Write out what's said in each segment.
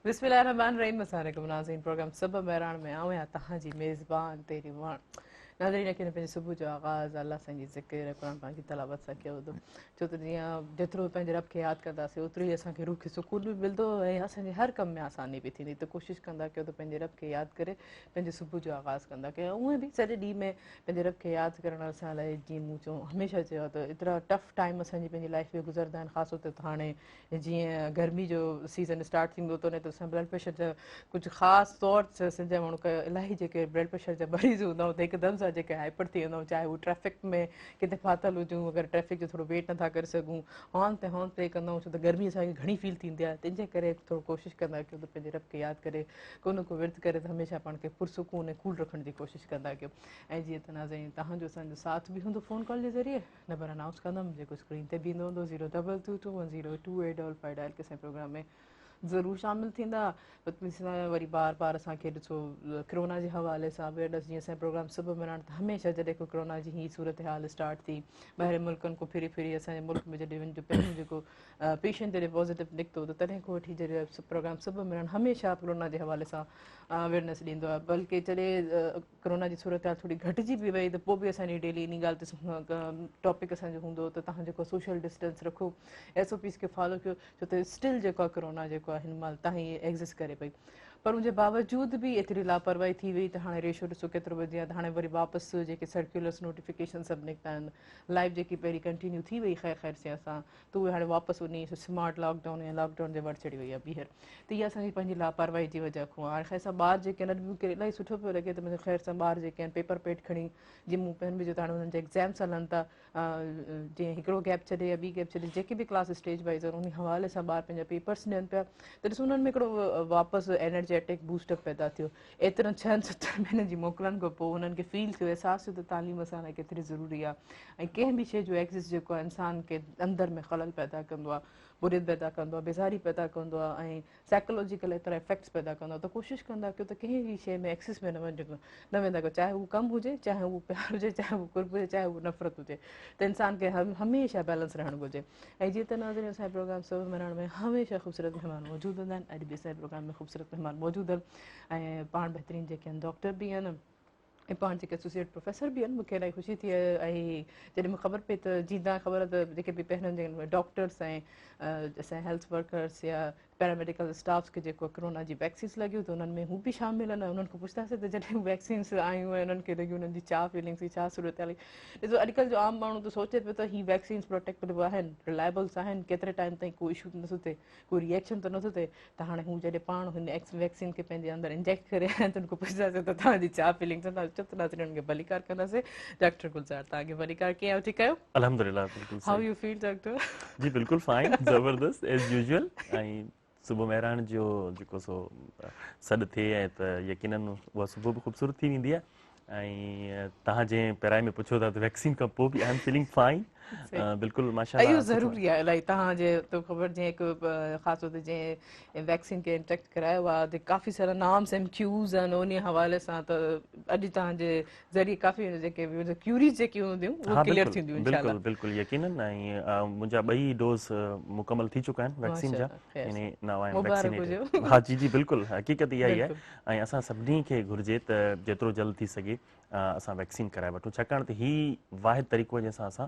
بسم الله الرحمٰن الرحيم السلام عليڪم ناظرين پروگرام صبح مهراڻ ۾ آئون آهيان توهان جي ميزبان تيري وڻ. ناظرين يقينن پنهنجي صبح جو آغاز الله سائين جي ذڪر ۽ قرآن پاڪ جي تلاوت سان ڪيو هوندو، ڇو ته جيئن جيترو پنهنجي رب کي ياد ڪنداسين اوترو ئي اسان کي روح کي سڪون به ملندو ۽ اسان جي هر ڪم ۾ آساني به ٿيندي. ته ڪوشش ڪندا ڪيو ته پنهنجي رب کي ياد ڪري پنهنجي صبح جو آغاز ڪندا ڪيو. اونئن به سڄي ڏينهن ۾ پنهنجي رب کي ياد ڪرڻ اسان لاء جيئن مون چيو هميشه چيو آهي ته ايترا ٽف ٽائيم اسان جي پنهنجي لائف ۾ گذرندا آهن، خاص طور تي هاڻي جيئن گرمي جو سيزن اسٽارٽ ٿيندو ٿو وڃي ته اسان بلڊ پريشر جا ڪجهه خاص طور سان سنڌ جا ماڻهو الاهي جيڪي بلڊ پريشر جا مريض هوندا آهن ته هڪدم سان جيڪي هائپر ٿي ويندا آهيون، چاهي هو ٽريفڪ ۾ ڪٿي ڦاٿل هجون، اگر ٽريفڪ جو ٿورو ويٽ نٿا ڪري سگهون هارن تي هارن پلي ڪندا آهيون، ڇو ته گرمي اسان کي گهڻي فيل ٿيندي آهي. تنهن جي ڪري ٿورو ڪوشش ڪندا ڪيو ته پنهنجي رب کي ياد ڪري ڪو نه ڪو ورد ڪري ته هميشه پاڻ کي پرسڪون ۽ ڪول رکڻ جي ڪوشش ڪندا ڪيو. ۽ جيئن ته ناظرين توهان جو اسان جو ساٿ به هوندو فون ڪال جي ذريعي نمبر انائونس ڪندم جيڪو اسڪرين تي به ايندو هوندو zero double two two one zero two eight double five dial ڪري اسان پروگرام ۾ ضرور شامل ٿيندا. وري بار بار اسان کي ڏسو ڪرونا جي حوالي سان اويئرنيس جيئن اسان پروگرام صبح مهراڻ ته هميشه جڏهن کان ڪرونا جي هي صورت حال اسٽارٽ ٿي ٻاهرين ملڪن کان ڦري ڦري اسان جي ملڪ ۾ جڏهن ان جو پهريون جيڪو پيشنٽ جڏهن پازيٽو نڪتو ته تڏهن کان وٺي جڏهن پروگرام صبح مهراڻ هميشه ڪرونا جي حوالي سان اويئرنيس ڏيندو آهي، بلڪه جڏهن ڪرونا جي صورتحال ٿوري گهٽجي به وئي ته پوء به اسان جي ڊيلي انهي ڳالهه تي ٽاپڪ اسان جو هوندو هو ته توهان جيڪو سوشل ڊسٽنس رکو، ايس او پيز کي فالو ڪيو، ڇو ته اسٽل جيڪو آهي ڪرونا جيڪو آهي هن مهل تائين ايگزسٽ ڪري پئي. پر ان جي باوجود به ايتري لاپرواهي ٿي وئي ته هاڻي ريشو ڏسو ڪيترو وڌي ويو آهي ته هاڻي وري واپس جيڪي سرڪيولرس نوٽيفڪيشن سڀ نڪتا آهن، لائف جيڪي پهرين ڪنٽينيو ٿي وئي خير خير سين اسان ته اهي هاڻي واپس انهي سمارٽ لاڪ ڊائون يا لاڪ ڊائون جي ور چڙهي وئي آهي ٻيهر ته اها اسان جي پنهنجي لاپرواهي جي وجه کان آهي. هاڻي خير سان ٻار جيڪي آهن اڄ مون کي الاهي سٺو پيو لڳي ته منهنجو خير سان ٻار جيڪي آهن پيپر پيڊ کڻي جيئن مون پهرين به چيو ته هاڻي انهن جا ايگزامس هلن ٿا جيئن هڪڙو گيپ ڇڏي يا ٻي گيپ ڇڏي جيڪي به ڪلاس اسٽيج وائز آهن انهي حوالي سان ٻار پنهنجا پيپرس ڏين پيا ته ڏسو انهن ۾ هڪڙو واپس انرجيٽڪ بوسٽ اپ پيدا ٿيو. ايترن ڇهن ستن مهينن جي موڪلن کان پوء انهن کي فيل ٿيو، احساس ٿيو ته تعليم اسان لاء ڪيتري ضروري آهي ۽ ڪنهن به شيء جو ايگزسٽ جيڪو آهي انسان کي اندر ۾ خلل پيدا ڪندو آهي، بوريت پيدا ڪندو آهي، بيزاري پيدا ڪندو آهي ۽ سائيڪالاجيڪل ايترا افيڪٽس پيدا ڪندو آهي ته ڪوشش ڪندا ڪيو ته ڪنهن به شيء ۾ ايڪسس ۾ نه وڃجو، نه ويندا ڪيو، چاهي هو ڪم هجي، چاهي هو پيار هجي، چاهي هو قرب هجي، چاهي هو نفرت هجي ته انسان کي هميشه بيلنس رهڻ گهرجي. ۽ جيئن ته ناظرين اسان جي پروگرام صبح مهراڻ ۾ هميشه خوبصورت مهمان موجود هوندا آهن، اڄ به اسان جي پروگرام ۾ خوبصورت مهمان موجود آهن ۽ پاڻ بهترين جيڪي آهن ڊاڪٽر به آهن ۽ پاڻ جيڪي ايسوسيئيٽ پروفيسر به آهن. مون کي الاهي خوشي ٿي ۽ جڏهن مون کي خبر پئي ته جيئن تان خبر آهي ته جيڪي به پهريون جيڪي ڊاڪٽرس ۽ اسان هيلٿ ورڪرس يا پيراميڊيڪل اسٽافس کي جيڪو ڪرونا جي ويڪسينس لڳيون ته انهن ۾ هو به شامل آهن ۽ انهن کان پڇنداسين ته جڏهن ويڪسينس آيون ۽ انهن کي لڳيون انهن جي ڇا فيلنگس هئي ڇا صورتحال هئي. ڏسو اڄڪلهه جو عام ماڻهو ته سوچي پيو ته هي ويڪسينس پروٽيڪٽو آهن، رلائبلس آهن، ڪيتري ٽائيم تائين ڪو اشو نٿو ٿئي، ڪو ريئيڪشن ته نٿو ٿئي، ته هاڻي هو جڏهن پاڻ هن ايڪس ويڪسين کي پنهنجي اندر انجيڪٽ ڪري آيا آهن ته ان کان پڇنداسين ته توهان جي ڇا فيلنگس آهن. اچو ته ناظرين انهن کي ڀليڪار ڪنداسين. ڊاڪٽر گلزار توهان کي ڀليڪار، ڪيئن آهيو، ٺيڪ آهيو؟ الحمدلله بلڪل how you feel doctor? جي بلڪل فائن، زبردست ايز يوزوئل. ۽ صبح مهراڻ جو جيڪو سو سڏ ٿئي ۽ ته يقينن اها صبح به خوبصورت ٿي ويندي آهي. ۽ توهان جنهن پيرائي ۾ پڇو ٿا ته ويڪسين کان پوء به I am feeling fine, بلڪل ماشاء الله. اهو ضروري آهي الاهي توهان جي تو خبر جنهن هڪ خاص طور تي جنهن ويڪسين کي انجيڪٽ ڪرايو آهي ته ڪافي سارا نامس ۽ ڪيوز آهن انهي حوالي سان ته اڄ توهان جي ذريعي ڪافي جيڪي ڪيوريز جيڪي هونديون اهي ڪليئر ٿينديون انشاء الله. بلڪل بلڪل يقينن ۽ منهنجا ٻئي ڊوز مڪمل ٿي چڪا آهن ويڪسين جا، يعني ناو I am vaccinated. ها جي جي بلڪل حقيقت اها ئي آهي ۽ اسان سڀني کي گهرجي ته جيترو جلد ٿي سگهي اسان ويڪسين ڪرائي وٺون، ڇاڪاڻ ته هي واحد طريقو آهي جنهن سان اسان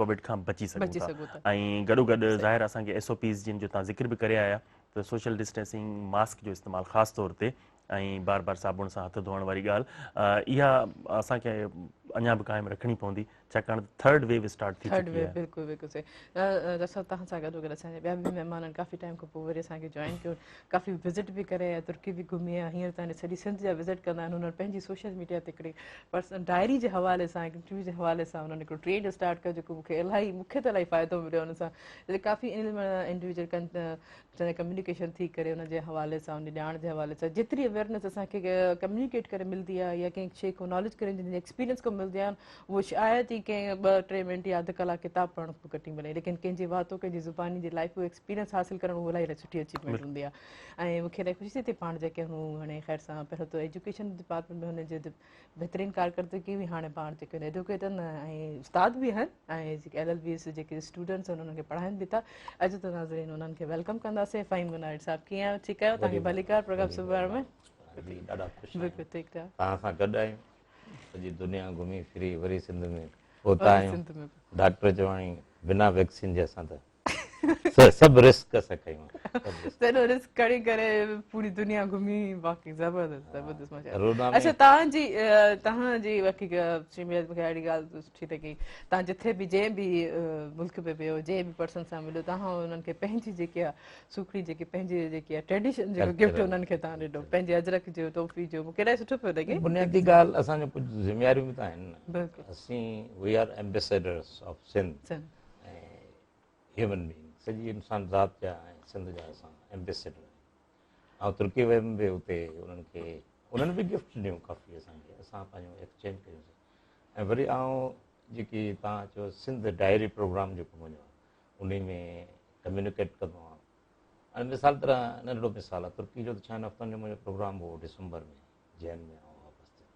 ڪووڊ کان بچي سگهون ٿا. ۽ گڏو گڏ ظاهر اسان کي ايس او پيز جن جو تان ذڪر به ڪري آيا ته سوشل ڊسٽينسنگ، ماسڪ جو استعمال خاص طور تي ۽ بار بار صابڻ سان هٿ ڌوئڻ واري ڳالهه اها اسان کي اڃا به قائم رکڻي پوندي، ڇاڪاڻ ته ٿرڊ ويو اسٽارٽ ٿي ٿرڊ چڪي ويو آهي. بلڪل بلڪل صحيح ڊاڪٽر صاحب توهان سان گڏو گڏ اسان جا ٻيا به مهمان آهن، ڪافي ٽائيم کان پوء وري اسان کي جوائن ڪيو، ڪافي وزٽ به ڪري آيا، ترڪي به گهمي آيا، هينئر تائين سڄي سنڌ جا وزٽ ڪندا آهن. انهن پنهنجي سوشل ميڊيا تي هڪڙي پرسنل ڊائري جي حوالي سان هڪ انٽرويو جي حوالي سان انهن هڪڙو ٽرينڊ اسٽارٽ ڪيو جيڪو مون کي الاهي مون کي ته الاهي فائدو مليو ان سان ڪافي انڊيويجل چوندا ڪميونيڪيشن ٿي ڪري ان جي حوالي سان ان ڄاڻ جي حوالي سان جيتري اويئرنيس اسان کي ڪميونيڪيٽ ڪري ملندي آهي يا ڪنهن شيء کان ناليج ڪري جنهن جي ايڪسپيرينس کان ملنديون آهن اهو شايد ئي ڪنهن ٻه ٽي منٽ يا اڌ ڪلاڪ ڪتاب پڙهڻ کان گهٽ ئي ملي ليڪن ڪنهن جي واتو ڪنهن جي زباني جي لائف جو ايڪسپيرينس حاصل ڪرڻ اهو الاهي سٺي اچيومينٽ هوندي آهي ۽ مونکي الاهي خوشي ٿي ٿئي پاڻ جيڪي هو هاڻي خير سان پهريون ته ايجوڪيشن ڊپارٽمينٽ ۾ هن جي بهترين ڪارڪردگي هئي هاڻي پاڻ جيڪي ايڊوڪيٽ آهن ۽ استاد به آهن ۽ جيڪي ايل ايل بي جيڪي اسٽوڊنٽس آهن انهن کي پڙهائن به ٿا اچو ته ناظرين انهن کي welcome ڪنداسين فهيم مناهير صاحب ڪيئن آهيو ٺيڪ آهيو توهان کي ڀليڪار پروگرام صبح ۾ ڏاڍا خوش بلڪل ٺيڪ توهان سان گڏ آهيون سڄي دنيا گهمي ڦري وري سنڌ ۾ پهتا آهيون. ڊاڪٽر چواڻي بنا ويڪسين جي اسان ته سڀ رسڪ اسان کنيو آهي. سڄو رسڪ کڻي ڪري پوري دنيا گهمي باقي زبردست زبردست ماشاءالله. اڇا توهان جي توهان جي باقي سوشل ميڊيا تي مونکي اهڙي ڳالهه سٺي لڳي توهان جٿي به جنهن به ملڪ ۾ ويو جنهن به پرسن سان مليو توهان انهن کي پنهنجي جيڪي آهي سوکڙي جيڪي پنهنجي جيڪي آهي ٽريڊيشن جيڪو گفٽ انهن کي تهان ڏنو پنهنجي اجرڪ جو ٽوپي جو مونکي الاهي سٺو پيو لڳي. بنيادي ڳالهه اسان جون ڪجهه ذميواريون به ته آهن نه بلڪل اسين we are ambassadors of Sindh ۽ human being سڄي انسان ذات جا ۽ سنڌ جا اسان ايمبيسيڊر آهيون. آئون ترڪي ويم به اتي انهن کي انهن به گفٽ ڏنيون ڪافي اسان کي اسان پنهنجو ايڪسچينج ڪيوسين ۽ وري آئون جيڪي تهان چيو سنڌ ڊائري پروگرام جيڪو منهنجو آهي انهي ۾ ڪميونيڪيٽ ڪندو آهيان هاڻي مثال طرح ننڍڙو مثال آهي ترڪي جو ته ڇهن هفتن جو منهنجو پروگرام هو ڊسمبر ۾ جين ۾ آئون واپس ٿيم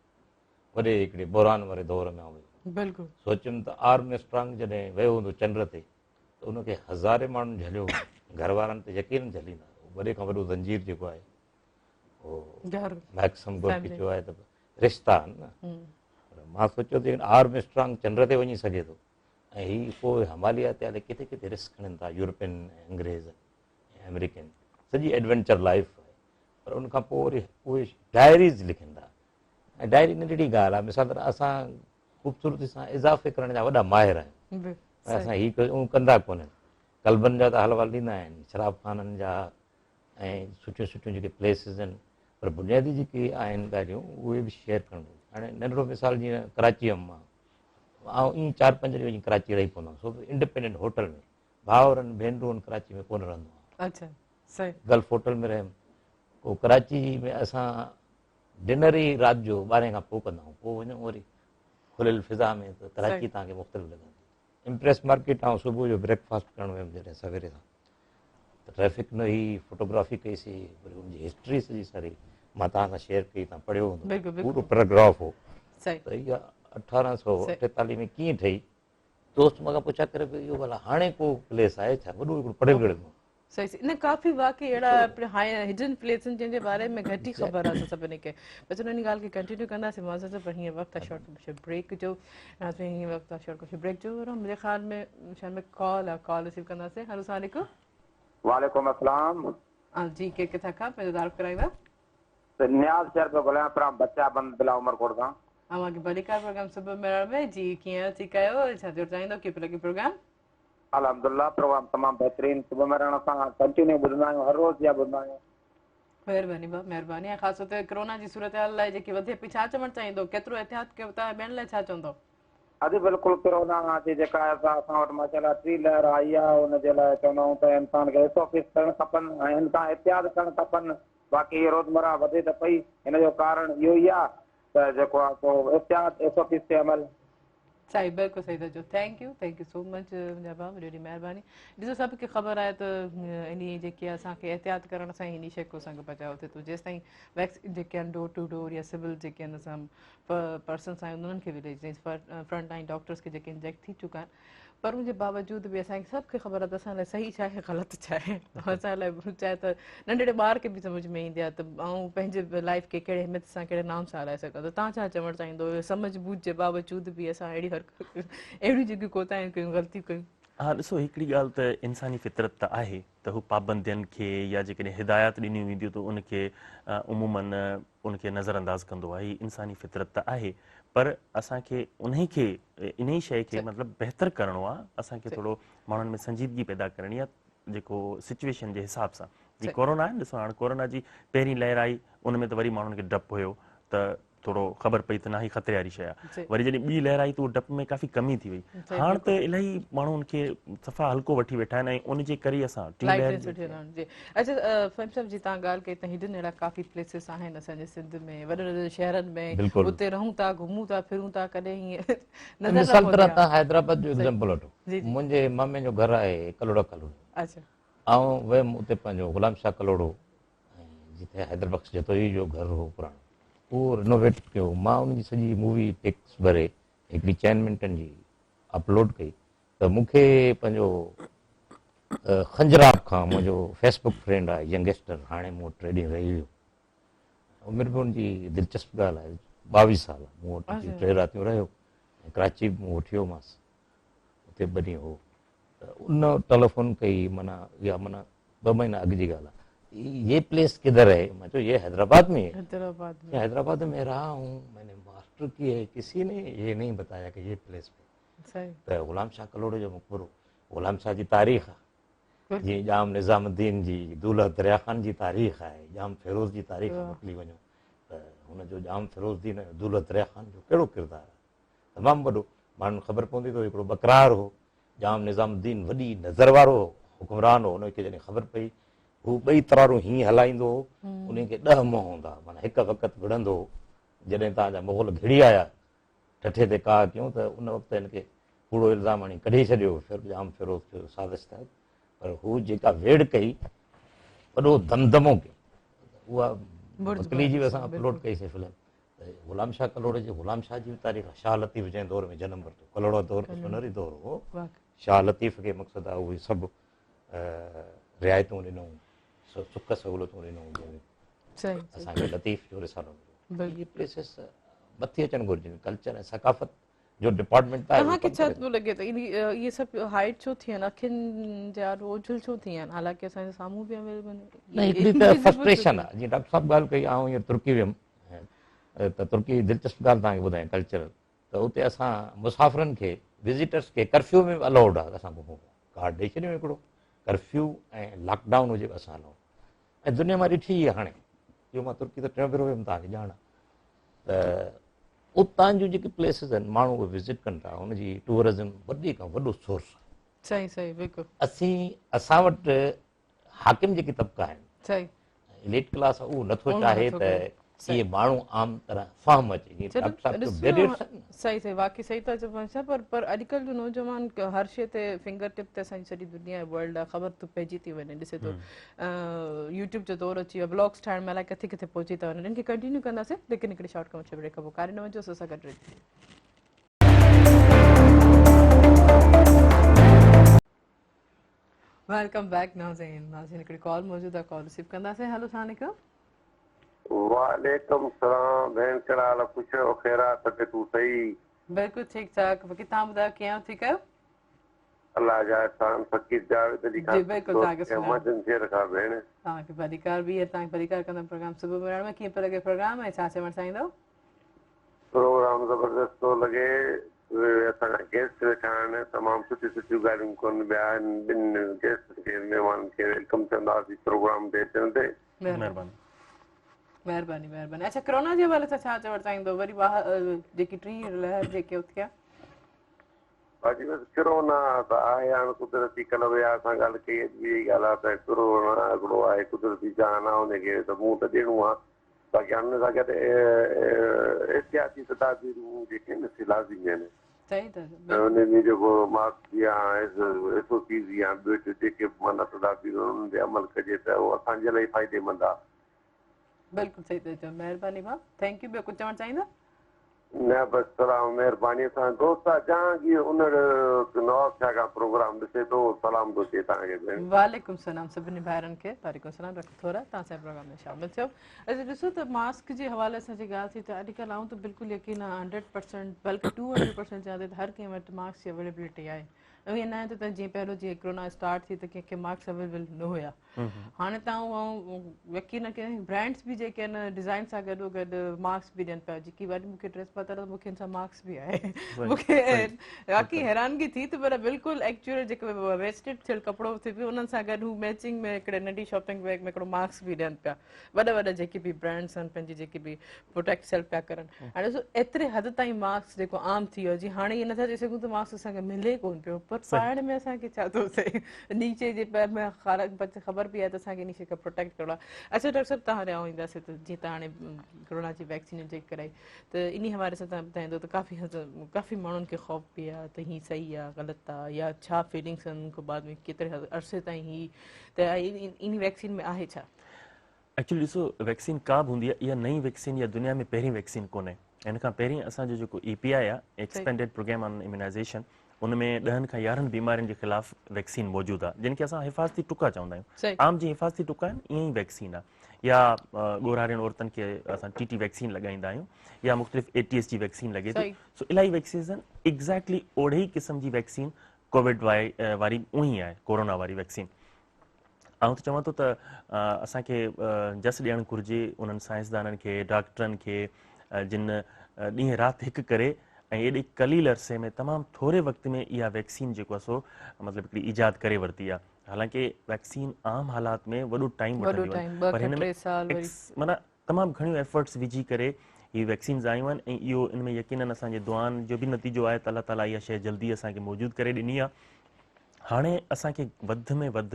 وڏي هڪڙي بحران واري دور ۾ آئون ويو بلڪل سوچيم ته آرم اسٽرانگ جڏهن ويو هوندو چنڊ تي ته ان کي هزارين ماڻهن جهليو هوندو گهر وارن ته يقينن جهليندا وڏي کان وڏو زنجير جيڪو آهي اهو ميڪسم گورڪي چيو آهي ته رشتا آهن نه پر مان سوچيو ته آرم اسٽرانگ چنڊ تي وڃي سگهي ٿو ۽ هي پوء هماليه تي الائي ڪٿي ڪٿي رسڪ کڻن ٿا يورپين ۽ انگريز ۽ آمريڪن سڄي ايڊوينچر لائف آهي پر ان کان پوء وري اهي ڊائريز لکن ٿا ۽ ڊائري ننڍڙي ڳالهه آهي مثال طرح اسان خوبصورتي سان اضافي ڪرڻ جا وڏا ماهر آهيون پر اسان هي ڪيون ڪندا ڪونهن ڪلبن جا ته حال احوال ڏيندا آهن شراب خانن جا ۽ سٺيون سٺيون جيڪي پليسز آهن پر بنيادي جيڪي آهن ڳالهيون اهي به شيئر ڪرڻ گهرجي هاڻي ننڍڙو مثال جيئن ڪراچي ويم مان آئون ائين چار پنج ڏينهن وڃي ڪراچي رهي پوندو هوم سو به انڊيپينڊنٽ هوٽل ۾ ڀائرن ڀينرون ڪراچي ۾ ڪونه رهندو هوم اچھا صحيح گلف هوٽل ۾ رهيم پوء ڪراچي ۾ اسان ڊنر ئي رات جو ٻارهين کان پوء ڪندا آهيون پوء وڃون وري کليل فضا ۾ ته ڪراچي توهان کي مختلف لڳندي امپريس مارڪيٽ آئون صبح جو بريڪ فاسٽ ڪرڻ ويم جڏهن سويري سان ته ٽريفڪ نه هئي فوٽوگرافي ڪئي سي وري ان جي هسٽري سڄي ساري مان توهان سان شيئر ڪئي توهان پڙهيو هوندو پورو پيراگراف هو ته اها 1848 ۾ ڪيئن ٺهي دوست مون کان پڇا ڪري پيو اهو ڀلا هاڻي ڪو پليس آهي ڇا وڏو هڪڙو پڙهيل ڳڙهيل ماڻهو صحيح صحيح نه ڪافي واقعي اهڙا هڊن پليس آهن جن جي باري ۾ گهٽ ئي خبر آهي اسان سڀني کي بس ان ڳالهه کي ڪنٽينيو ڪنداسين معزز پر هينئر وقت آهي شارٽ ڪمرشل بريڪ جو ناظرين هينئر وقت آهي شارٽ ڪمرشل بريڪ جو منهنجي خيال ۾ شايد ۾ ڪال آهي ڪال رسيو ڪنداسين هلو السلام عليڪم. وعليڪم السلام. جي ڪير ڪٿان کان پنهنجو تعارف ڪرائيندا. نياز شهر پيو ڳالهايان فرام بچا بند ضلع عمرڪوٽ کان. اوهان کي ڀليڪار پروگرام صبح مهراڻ ۾ جي ڪيئن آهيو ٺيڪ آهيو ڇا چوڻ چاهيندو ڪيئن پيو لڳي پروگرام. الحمدلله پروگرام تمام بهترين صبح مهراڻ اسان ڪنٽينيو ٻڌندا آهيون هر روز اها ٻڌندا آهيون. مهرباني ڀاء مهرباني ۽ خاص طور تي ڪرونا جي صورتحال لاء جيڪي وڌي پئي ڇا چوڻ چاهيندو ڪيترو احتياط ڪيو ٿا ۽ ٻين لاء ڇا چوندو. ادي بلڪل ڪرونا جي جيڪا آهي سا اسان وٽ ماشاء الله ٽي لهر آئي آهي ان جي لاء چوندا آهيون ته انسان کي ايس او پيز ڪرڻ کپن ۽ ان کان احتياط ڪرڻ کپن باقي هي روزمره وڌي ته پئي ان جو ڪارڻ اهو ئي آهي ته جيڪو آهي سو احتياط ايس او پيز تي عمل. صحيح بلڪل صحيح ٿا چئو thank you thank you so much منهنجا ڀاء وڏي وڏي مهرباني ڏسو سڀ کي خبر آهي ته انهي جيڪي اسان کي احتياط ڪرڻ سان ئي انهي شيء کان اسان کي بچاء ٿئي ٿو جيستائين ويڪسين جيڪي آهن ڊور ٽو ڊور يا سول جيڪي آهن اسان پرسنس آهن انهن کي به فرنٽ لائن ڊاڪٽرس کي جيڪي انجيڪٽ ٿي چڪا آهن پر ان جي باوجود به اسان کي سڀ کي خبر آهي ته اسان لاء صحيح ڇا آهي غلط ڇا آهي اسان لاء چاهي ته ننڍڙي ٻار کي به سمجھ ۾ ايندي آهي ته آئون پنهنجي لائف کي ڪهڙي همت سان ڪهڙي نام سان هلائي سگهان ٿو توهان ڇا چوڻ چاهيندو سمجھ بوجھ جي باوجود به اسان اهڙي حرڪت اهڙيون جيڪيون ڪوتاهيون ڪيون غلطيون ڪيون. ها ڏسو هڪڙي ڳالهه ته انساني فطرت ته آهي ته هو پابندين کي يا جيڪڏهن هدايات ڏنيون وينديون ته ان کي عموماً ان کي نظر انداز ڪندو آهي هي انساني فطرت ته آهي پر اسان کي انهي کي انهي شيء کي مطلب بهتر ڪرڻو آهي اسان کي ٿورو ماڻهن ۾ سنجيدگي پيدا ڪرڻي آهي جيڪو سچويشن جي حساب سان جي ڪورونا آهي ڏسو هاڻ ڪورونا جي پهرين لهر آئي ان ۾ ته وري ماڻهن کي ڊپ هيو ته ٿورو خبر پئي ته نه هي خطري واري شيء آهي. وري جڏهن ٻي لهر آئي ته اهو ڊپ ۾ ڪافي ڪمي ٿي وئي. هاڻ ته الاهي ماڻهو ان کي صفا هلڪو وٺي ويٺا آهن ۽ ان جي ڪري اسان ٽين لهر جي. اڇا فهيم صاحب جي توهان ڳالهه ڪئي ته هيڊن اهڙا ڪافي پليسز آهن اسان جي سنڌ ۾ وڏن وڏن شهرن ۾ اتي رهون ٿا گهمون ٿا ڦرون ٿا ڪڏهن هيئن نظر نه مثال طرح توهان حيدرآباد جو ايگزامپل وٺو. منهنجي مامي جو گهر آهي ڪلهوڙا ڪالوني. اڇا آئون ويم اتي پنهنجو غلام شاهه ڪلهوڙو ۽ جتي حيدر بخش جتوئي جو گهر هو پراڻو اهو رينوويٽ ڪيو. مان ان جي سڄي مووي پڪس ڀري هڪڙي چئن منٽن جي اپلوڊ ڪئي ته مون کي پنهنجو خنجراب کان منهنجو فيس بڪ فرينڊ آهي ينگسٽر، هاڻي مون وٽ ٽي ڏينهن رهي ويو. عمر به ان جي دلچسپ ڳالهه آهي 22 سال مون وٽ اچي 3 راتيون رهيو ۽ ڪراچي به مون وٺي ويومانس، اتي 2 ڏينهن هو. ته ان ٽيليفون ڪئي معنيٰ اها معنيٰ 2 مهينا اڳ جي ڳالهه آهي، يي پليس ڪڌر هي؟ مان چيو يي حيدرآباد ۾ هي. حيدرآباد ۾ حيدرآباد ۾ رها هون، مين ني ماسٽر ڪي هي، ڪسي ني يي نهين بتايا ڪي يي پليس پي. ته غلام شاهه ڪلهوڙي جو مقبرو غلام شاهه جي تاريخ آهي، جيئن ڄام نظام الدين جي دولهه دريا خان جي تاريخ آهي، ڄام فيروز جي تاريخ موڪلي وڃو ته هن جو ڄام فيروز دين ۽ دولهه دريا خان جو ڪهڙو ڪردار آهي، تمام وڏو. ماڻهن کي خبر پوندي ته هڪڙو ٻڪرار هو، ڄام نظام الدين وڏي نظر وارو حڪمران هو، ان کي جڏهن خبر پئي هو ٻئي ترارون هيئن هلائيندو هو، ان کي 10 منهن هوندا هئا، معنيٰ هڪ وقت وڙهندو هو. جڏهن توهان جا مغل گهڙي آيا ٺٽي تي ڪاهه ڪيون ته ان وقت هن کي ڪوڙو الزام هڻي ڪڍي ڇڏيو هو ڄام فيروز کي سازش تحت، پر هو جيڪا ويڙهه ڪئي وڏو دمدمو ڪيو، اها مڪلي جي به اسان اپلوڊ ڪئي سي فلم. ته غلام شاهه ڪلهوڙي جي غلام شاهه جي به تاريخ آهي. شاهه لطيف جنهن دور ۾ جنم ورتو، ڪلهوڙا دور ته سونهري دور هو. شاهه لطيف کي مقصد آهي اهي سڀ رعايتون ڏنائون، سک سهولتون ڏنائون، جنهن ۾ اسان کي لطيف جو رسالو مليو. اهي پليسز مٿي اچڻ گهرجن. ڪلچر ۽ ثقافت جو ڊپارٽمينٽ ته آهي. توهان کي ڇا ٿو لڳي ته اهي سڀ هائيڊ ڇو ٿي ويا آهن، اکين جي آڏو اوجهل ڇو ٿي ويا آهن، حالانڪه اسان جي سامهون به اويليبل آهن؟ نه، هڪڙي ته فرسٽريشن آهي. جيئن ڊاڪٽر صاحب ڳالهه ڪئي، آئون هينئر ترڪي ويم ته ترڪي جي دلچسپ ڳالهه توهان کي ٻڌايان ڪلچرل، ته اتي اسان مسافرن کي وزيٽرس کي ڪرفيو ۾ به الائوڊ آهي، اسان گهمون پيا، ڪارڊ ڏئي ڇڏيون هڪڙو، ڪرفيو ۽ لاڪ ڊائون هجي به اسان الائوڊ. ۽ دنيا مان ڏٺي هاڻي اهو مان ترڪي ته ٽيون ڀيرو ويم، توهان کي ڄاڻ آهي ته اتان جون جيڪي پليسز آهن ماڻهو اهي وزٽ ڪن ٿا، ان جي ٽوئرزم وڏي کان وڏو سورس آهي. صحيح صحيح بلڪل. اسان وٽ حاڪم جيڪي طبقا آهن، صحيح، اليٽ ڪلاس آهي، اهو نٿو چاهي ته اهي ماڻهو عام طرح فهم اچي، جيئن ڊاڪٽر صاحب چيو بيريئرس آهن نه. صحيح صحيح واقعي صحيح ٿا چئو صاحب، پر اڄڪلهه جو نوجوان هر شيء تي فنگر ٽپ تي اسان جي سڄي دنيا ورلڊ آهي، خبر ٿو پئجي ٿي وڃي، ڏسي ٿو يوٽيوب جو دور اچي ويو، بلاگس ٺاهڻ ۾ الائي ڪٿي ڪٿي پهچي ٿا وڃن. ان کي ڪنٽينيو ڪنداسين ليڪن هڪڙي شارٽ ڪمرشل بريڪ کان پوء. ڪاڏي نه وڃجو، اسان سان گڏ رهجو. Welcome back ناظرين. ناظرين هڪڙي ڪال موجود آهي، ڪال رسيو ڪنداسين. هلو السلام عليڪم. وعليڪم السلام ڀيڻ ڪهڙا حال خوش آهيو خير آ طبيعتون صحيح. بلڪل ٺيڪ ٺاڪ باقي توهان ٻڌايو ڪيئن آهيو ٺيڪ آهيو. الله جا احسان فقير جاويد علي خان جي بلڪل توهان کي سڃاڻان مان جمشير کان ڀيڻ. توهان کي ڀليڪار ٻيهر توهان کي ڀليڪار ڪندم پروگرام صبح مهراڻ ۾ ڪيئن پيو لڳي پروگرام ۽ ڇا چوڻ چاهيندؤ. پروگرام زبردست ٿو لڳي اسان جا گيسٽ ويٺا آهن تمام سٺيون سٺيون ڳالهيون ڪن پيا ٻن گيسٽ کي مهمانن کي welcome چونداسين پروگرام تي اچڻ تي. مهرباني مهرباني مهرباني اڇا ڪرونا جي حوالي سان ڇا چوڻ چاهيندؤ وري جيڪي ٽين لهر جيڪي اٿي آهي. باقي بس ڪرونا ته آهي هاڻ قدرتي ڪلهه به اسان ڳالهه ڪئي اڄ به اها ئي ڳالهه آهي ته ڪرونا هڪڙو آهي قدرتي جهان آهي ان کي ته منهن ته ڏيڻو آهي باقي هاڻ ان سان گڏ احتياطي تدابيرون جيڪي آهن سي لازمي آهن صحيح ته ان ۾ جيڪو ماسڪ يا ايس او پيز يا ٻيو جيڪي به معنيٰ تدابيرون آهن انهن تي عمل ڪجي ته اهو اسان جي لاء ئي فائديمند آهي. بلڪل صحيح ٿا چئو مهرباني ڀاء thank you ٻيو ڪجهه چوڻ چاهيندا؟ نه بس سلام مهرباني اسان جو دوست آ جهانگير انڙ نواب شاهه کان پروگرام ڏسي ٿو سلام ٿو چئي توهان کي ڀيڻ. وعليڪم سلام سڀني ڀائرن کي وعليڪم سلام رک ٿورا توهان اسان جي پروگرام ۾ شامل ٿيو اچا ڏسو ته ماسڪ جي حوالي سان جي ڳالهه ٿي ته اڄڪلهه آئون ته بلڪل يقين آ 100% بلڪه 200% چوان ٿي ته هر ڪنهن وٽ ماسڪ جي اويليبلٽي آهي. ائين نه آهي ته جيئن پهريون جيئن ڪرونا اسٽارٽ ٿي ته ڪنهن کي ماسڪ اويليبل نه هيا. هاڻي ته آئون يقين ڪي برانڊس به جيڪي آهن ڊزائن سان گڏو گڏ ماسڪ به ڏين پيا. جيڪي اڄ مون کي ڊريس پاتل آهي مون کي ان سان ماسڪ به آهي. مون کي واقعي حيرانگي ٿي ته پر بلڪل ايڪچوئل جيڪو ويسٽيڊ ٿيل ڪپڙو ٿي پيو انهن سان گڏ هو ميچنگ ۾ هڪڙي ننڍي شاپنگ بيگ ۾ هڪڙو ماسڪ به ڏين پيا. وڏا وڏا جيڪي به برانڊس آهن پنهنجي جيڪي به پروٽيڪٽ سيل پيا ڪرن. هاڻي ڏسو ايتري حد تائين ماسڪ جيڪو عام ٿي ويو جي هاڻي ائين نٿا چئي سگهون ته ماسڪ اسان کي ملي ڪون پيو پر پائڻ ۾ اسان کي ڇا ٿو ٿئي نيچي جي پير ۾ خبر به آهي ته اسان کي انهي شي کي پروٽيڪٽ ڪرڻو آهي. اڇا ڊاڪٽر صاحب توهان ڏي آئون اينداسين ته جيئن توهان هاڻي ڪرونا جي ويڪسين جيڪ ڪرائي ته انهي حوالي سان توهان ٻڌائيندو ته ڪافي حد ڪافي ماڻهن کي خوف به آهي ته هي صحيح آهي غلط آهي يا ڇا فيلنگس آهن ان کان بعد ۾ ڪيتري عرصي تائين هي ته انهي ويڪسين ۾ آهي ڇا؟ ايڪچولي ڏسو ويڪسين ڪا به هوندي آهي اها نئين ويڪسين يا دنيا ۾ پهرين ويڪسين ڪونهي ان کان پهرين اسان جو جيڪو اي پي آء آهي ايڪسپينڊيڊ پروگرام آن اميونائزيشن ان ۾ ڏهن کان 11 بيمارين جي خلاف ويڪسين موجود آهي جن کي اسان حفاظتي ٽڪا چوندا آهيون عام جيئن حفاظتي ٽڪا آهن ائين ئي ويڪسين آهي يا ڳورهارين عورتن کي اسان ٽي ٽي ويڪسين لڳائيندا آهيون يا مختلف اي ٽي ايس جي ويڪسين لڳي ٿي سو الاهي ويڪسينز آهن ايگزيڪٽلي اوڙي ئي قسم جي ويڪسين ڪووڊ واري اونهي آهي ڪورونا واري ويڪسين. آئون ته چوان ٿو ته اسان کي جس ڏيڻ گهرجي انهن سائنسدانن کي ڊاڪٽرن کي جن ڏينهن رات هڪ ڪري ۽ ايڏي قليل عرصي ۾ تمام ٿوري وقت ۾ اها ويڪسين جيڪو آهي سو مطلب هڪڙي ايجاد ڪري ورتي آهي حالانڪه ويڪسين عام حالات ۾ وڏو ٽائيم وٺنديون آهن پر هن ۾ معنيٰ تمام گهڻيون ايفرٽس وجهي ڪري هي ويڪسينز آيون آهن ۽ اهو ان ۾ يقينن اسان جي دعائن جو به نتيجو آهي ته الله تعالي اها شيء جلدي اسان کي موجود ڪري ڏني آهي هاڻي اسان کي وڌ ۾ وڌ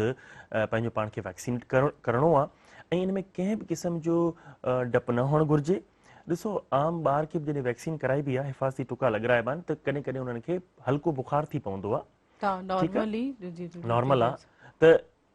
پنهنجو پاڻ کي ويڪسينيٽ ڪرڻو آهي ۽ ان ۾ ڪنهن به قسم جو ڊپ نه هئڻ گهرجي ڏسو عام ٻار کي به جڏهن ويڪسين ڪرائبي آهي حفاظتي ٽڪا لڳرائبا آهن ته ڪڏهن ڪڏهن انهن کي هلڪو بخار ٿي پوندو آهي نارمل آهي ته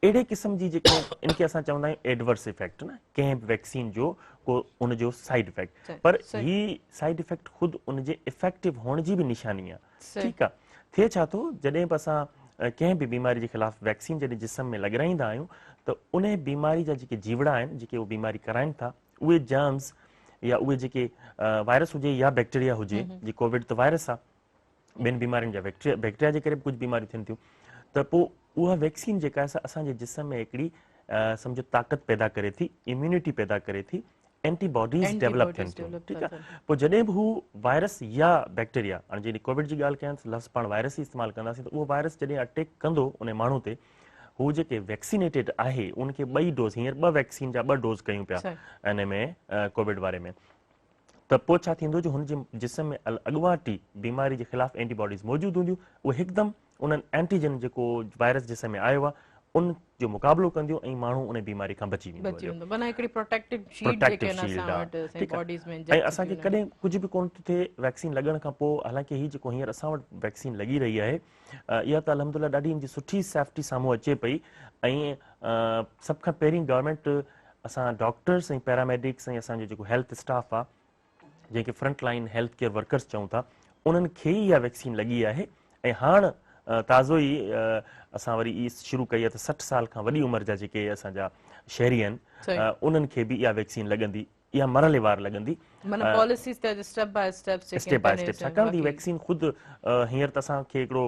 اهڙي قسم جي جيڪو ان کي اسان چوندا آهيون ايڊورس افيڪٽ نه ڪنهن به ويڪسين جو ڪو ان جو سائيڊ افيڪٽ پر هي سائيڊ افيڪٽ خود ان جي افيڪٽو هئڻ جي به نشاني آهي ٺيڪ آهي ٿئي ڇا ٿو جڏهن به اسان ڪنهن به بيماري جي خلاف ويڪسين جڏهن جسم ۾ لڳرائيندا آهيون ته ان بيماري جا جيڪي جيوڙا آهن جيڪي اهو بيماري ڪرائن ٿا اهي جرمز يا اهي جيڪي وائرس هجي يا بيڪٽيريا هجي جي ڪووڊ ته وائرس آهي ٻين بيمارين جا بيڪٽريا بيڪٽريا جي ڪري به ڪجهه بيماريون ٿين ٿيون ته پوء اها ويڪسين جيڪا آهي سا اسان جي جسم ۾ هڪڙي سمجهو طاقت پيدا ڪري ٿي اميونٽي پيدا ڪري ٿي اينٽي باڊيز ڊيولپ ٿين ٿيون ٺيڪ آهي پوء جڏهن به هو وائرس يا بيڪٽيريا هاڻي جڏهن ڪووڊ جي ڳالهه ڪيان ته لفظ پاڻ وائرس ئي استعمال ڪنداسين ته اهو وائرس جڏهن اٽيڪ ڪندو ان ماڻهو تي هو جيڪي ويڪسينيٽيڊ آهي ان کي ٻئي ڊوز هينئر ٻه ويڪسين جا ٻه ڊوز ڪيون پيا ان ۾ ڪووڊ واري ۾ ته پوء ڇا ٿيندو جو هن جي جسم ۾ اڳواٽ ئي بيماري جي خلاف اينٽي باڊيز موجود هونديون اهي هڪدم انهن اينٽيجن جيڪو وائرس جسم ۾ آيو آهي ان جو مقابلو ڪنديون ۽ ماڻهو ان بيماري کان بچي ويندو بچي ويندو معنيٰ هڪڙي پروٽيڪٽو شيلڊ جيڪي آهن اسان وٽ سائين باڊيز ۾ ۽ اسان کي ڪڏهن ڪجهه به ڪونه ٿو ٿئي ويڪسين لڳڻ کان پوء حالانڪه هي جيڪو هينئر اسان وٽ ويڪسين لڳي رهي آهي اها ته الحمدلله ڏاڍي ان جي سٺي سيفٽي سامهون اچي پئي ۽ سڀ کان پهرين گورنمينٽ اسان ڊاڪٽرس ۽ پيراميڊڪس ۽ اسان جو جيڪو هيلٿ اسٽاف آ جنهن کي front line health care workers چئون ٿا انهن کي ئي اها ويڪسين لڳي آهي ۽ هاڻ تازو ئي اسان وري اي شروع ڪئي آهي ته 60 سال کان وڏي عمر جا جيڪي اسان جا شهري آهن انهن کي به اها ويڪسين لڳندي اها مرحلي وار لڳندي معنيٰ پاليسيز تي step by step step by step ڇاڪاڻ ته ويڪسين خود هينئر ته اسان کي هڪڙو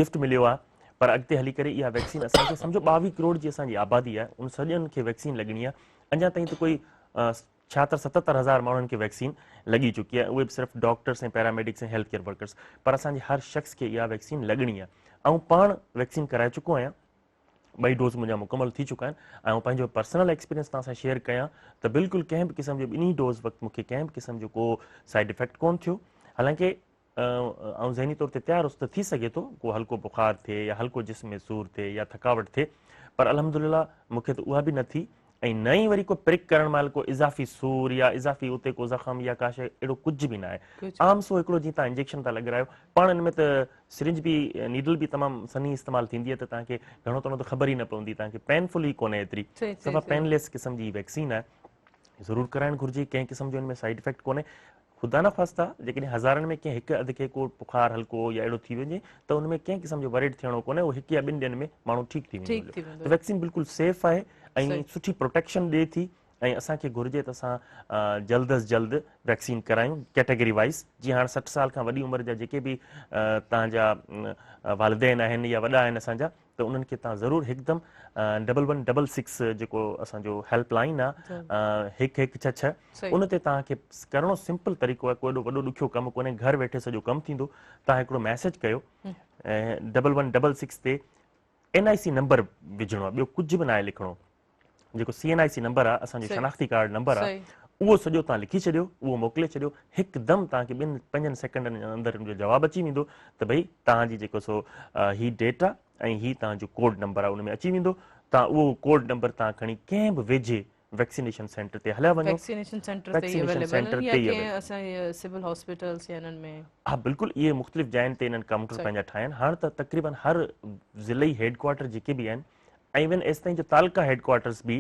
گفٽ مليو آهي پر اڳتي هلي ڪري اها ويڪسين اسان کي سمجهو 22 ڪروڙ جي اسان جي آبادي آهي ان سڄن کي ويڪسين لڳڻي آهي اڃا تائين ته ڪوئي 76 77 هزار ماڻهن کي ويڪسين لڳي چڪي آهي اهي به صرف doctors ۽ paramedics ۽ health care workers پر اسان جي هر شخص کي اها ويڪسين لڳڻي آهي آئون پاڻ ويڪسين ڪرائي چڪو آهيان ٻئي ڊوز منهنجا مڪمل ٿي چڪا آهن ۽ آئون پنهنجو پرسنل ايڪسپيرينس توهان سان شيئر ڪيان ته بلڪل ڪنهن به قسم جو ٻنهي ڊوز وقت مونکي ڪنهن به قسم جو ڪو سائيڊ افيڪٽ ڪون ٿيو حالانڪه آئون ذهني طور تي تيار هوس ته ٿي سگهي ٿو ڪو هلڪو بخار ٿئي يا هلڪو جسم ۾ سور ٿئي يا ٿڪاوٽ ٿئي پر الحمدلله مون کي ته اها به نه ٿي ۽ نه ئي وري ڪو پرڪ ڪرڻ مهل ڪو اضافي سور يا اضافي اتي ڪو زخم يا ڪا شيء اهڙو ڪجهه به نه آهي عام سو هڪڙو جيئن توهان انجيڪشن ٿا لڳرايو پاڻ ان ۾ ته سرنج به نيڊل به تمام سنهي استعمال ٿيندي آهي ته توهان کي گهڻو تڻو ته خبر ئي نه پوندي توهان کي پينفل ئي ڪونهي ايتري صفا پينليس قسم جي ويڪسين آهي ضرور ڪرائڻ گهرجي ڪنهن قسم جو ان ۾ سائيڊ افيڪٽ ڪونهي خدا نخواسته جيڪڏهن هزارن ۾ ڪنهن هڪ اڌ کي ڪو بخار هلڪو يا اهڙو ٿي وڃي ته ان ۾ ڪنهن قسم جو وريڊ ٿيڻو ڪونهي اهو هڪ يا ٻن ڏينهن ۾ ماڻهو ٺيڪ ٿي ويندو ته ويڪسين بلڪل سيف آهي ۽ سٺي پروٽيڪشن ڏئي ٿي. ۽ اسان کي گهرجي ته اسان جلد از جلد ويڪسين ڪرايون ڪيٽيگري وائيز جيئن هاڻ 60 سال کان وڏي عمر جا جيڪي به توهان جا والدين آهن يا وڏا آهن اسان جا ته انهن کي توهان ضرور هڪدم ڊبل ون ڊبل سڪس جيڪو اسان جو هيلپ لائين آ 1 1 6 6 ان تي توهان کي ڪرڻو سمپل طريقو آهي ڪو ايڏو وڏو ڏکيو ڪم ڪونهي گهر ويٺي سڄو ڪم ٿيندو توهان هڪڙو ميسيج ڪيو ڊبل ون ڊبل سڪس تي اين آء سي نمبر وجهڻو آهي ٻيو ڪجهه به ناهي لکڻو جيڪو C N I C number آهي اسان جو شناختي ڪارڊ نمبر آهي اهو سڄو توهان لکي ڇڏيو اهو موڪلي ڇڏيو هڪدم توهان کي ٻن پنجن سيڪنڊن جي اندر ان جو جواب اچي ويندو ته ڀئي توهان جي جيڪو سو هي ڊيٽ آهي ۽ هي توهان جو ڪوڊ نمبر آهي ان ۾ اچي ويندو توهان اهو ڪوڊ نمبر توهان کڻي ڪنهن به ويجهي ويڪسينيشن سينٽر تي هليا وڃو. ويڪسينيشن سينٽر تي ئي اويليبل آهن يا ڪنهن اسان جي سول هاسپيٽلس يا انهن ۾؟ ها بلڪل اهي مختلف جاين تي انهن ڪائونٽر پنهنجا ٺاهيا آهن هاڻ ته تقريبن هر ضلعي هيڊ ڪوارٽر جيڪي به آهن ۽ ايون ايستائين جو تعلقه هيڊ ڪوارٽرز به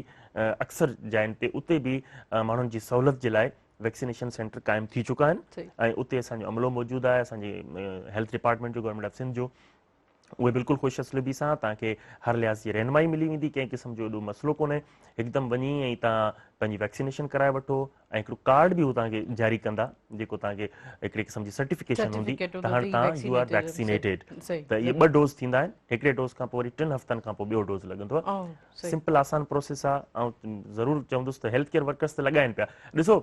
اڪثر جاين تي اتي به ماڻهن جي سهولت جي لاء ويڪسينيشن سينٽر قائم ٿي چڪا آهن ۽ اتي اسان جو عملو موجود آهي اسان جي هيلٿ ڊپارٽمينٽ جو گورنمينٽ آف سنڌ جو اهي بلڪل خوش اسلوبي سان توهان کي هر لحاظ جي رهنمائي ملي ويندي ڪنهن قسم جو ايڏو مسئلو ڪونهي هڪدم وڃي ۽ توهان پنهنجي ويڪسينيشن ڪرائي وٺو ۽ هڪڙو ڪارڊ به هو توهان کي جاري ڪندا جيڪو توهان کي هڪڙي قسم جي سرٽيفڪيشن هوندي ته هاڻ توهان يو آر ويڪسينيٽيڊ ته اهي ٻه ڊوز ٿيندا آهن هڪڙي ڊوز کان پوء وري ٽن هفتن کان پوء ٻيو ڊوز لڳندو آهي سمپل آسان پروسيس آهي آئون ضرور چوندس ته هيلٿ ڪيئر ورڪرس ته لڳائن پيا ڏسو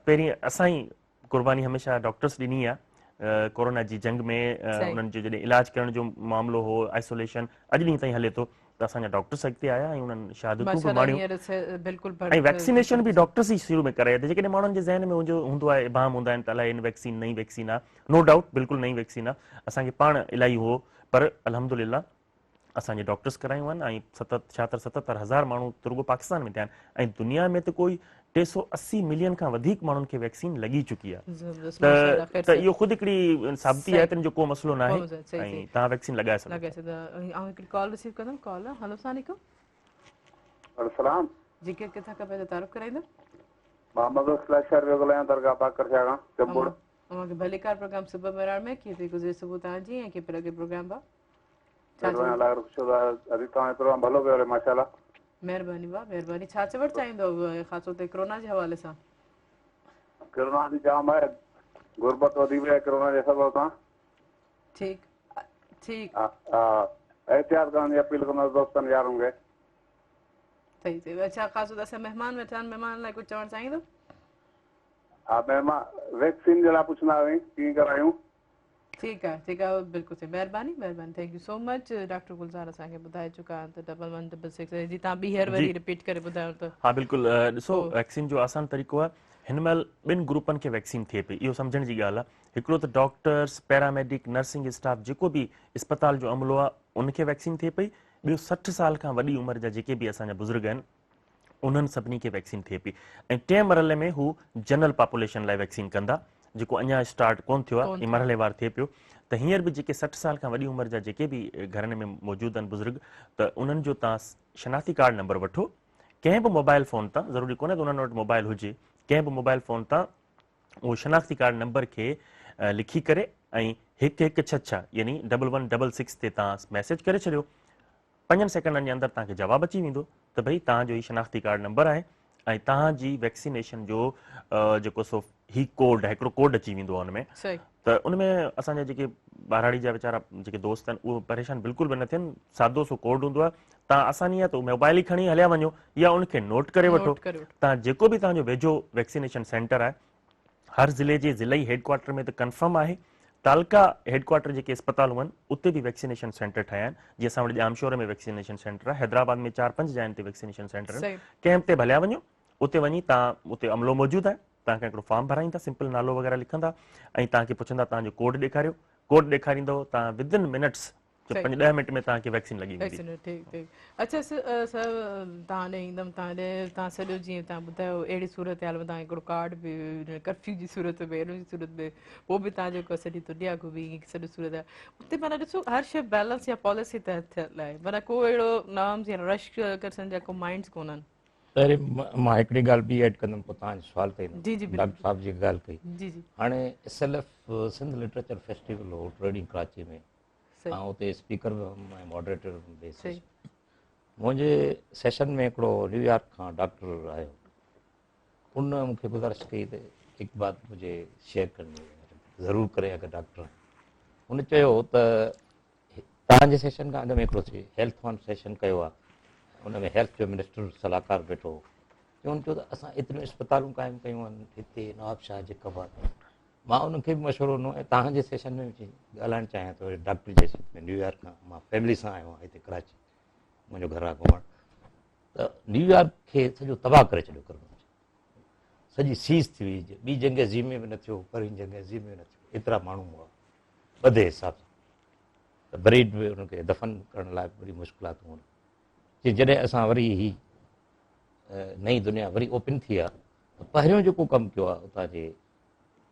پهرين اسان ئي قرباني هميشه ڊاڪٽرس ڏني آ ڪورونا جي جنگ ۾ انهن جو جڏهن علاج ڪرڻ جو معاملو هو آئسوليشن اڄ ڏينهن تائين هلي ٿو ته اسان جا ڊاڪٽرس اڳتي آيا ۽ انهن شهادتون به ماڻيون ۽ ويڪسينيشن به ڊاڪٽرس ئي شروع ۾ ڪرائي ته جيڪڏهن ماڻهن جي ذهن ۾ هوندو آهي ابهام هوندا آهن ته الائي هن ويڪسين نئين ويڪسين آ نو ڊائوٽ بلڪل نئين ويڪسين آ اسان کي پاڻ الائي هو پر الحمدلله اسان جي ڊاڪٽرس ڪرايون آهن ۽ 76 77 هزار ماڻهو ته رڳو پاڪستان ۾ ٿيا آهن ۽ دنيا ۾ ته ڪوئي 380 ملين کان وڌيڪ ماڻهن کي ويڪسين لڳي چڪي آهي ته ته اهو خود هڪڙي ثابتي آهي ته ان جو ڪو مسئلو ناهي ۽ توهان ويڪسين لڳائي سگهو ٿا. آئون هڪڙي ڪال رسيو ڪندم ڪال هلو السلام عليڪم. السلام. جي ڪير ڪٿان کان پنهنجو تعارف ڪرائيندا. محمد لاشار پيو ڳالهايان درگاهه باقر شاهه کان چمبڙ. اوهان کي ڀليڪار پروگرام صبح مهراڻ ۾ ڪيئن ٿي گذري صبح توهان جي ۽ ڪيئن پيو لڳي پروگرام ڀاء. مهرباني الله جو شڪر آهي ادي توهان جو پروگرام ڀلو پيو هلي ماشاءالله. مهرباني ڀاء مهرباني ڇا چوڻ چاهيندو خاص طور تي ڪرونا جي حوالي سان. ڪرونا به جام آهي غربت وڌي وئي آهي ڪرونا جي سبب سان. ٺيڪ ٺيڪ. ها احتياط ڪرڻ جي اپيل ڪندس دوستن يارن کي. صحيح صحيح اڇا خاص طور تي اسان مهمان ويٺا آهن مهمان لاء ڪجهه چوڻ چاهيندو. ها مهمان ويڪسين جي لاء پڇندا هئاسين ڪيئن ڪرايون. ٺيڪ آ ٺيڪ آ بلڪل صحيح مهرباني مهرباني thank you so much doctor Gulzar اسان کي ٻڌائي چڪا آهن ته ڊبل ون ڊبل سڪس جي تان ٻيهر وري رپيٽ ڪري ٻڌايو ته ها بلڪل ڏسو ويڪسين جو آسان طريقو آهي هن مهل ٻن گروپن کي ويڪسين ٿئي پئي اهو سمجهڻ جي ڳالهه آهي هڪڙو ته ڊاڪٽرس پيراميڊڪ نرسنگ اسٽاف جيڪو به اسپتال جو عملو آهي ان کي ويڪسين ٿئي پئي ٻيو 60 سال کان وڏي عمر جا جيڪي به اسان جا بزرگ آهن انهن سڀني کي ويڪسين ٿئي پئي ۽ ٽئين مرحلي ۾ هو جنرل پاپوليشن لاء ويڪسين ڪندا جيڪو اڃا اسٽارٽ ڪون ٿيو آهي مرحلي وار ٿئي پيو ته هينئر به جيڪي 60 سال کان وڏي عمر جا جيڪي به گهرن ۾ موجود آهن بزرگ ته انهن جو تان شناختي ڪارڊ نمبر وٺو ڪنهن به موبائل فون تان ضروري ڪونهي ته انهن وٽ موبائل هجي ڪنهن به موبائل فون تان اهو شناختي ڪارڊ نمبر کي لکي ڪري ۽ هڪ هڪ ڇهه ڇهه يعني ڊبل ون ڊبل سڪس تي تان ميسيج ڪري ڇڏيو پنجن سيڪنڊن جي اندر توهان کي جواب اچي ويندو ته ڀئي توهان جو هي شناختي ڪارڊ نمبر آهي ۽ توهان جي ويڪسينيشن جو جيڪو سو هي ڪوڊ آهي هڪڙو ڪوڊ اچي ويندو آهي ان ۾ ته ان ۾ اسان جا جيڪي ٻهراڙي جا ويچارا جيڪي دوست آهن اهي پريشان بلڪل به نه ٿين سادو سو ڪوڊ هوندو آهي توهان آساني آهي ته موبائل ئي کڻي هليا وڃو يا ان کي نوٽ ڪري وٺو توهان جيڪو به توهان جو ويجهو ويڪسينيشن سينٽر آهي هر ضلعي جي ضلعي هيڊ ڪوارٽر ۾ ته ڪنفرم آهي، تعلقه هيڊ ڪوارٽر جيڪي اسپتالون آهن اتي به ويڪسينيشن سينٽر ٺاهيا آهن، جيئن اسان وٽ ڄامشوري ۾ ويڪسينيشن سينٽر آهي، حيدرآباد ۾ چار پنج جاين تي ويڪسينيشن سينٽر آهن، ڪئمپ تي ڀليا وڃو، اتي وڃي تان اتي عملو موجود آهي، توهان کان هڪڙو فارم ڀرائيندا، سمپل نالو وغيره لکندا ۽ توهان کي پڇندا توهان جو ڪوڊ ڏيکاريو، ڪوڊ ڏيکاريندو توهان ودن منٽس ته پنج ڏهه منٽ ۾ توهان کي ويڪسين لڳي ويندي. ويڪسين ٺيڪ ٺيڪ اڇا سر توهان ڏي ايندم توهان ڏي توهان سڄو جيئن توهان ٻڌايو اهڙي صورتحال ۾ توهان هڪڙو ڪارڊ به ڪرفيو جي صورت ۾ ان جي صورت ۾ پوء به توهان جيڪو سڄي دنيا گهمي سڄي صورتحال اتي معنيٰ ڏسو هر شيء بيلنس يا پاليسي تحت ٿيل آهي معنيٰ ڪو اهڙو نارمز يا رش ڪرڻ جا ڪو مائنڊز ڪونهن. پهرين مان هڪڙي ڳالهه ٻي ايڊ ڪندم پوء توهان سوال تي ايندم. جي جي ڊاڪٽر صاحب جي ڳالهه ڪئي. جي جي. هاڻي S L F Sindh literature festival هو ٽي ڏينهن ڪراچي ۾. آئون اتي اسپيڪر به هئم ۽ ماڊريٽر به هيس. منهنجي سيشن ۾ هڪڙو نيويارڪ کان ڊاڪٽر آيو، ان مون کي گذارش ڪئي ته هڪ بات مجهي شيئر ڪرني هي، ضرور ڪري اگر ڊاڪٽر آهن. هن چيو ته توهان جي سيشن کان اڳ ۾ هڪڙو هيلٿ وان سيشن ڪيو آهي، ان ۾ هيلٿ جو منسٽر صلاحڪار ويٺو هو. ان چيو ته اسان ايتريون اسپتالون قائم ڪيون آهن هتي نوابشاهه جيڪب آباد. مان ان کي به مشورو ڏنو ۽ توهان جي سيشن ۾ به ڳالهائڻ چاهيان ٿو ڊاڪٽر جي حيثيت ۾ نيويارڪ کان مان فيملي سان آيو آهيان هتي ڪراچي منهنجو گهر آهي گهمڻ ته نيويارڪ کي سڄو تباهه ڪري ڇڏيو ڪرونا سڄي سيز ٿي وئي. ٻي جنگ عظيم ۾ به نه ٿيو، پهرين جنگ عظيم ۾ به نه ٿيو، ايترا ماڻهو هئا ٻڌي حساب سان ته بريڊ به انهن کي دفن ڪرڻ لاء به وڏي مشڪلاتون هيون. چي جڏهن اسان وري هي نئين دنيا وري اوپن ٿي آ ته پهريون جيڪو ڪم ڪيو آ اتان جي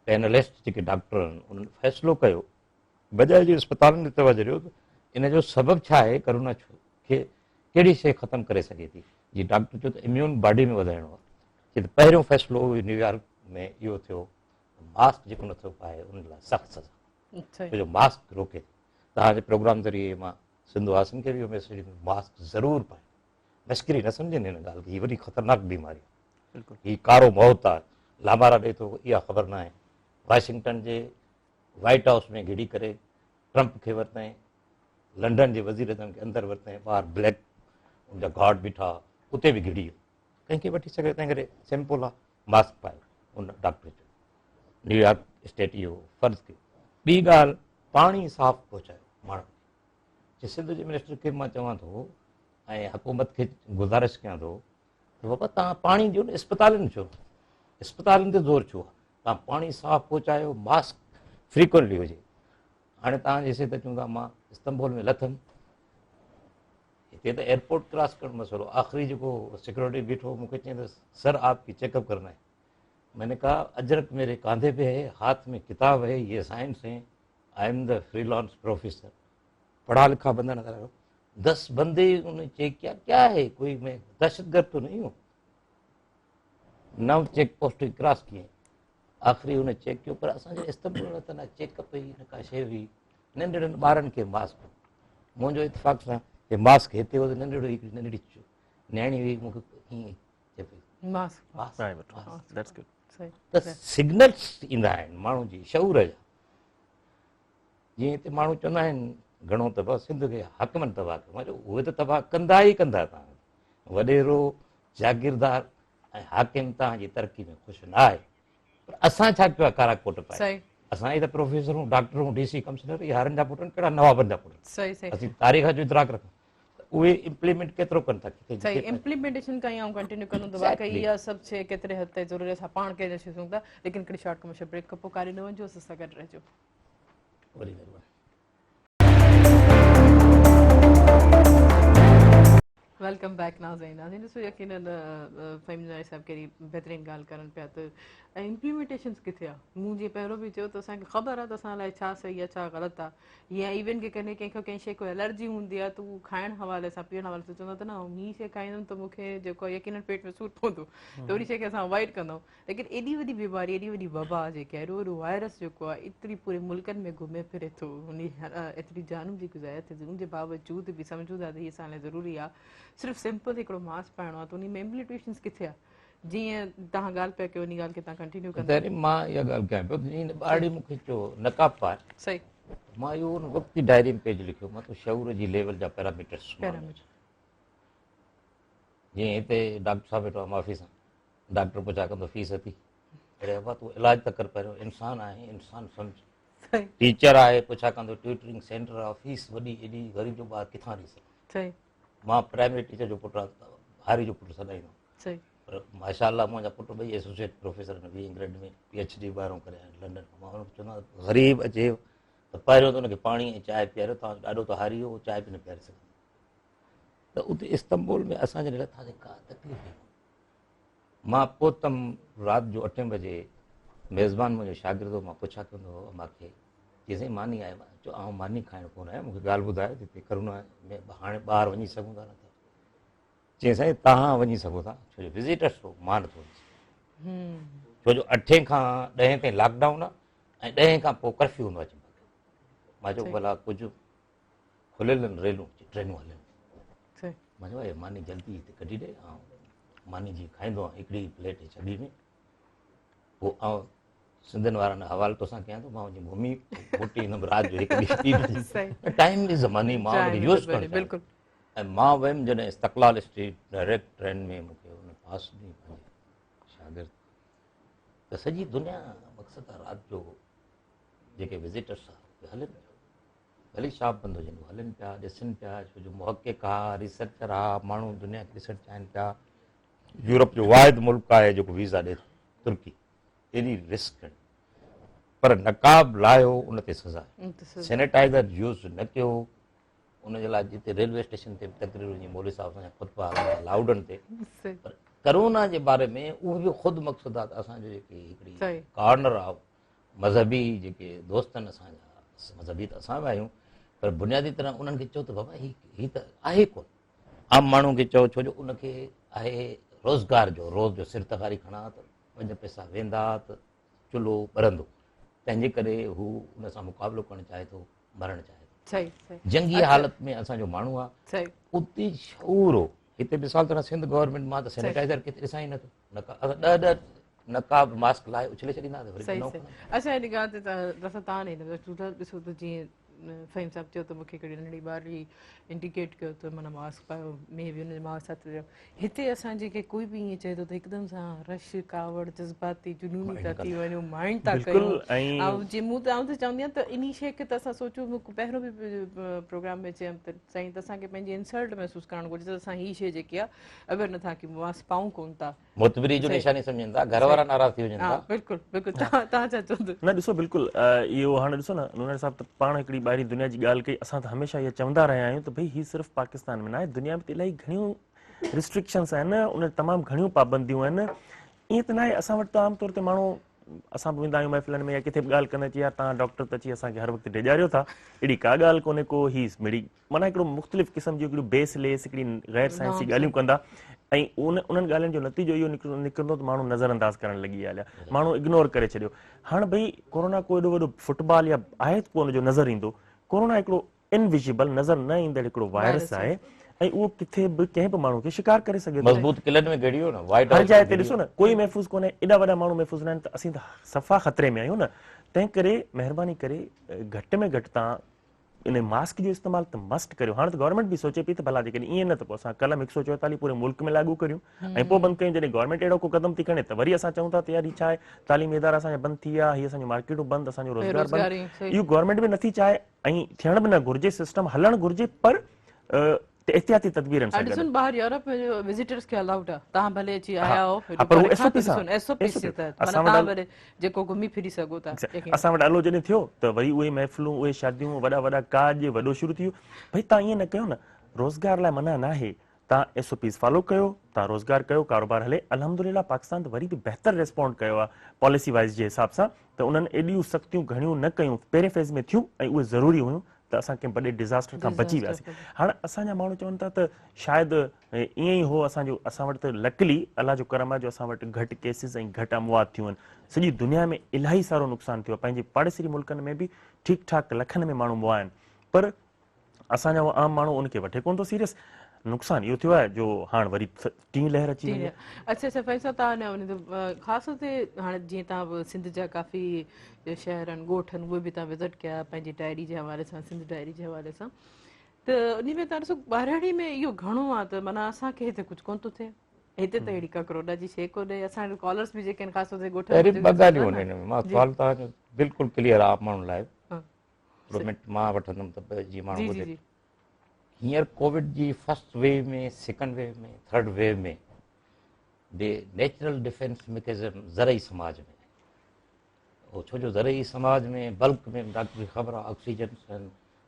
پينلسٽ جيڪي ڊاڪٽر آهن انهن فيصلو ڪيو بجاء جي اسپتالن ڏي توجه ڏيو ته ان جو سبب ڇا آهي، ڪرونا کي ڪهڙي شيء ختم ڪري سگهي ٿي. جي ڊاڪٽر چيو ته اميون باڊي ۾ وڌائڻو آهي. چي ته پهريون فيصلو نيويارڪ ۾ اهو ٿيو ته ماسڪ جيڪو نٿو پائي ان لاء سخت سزا، ڇو جو ماسڪ روڪي ٿو. توهان جي پروگرام ذريعي مان سنڌ واسين کي به اهو ميسيج ڏيندس ماسڪ ضرور پائين. مشڪري نه سمجهن هن ڳالهه کي، هي وڏي خطرناڪ بيماري آهي، هي ڪارو موت آهي، لامارا ڏئي ٿو اها خبر ناهي. واشنگٽن جي وائيٽ هائوس ۾ گهڙي ڪري ٽرمپ کي ورتائين، لنڊن جي وزير اعظم کي اندر ورتائين، ٻاهر بليڪ ان جا گارڊ بيٺا اتي به گهڙي ويو، ڪنهن کي وٺي سگهيو. تنهن ڪري سمپل آهي، ماسڪ پايو. ان ڊاڪٽر چيو نيويارڪ اسٽيٽ اهو فرض ڪيو. ٻي ڳالهه پاڻي صاف پهچايو ماڻهن کي. سنڌ جي منسٽر کي مان چوان ٿو ۽ حڪومت کي گذارش ڪيان ٿو ته بابا توهان پاڻي ڏيو نه اسپتالن ڇو، اسپتالن تي زور ڇو آهي؟ توهان پاڻي صاف پهچايو، ماسڪ فريڪوئنٽلي هجي. هاڻي توهان جي حيثيت چون ٿا مان استنبول ۾ لٿم، هتي ته ايئرپورٽ ڪراس ڪرڻ مسئلو، آخري جيڪو سيڪيورٽي بيٺو مون کي چيائين ته سر آپ ڪي چيڪ اپ ڪرنا هي. مين ني ڪها اجرڪ ميري ڪانڌي پي هي، هاٿ ۾ ڪتاب هي، يي science he, I am the freelance professor, پڙها لکا بندا نظر آيو. 10 بندي انهن چيڪ ڪيا، ڪيا هي ڪوئي مين دهشتگرد تو نهين هون. 9 چيڪ پوسٽ ڪراس ڪيئي، آخري هن چيڪ ڪيو. پر اسان جي استنبول ۾ ته نه چيڪ اپ هئي نه ڪا شيء هئي. ننڍڙن ٻارن کي ماسڪ، منهنجو اتفاق سان هي ماسڪ هتي هو ته ننڍڙو هڪڙي ننڍڙي نياڻي هئي، مون کي ائين چئي پئي ماسڪ، ماسڪ. ته سگنلس ايندا آهن ماڻهو جي شعور جا. جيئن هتي ماڻهو چوندا آهن گهڻو ته بس سنڌ کي حاڪمن تباهه ڪيو، مان چيو اهي ته تباهه ڪندا ئي ڪندا، توهان کي وڏيرو جاگيردار ۽ حاڪم توهان جي ترقي ۾ خوش نه آهي. پر اسان ڇا ڪيو آهي ڪارا ڪوٽ پائي؟ اسان ئي ته پروفيسر هون، ڊاڪٽر هون، ڊي سي ڪمشنر، اهي هارين جا پٽ آهن، ڪهڙا نوابن جا پٽ آهن؟ اسين تاريخ جو ادراڪ رکون ته اهي امپليمينٽ ڪيترو ڪن ٿا، ڪٿي صحيح امپليمينٽيشن کان ئي آئون ڪنٽينيو ڪندم ته واقعي اها سڀ شيء ڪيتري حد تائين ضروري آهي اسان پاڻ ڪري ڏسي سگهون ٿا. ليڪن هڪڙي شارٽ ڪمرشل بريڪ کان پوء ڪاڏي نه وڃجو، اسان سان گڏ رهجو. وڏي مهرباني. Welcome back ناظرين. ناظرين ڏسو يقينن فهيم جنائي صاحب ڪهڙي بهترين ڳالهه ڪرن پيا ته امپليمينٽيشنس ڪٿي آ. مون جيئن پهريون به چيو ته اسان کي خبر آ ته اسان لاء ڇا صحيح آ ڇا غلط آ، يا ايون ڪي ڪڏهن ڪنهن کي ڪنهن شيء ڪو الرجي هوندي آ ته هو کائڻ حوالي سان پيئڻ حوالي سان چوندو آ ته نه هي شيء کائيندم ته مون کي جيڪو آ يقينن پيٽ ۾ سور پوندو ته ان شيء کي اسان اوائڊ ڪندا آهيون. ليڪن ايڏي وڏي بيماري ايڏي وڏي وبا جيڪي آهي ايڏو وڏو وائرس جيڪو آهي ايتري پوري ملڪن ۾ گهمي ڦري ٿو ان ايتري جانون جيڪي ضايع ٿي ان جي باوجود به سمجهون ٿا ته هي اسان لاء ضروري آهي صرف سمپل هڪڙو ماسڪ پائڻو آهي ته ان ۾ امپليٽيشنس ڪٿي آهي جيئن توهان ڳالهه پيا ڪيو ان ڳالهه کي توهان ڪنٽينيو ڪندا. تڏهن مان اها ڳالهه ڪيان پيو ته جيئن ٻارڙي مون کي چيو نقاب پاء، صحيح، مان اهو ان وقت ئي ڊائري ۾ پيج لکيو مان ته شعور جي ليول جا پيراميٽرس جيئن هتي ڊاڪٽر صاحب ويٺو آهي معافي سان ڊاڪٽر پڇا ڪندو فيس اٿي، اڙي ابا تون علاج ته ڪر پهريون، انسان آهين انسان سمجھ. ٽيچر آهي پڇا ڪندو ٽيوٽرنگ سينٽر آهي فيس وڏي ايڏي غريب جو ٻار ڪٿان ڏئي سگهي. مان پرائمري ٽيچر جو پٽ آهيان هاري جو پٽ سڏائيندو پر ماشاء الله منهنجا پٽ ٻئي ايسوسيئيٽ پروفيسر آهن 20 گريڊ ۾ پي ايڇ ڊي ٻاهرون ڪري آيا آهن لنڊن کان. مان انهن کي چوندو آهيان غريب اچي ته پهريون ته ان کي پاڻي ۽ چانهه پياريو، توهان جو ڏاڏو ته هاري هو چانهه به نه پياري سگهندو. ته اتي استنبول ۾ اسان جڏهن لٿاسين ڪا تڪليف ئي ڪونه. مان پهتم رات جو اٺين بجي، ميزبان منهنجو شاگرد هو، مان پڇا ڪندو هو امان کي، چي سائين ماني آهي؟ مان چيو آئون ماني کائڻ ڪونه آيو، مون کي ڳالهه ٻڌايو ته هتي ڪرونا ۾ هاڻي ٻاهر وڃي سگهون ٿا نٿا؟ چي سائين توهان وڃي سگهو ٿا، ڇو جو وزيٽرس هو، مان نٿو وڃي سگهان، ڇو جو اٺين کان ڏهين تائين لاڪ ڊائون آهي ۽ ڏهين کان پوء ڪرفيو هوندو آهي. مان چيو ڀلا ڪجهه کليل آهن ريلون، ٽرينون هلن. مان چيو اي ماني جلدي هتي ڪڍي ڏي، آئون ماني جي کائيندو آهيان هڪڙي پليٽ ڇٻي ۾. پوء آئون سنڌين وارن حوال توسان ڪيان ٿو، مان وڃي گهمي موٽي ايندم رات جو هڪ ٻي ٽي بجي. ٽائيم از مني، مان ان کي يوز ڪرڻ چاهيان ٿو. ۽ مان ويم جڏهن استقلال اسٽريٽ ڊائريڪٽ ٽرين ۾ مون کي ان پاس ڏني پنهنجي شاگرد ته سڄي دنيا مقصد آ رات جو جيڪي وزيٽرس آ اهي هلن پيا، ڀلي شاپ بند هجن، هلن پيا ڏسن پيا، ڇو جو محقق آ، ريسرچر آ، ماڻهو دنيا کي ڏسڻ چاهين پيا. يورپ جو واحد ملڪ آهي جيڪو ويزا ڏي ٿو، ترڪي ايڏي رسڪ کڻي، پر نقاب لاهيو ان تي سزا آهي، سينيٽائزر يوز نه ڪيو ان جي لاء جتي ريلوي اسٽيشن تي به تقرير وڃي مولوي صاحب اسان جا خطبا هلندا لائوڊن تي، پر ڪرونا جي باري ۾ اهو به خود مقصد آهي ته اسان جو جيڪي هڪڙي ڪارنر آهي مذهبي جيڪي دوست آهن اسان جا، مذهبي ته اسان به آهيون پر بنيادي طرح انهن کي چئو ته بابا هي ته آهي ڪونه، عام ماڻهو کي چئو ڇو جو ان کي آهي روزگار جو، روز جو سر تغاري کڻا ته 5 پئسا ويندا ته چلهو ٻرندو، تنهن جي ڪري هو ان سان مقابلو ڪرڻ چاهي ٿو، مرڻ چاهي ٿو. جنگي حالت ۾ اسان جو ماڻهو آهي، اتي شعور هو. هتي مثال طرح سنڌ گورنمينٽ مان ته سينيٽائزر ڪٿي ڏسان ئي نٿو، اسان 10 10 نقاب ماسڪ لاهي اڇلي ڇڏيندا هئاسين، وري نئون کڻندا. اڇا ان ڳالهه تي ته تان نه ايندم، ڏسو ته جيئن فهيم صاحب چيو ته مونکي هڪڙي ننڍڙي ٻارڙي انڊيڪيٽ ڪيو ته معنيٰ ماسڪ پايو، مي به ان جي ماء ساٿ ويو. هتي اسان جي کي ڪوئي به ائين چئي ٿو ته هڪدم سان رش، ڪاوڙ، جذباتي، جنوني ٿا ٿي وڃون، مائنڊ ٿا ڪيون. آئون جي مون ته آئون ته چوندي آهيان ته انهي شيء کي ته اسان سوچون، مون پهريون به پروگرام ۾ چيم ته سائين ته اسان کي پنهنجي انسلٽ محسوس ڪرڻ گهرجي ته اسان هي شيء جيڪي آهي اويئر نٿا ڪيون، ماسڪ پائون ڪونه ٿا. معتبري جو نشاني سمجهن ٿا، گهر وارا ناراض ٿي وڃن ٿا. بلڪل بلڪل توهان ڇا چوندو؟ نه ڏسو بلڪل اهو هاڻي ڏسو نه نوناري صاحب ته پاڻ هڪڙي ٻاهرين دنيا جي ڳالهه ڪئي، اسان ته هميشه اها چوندا رهيا آهيون ته ڀئي هي صرف پاڪستان ۾ ناهي، دنيا ۾ ته الاهي گهڻيون ريسٽرڪشنس آهن، ان تمام گهڻيون پابنديون آهن، ائين ته ناهي اسان وٽ ته عام طور تي ماڻهو اسان به ويندا آهيون محفلن ۾ يا ڪٿي به ڳالهه ڪندي چي يار توهان ڊاڪٽر ته اچي اسان کي هر وقت ڊيڄاريو ٿا، اهڙي ڪا ڳالهه ڪونهي ڪو هي مڙئي معنيٰ هڪڙو مختلف قسم جون هڪڙيون بيس ليس هڪڙي غير سائنسي ڳالهيون ڪندا ۽ انهن ڳالهين جو نتيجو اهو نڪرندو ته ماڻهو نظر انداز ڪرڻ لڳي ويا هليا، ماڻهو اگنور ڪري ڇڏيو. هاڻ ڀئي ڪورونا ڪو ايڏو وڏو فٽبال يا آهي ته ڪو ان جو نظر ايندو، ڪورونا هڪڙو انويزيبل نظر نه ايندڙ هڪڙو وائرس آهي ۽ اهو ڪٿي به ڪنهن به ماڻهو کي شڪار ڪري سگهي ٿو. مضبوط قلعن ۾ گهڙي ويو نه، وائيٽ هر هائوس جاء ۾ تي گهڙي ڏسو ويو. نه ڪوئي محفوظ ڪونهي، ايڏا وڏا ماڻهو محفوظ ناهن ته اسين ته صفا خطري ۾ آهيون نه، تنهن ڪري مهرباني ڪري گهٽ ۾ گهٽ توهان ان ماسڪ جو استعمال ته مسٽ ڪريو. هاڻ ته گورنمينٽ به سوچي پئي ته ڀلا جيڪڏهن ائين نه ته پوء اسان قلم 144 پوري ملڪ ۾ لاڳو ڪريون ۽ پوء بند ڪيون. جڏهن گورنمينٽ اهڙو ڪو قدم ٿي کڻي ته وري اسان چئون ٿا ته يار هي ڇا آهي، تعليمي ادارا اسان جا بند ٿي ويا، هي اسان جون مارڪيٽون بند، اسان جو روزگار بند. اهو گورنمينٽ به نٿي چاهي ۽ ٿيڻ به نه گهرجي، سسٽم هلڻ گهرجي پر احتياطي تدبيرن سان گڏ. ڏسو ٻاهر يورپ ۾ جو وزيٽرز کي الائوڊ آ، توهان ڀلي اچي آيا آهو ها پر هو ايس او پي سان، ايس او پي سي تحت معنيٰ توهان ڀلي جيڪو گهمي ڦري سگهو ٿا. اسان وٽ الو جڏهن ٿيو ته وري اهي محفلون اهي شاديون وڏا وڏا ڪاڄ وڏو شروع ٿي ويو. ڀئي توهان ائين نه ڪيو نه، روزگار لاء منع ناهي، توهان ايس او پيز فالو ڪيو، توهان روزگار ڪيو، ڪاروبار هلي. الحمدلله پاڪستان ته وري به بهتر ريسپونڊ ڪيو آهي پاليسي وائيز جي حساب سان ته انهن ايڏيون سختيون گهڻيون نه ڪيون، پهرين فيز ۾ ٿيون ۽ اهي ضروري هيون ته اسان ڪنهن وڏي ڊزاسٽر کان بچي وياسين. هاڻ اسان جا ماڻهو چون ٿا ته شايد ائين ئي هو اسان جو، اسان وٽ ته لڪلي الله جو ڪرم آهي جو اسان وٽ گهٽ ڪيسز ۽ گهٽ اموات ٿيون آهن. سڄي دنيا ۾ الاهي سارو نقصان ٿيو آهي، پنهنجي پاڙيسري ملڪن ۾ به ٺيڪ ٺاڪ لکن ۾ ماڻهو مئا آهن پر اسان جا عام ماڻهو ان کي وٺي ڪونه ٿو سيريس. نقصان اهو ٿيو آهي جو هاڻ وري ٽين لهر اچي وئي آهي. اڇا اڇا فهيم صاحب توهان ان خاص طور تي هاڻي جيئن توهان سنڌ جا ڪافي شهر آهن ڳوٺ آهن اهي به توهان وزٽ ڪيا پنهنجي ڊائري جي حوالي سان سنڌ ڊائري جي حوالي سان ته انهي ۾ توهان ڏسو ٻهراڙي ۾ اهو گهڻو آهي ته معنيٰ اسان کي هتي ڪجهه ڪونه ٿو ٿئي هتي ته اهڙي ڪا ڪرونا جي شيء ڪونهي اسان وٽ ڪالرس به جيڪي آهن خاص طور تي ڳوٺن ۾ ٻه ڳالهيون آهن هن ۾ مان سوال توهان جو بلڪل ڪليئر آهي عام ماڻهن لاء هڪڙو منٽ مان وٺندم ته جيئن ماڻهو ٻڌي. هينئر ڪووڊ جي فرسٽ ويو ۾، سيڪنڊ ويو ۾، ٿرڊ ويو ۾ به نيچرل ڊفينس ميڪنزم زرعي سماج ۾ آهي. ڇو جو زرعي سماج ۾ بلڪ ۾ ڊاڪٽر کي خبر آهي آڪسيجن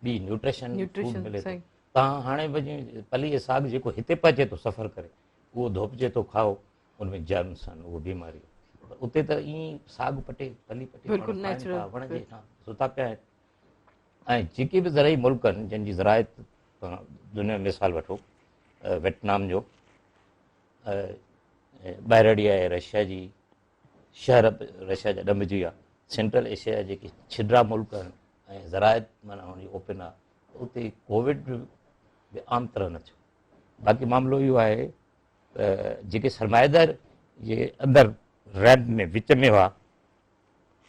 ٻي نيوٽريشن فوڊ ملي ٿو. تان هاڻي به جي پلي جي ساڳ جيڪو هتي پهچي ٿو سفر ڪري اهو ڌوپجي ٿو کائو ان ۾ جرمس آهن اهو بيماري پر اتي ته ائين ساڳ پٽي پلي پٽي بلڪل نيچرل وڻ جي هيٺان ستا پيا آهن ۽ جيڪي به زرعي ملڪ آهن جن جي زراعت دنيا ۾ مثال وٺو ويٽنام جو ٻاهرڙي آهي رشيا جي شهر رشيا جا ڏنڀجي ويا سينٽرل ايشيا جا جيڪي ڇڊرا ملڪ آهن ۽ زراعت معنيٰ هن جي اوپن آهي اتي ڪووڊ به عام طرح نه ٿيو. باقي معاملو اهو آهي ته جيڪي سرمائيدار جي اندر ريمپ ۾ وچ ۾ هئا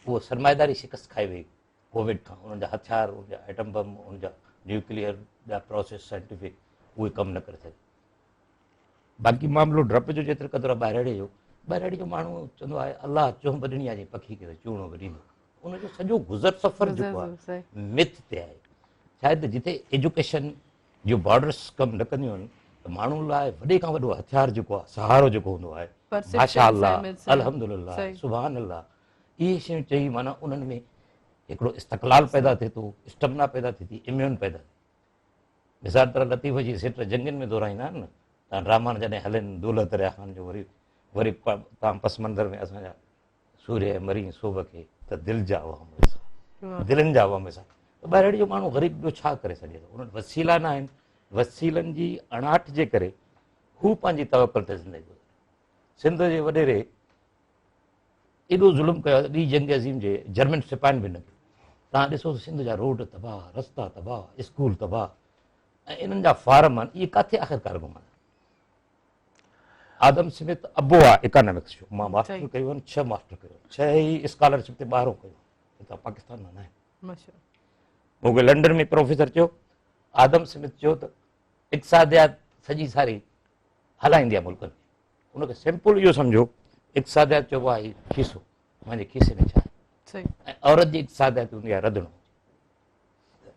اهو سرمائيداري شڪست کائي وئي ڪووڊ کان، انهن جا هٿيار، انهن جا ايٽم بم، انهن جا نيوڪليئر جا پروسيس سائنٽيفڪ اهي ڪم نه ڪري سگهيا. باقي معاملو ڊپ جو جيتري قدر آهي ٻاهراڙي جو، ٻاهراڙي جو ماڻهو چوندو آهي الله چونهه به ڏني آهي جي پکي کي ته چوڻو به ڏيندو. ان جو سڄو گذر سفر جيڪو آهي مٿ تي آهي. شايد جتي ايجوڪيشن جو بارڊرس ڪم نه ڪنديون آهن ته ماڻهو لاء وڏي کان وڏو هٿيار جيڪو آهي سهارو جيڪو هوندو آهي ماشاء الله الحمدلله سبحان الله اهي شيون چئي معنيٰ انهن ۾ هڪڙو استقلال پيدا ٿئي ٿو، اسٽمنا پيدا ٿئي ٿي، اميون پيدا ٿئي ٿي. مثال طرح لطيف جي سٽ جنگين ۾ دهرائيندا آهن نه تان ڊراما جڏهن هلن دولهه دريا خان جو وري وري تان پس منظر ۾ اسان جا سورهيه مرين سوڀ کي ته دل جا وهم وسا دلن جا وهم وسا ته ٻهراڙي جو ماڻهو غريب ٻيو ڇا ڪري سگهي ٿو؟ ان وٽ وسيلا نه آهن، وسيلن جي اڻاٺ جي ڪري هو پنهنجي توڪل تي زندگي گذاري. سنڌ جي وڏيري ايڏو ظلم ڪيو آهي ٻي جنگ عظيم جي جرمن سپاهين به نه ڪيو. توهان ڏسو ته سنڌ جا روڊ تباهه، رستا تباهه، اسڪول تباهه ۽ انهن جا فارم آهن اهي ڪاٿي آخرڪار گهمندا؟ آدم سمٿ ابو آهي اڪانامڪس جو، مان ماسٽر ڪيو آهن، 6 ماسٽر ڪيو آهن، 6 ئي اسڪالرشپ تي ٻاهرون ڪيو آهن، هتان پاڪستان مان ناهن. مون کي لنڊن ۾ پروفيسر چيو، آدم سمٿ چيو ته اقتصاديات سڄي ساري هلائيندي آهي ملڪن کي. ان کي سمپل اهو سمجهو اقتصاديات چئبو آهي کيسو، منهنجي کيسي ۾ ڇا آهي، ۽ عورت جي اقتصاديات هوندي آهي رڌڻو،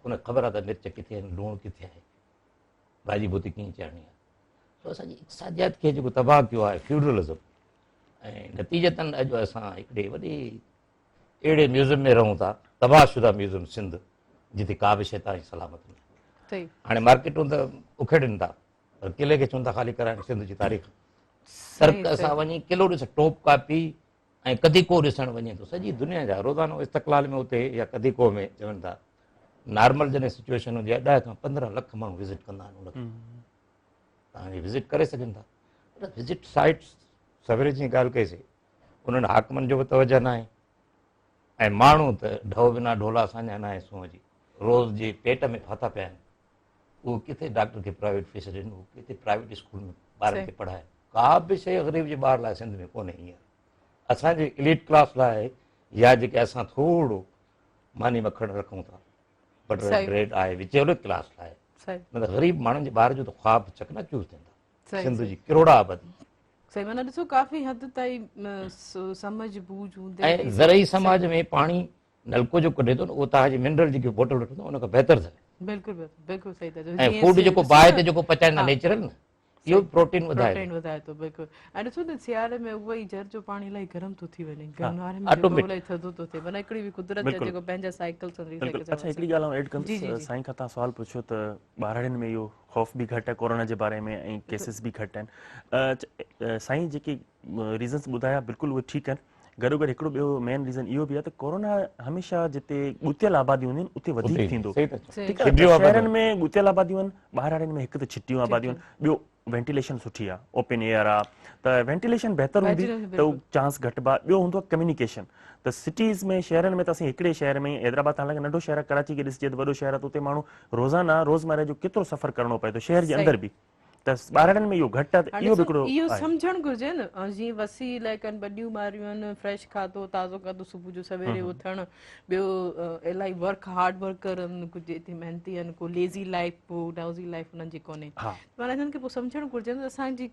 ان کي خبر آهي ته مرچ ڪٿي آهن، لوڻ ڪٿي آهي، ڀاڄي ڀتي ڪيئن چاڙهڻي آهي. سو اسان جي اقتصاديات کي جيڪو تباهه ڪيو آهي فيوڊرلزم، ۽ نتيجتن اڄ اسان هڪڙي وڏي اهڙي ميوزم ۾ رهون ٿا، تباهه شده ميوزم سنڌ، جتي ڪا به شيء تائين سلامت نه آهي. هاڻي مارڪيٽون ته اکيڙين ٿا، پر قلعي کي ڇو نٿا خالي ڪرائين؟ سنڌ جي تاريخ ترڪ اسان وڃي قلعو ڏس، ٽوپ ڪاپي ۽ ڪديڪو ڏسڻ وڃي ٿو سڄي دنيا جا روزانو استقلال ۾ اتي يا ڪديڪو ۾ چون ٿا نارمل جڏهن سچويشن هوندي آهي 10 کان 15 لک ماڻهو وزٽ ڪندا آهن ان کي. توهان جي وزٽ ڪري سگهن ٿا، پر وزٽ سائٽس سويري جيئن ڳالهه ڪئي سي انهن حاڪمن جو به توجه ناهي ۽ ماڻهو ته ڍؤ بنا ڍولا اسان جا ناهي سونهن جي روز جي پيٽ ۾ ڦاٿا پيا آهن. اهو ڪٿي ڊاڪٽر کي پرائيويٽ فيس ڏين، اهو ڪٿي پرائيويٽ اسڪول ۾ ٻارن کي پڙهائين. ڪا به شيء غريب جي ٻار لاء سنڌ ۾ ڪونهي هينئر. اسان جي اليٽ ڪلاس لاء يا جيڪي اسان ٿورو ماني مکڻ رکون ٿا، بٽر ۽ بريڊ آهي وچولي ڪلاس لاء، نه ته غريب ماڻهن جي ٻار جو ته خواب چڪنا چور ٿيندا. سنڌ جي ڪروڙا آبادي. صحيح معنيٰ ڏسو ڪافي حد تائين سمجهه بوجهه هوندي ۽ زرعي سماج ۾ پاڻي نلڪو جو ڪڍي ٿو نه اهو توهان جي منرل جيڪي بوٽل وٺندو ان کان بهتر اٿو. بلڪل بلڪل صحيح ٿا چئو. ۽ فوڊ جيڪو باهه تي جيڪو پچائيندا نيچرل نه اهو به پروٽين وڌائي پروٽين وڌائي ٿو بلڪل. ۽ ڏسو نه سياري ۾ اهو ئي جر جو پاڻي الاهي گرم ٿو ٿي وڃي، اونهاري ۾ جيڪو الاهي ٿڌو ٿو ٿئي، معنيٰ هڪڙي به قدرت جا جيڪو پنهنجا سائيڪلز آهن ري سائيڪلز. اڇا هڪڙي ڳالهه آئون ايڊ ڪندس، سائين کان توهان سوال پڇيو ته ٻهراڙين ۾ اهو خوف به گهٽ آهي ڪورونا جي باري ۾ ۽ ڪيسز به گهٽ آهن. سائين جيڪي ريزنس ٻڌايا بلڪل اهي ٺيڪ آهن، گڏوگڏ هڪڙو ٻيو مين ريزن اهو به آهي ته ڪورونا هميشه جتي ڳتيل آباديون هونديون آهن اتي وڌيڪ ٿيندو. ٺيڪ آهي نه، شهرن ۾ ڳتيل آباديون آهن، ٻهراڙين ۾ هڪ ته ڇٽيون آباديون آهن، ٻيو وينٽيليشن سٺي آهي، اوپن ايئر آهي ته وينٽيليشن بهتر هوندي ته چانس گهٽبا. ٻيو هوندو آهي ڪميونيڪيشن، ته سٽيز ۾ شهرن ۾ ته اسين هڪڙي شهر ۾ حيدرآباد حالانڪه ننڍو شهر آهي، ڪراچي کي ڏسجي ته وڏو شهر آهي ته اتي ماڻهو روزانه روزمره جو ڪيترو سفر ڪرڻو پئي ٿو شهر جي اندر به، ته ٻارڙن ۾ اهو گهٽ آهي ته اهو به هڪڙو اهو سمجهڻ گهرجي نه جيئن وسيع علائقن ٻنيون ماريون آهن، فريش کاڌو تازو کاڌو صبح جو سويري اٿڻ، ٻيو الاهي ورڪ هارڊ ورڪر آهن، ڪجهه ايتري محنتي آهن، ڪو ليزي لائف ڪو ڊائوزي لائف انهن جي ڪونهي، معنيٰ انهن کي پوء سمجهڻ گهرجي نه اسان جي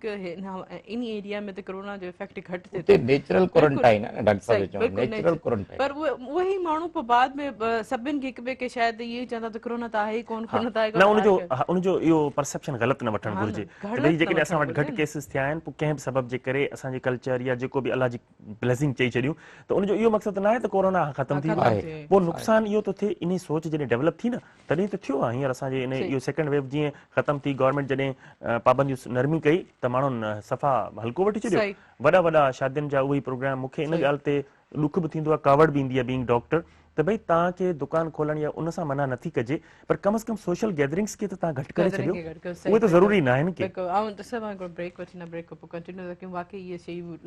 ان ايريا ۾ ته ڪرونا جو افيڪٽ گهٽ ٿئي ٿو. نيچرل ڪورنٽائن آهي نه ڊاڪٽر صاحب جو چوڻ نيچرل ڪورنٽائن، پر اهي ئي ماڻهو پوء بعد ۾ سڀن کي هڪ ٻئي کي شايد اهو ئي چوندا ته ڪرونا ته آهي ئي ڪونه، ڪرونا ته آهي ڪونه. نه ان جو اهو پرسيپشن غلط نه وٺڻ گهرجي ته ڀئي جيڪڏهن اسان وٽ گهٽ ڪيسز ٿيا آهن پوء ڪنهن به سبب جي ڪري اسان جي ڪلچر يا جيڪو به الله جي بليسنگ چئي ڇڏيون ته ان جو اهو مقصد نه آهي ته ڪورونا ختم ٿي ويو، پوء نقصان اهو ٿو ٿئي انهي سوچ جڏهن ڊيولپ ٿي نه تڏهن ته ٿيو آهي. هينئر اسان جي ان اهو سيڪنڊ ويو جيئن ختم ٿي گورنمينٽ جڏهن پابنديون نرمي ڪئي ته ماڻهن صفا هلڪو وٺي ڇڏيو، وڏا وڏا شادين جا اهي پروگرام. مون کي ان ڳالهه تي ڏک به ٿيندو آهي، ڪاوڙ به ايندي آهي بينگ ڊاڪٽر ته ڀئي توهان کي دڪان کولڻ يا ان سان منع نٿي ڪجي پر ڪم از ڪم سوشل گيدرنگس کي ته توهان گهٽ ڪري ڇڏيو، اهي ته ضروري ناهن ڪي. بلڪل آئون ته سڀ هڪڙو بريڪ وٺي نه بريڪ کان پوء ڪنٽينيو ٿا ڪيون. واقعي اهي شيون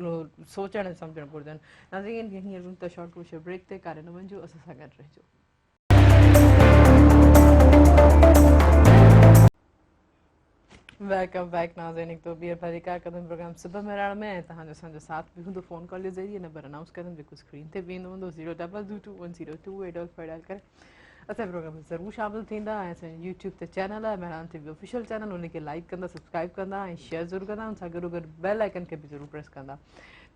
سوچڻ ۽ سمجهڻ گهرجن. ناظرين هينئر وڃون ٿا شارٽ ڪمرشل بريڪ تي، ڪاڏي نه وڃجو، اسان سان گڏ رهجو. Welcome back ناظرين هڪ دفعو ٻيهر ڀليڪار ڪندم پروگرام صبح مهراڻ ۾ ۽ توهان جو اسان جو ساٿ به هوندو فون ڪال جي ذريعي نمبر انائونس ڪندم جيڪو اسڪرين تي به ايندو هوندو zero double two two one zero two eight double five dial ڪري اسان جي پروگرام ۾ ضرور شامل ٿيندا ۽ اسان جي يوٽيوب تي چينل آهي مهراڻ ٽي وي آفيشل چينل ان کي لائڪ ڪندا سبسڪرائب ڪندا ۽ شيئر ضرور ڪندا ان سان گڏو گڏ بيل آئيڪن کي به ضرور پريس ڪندا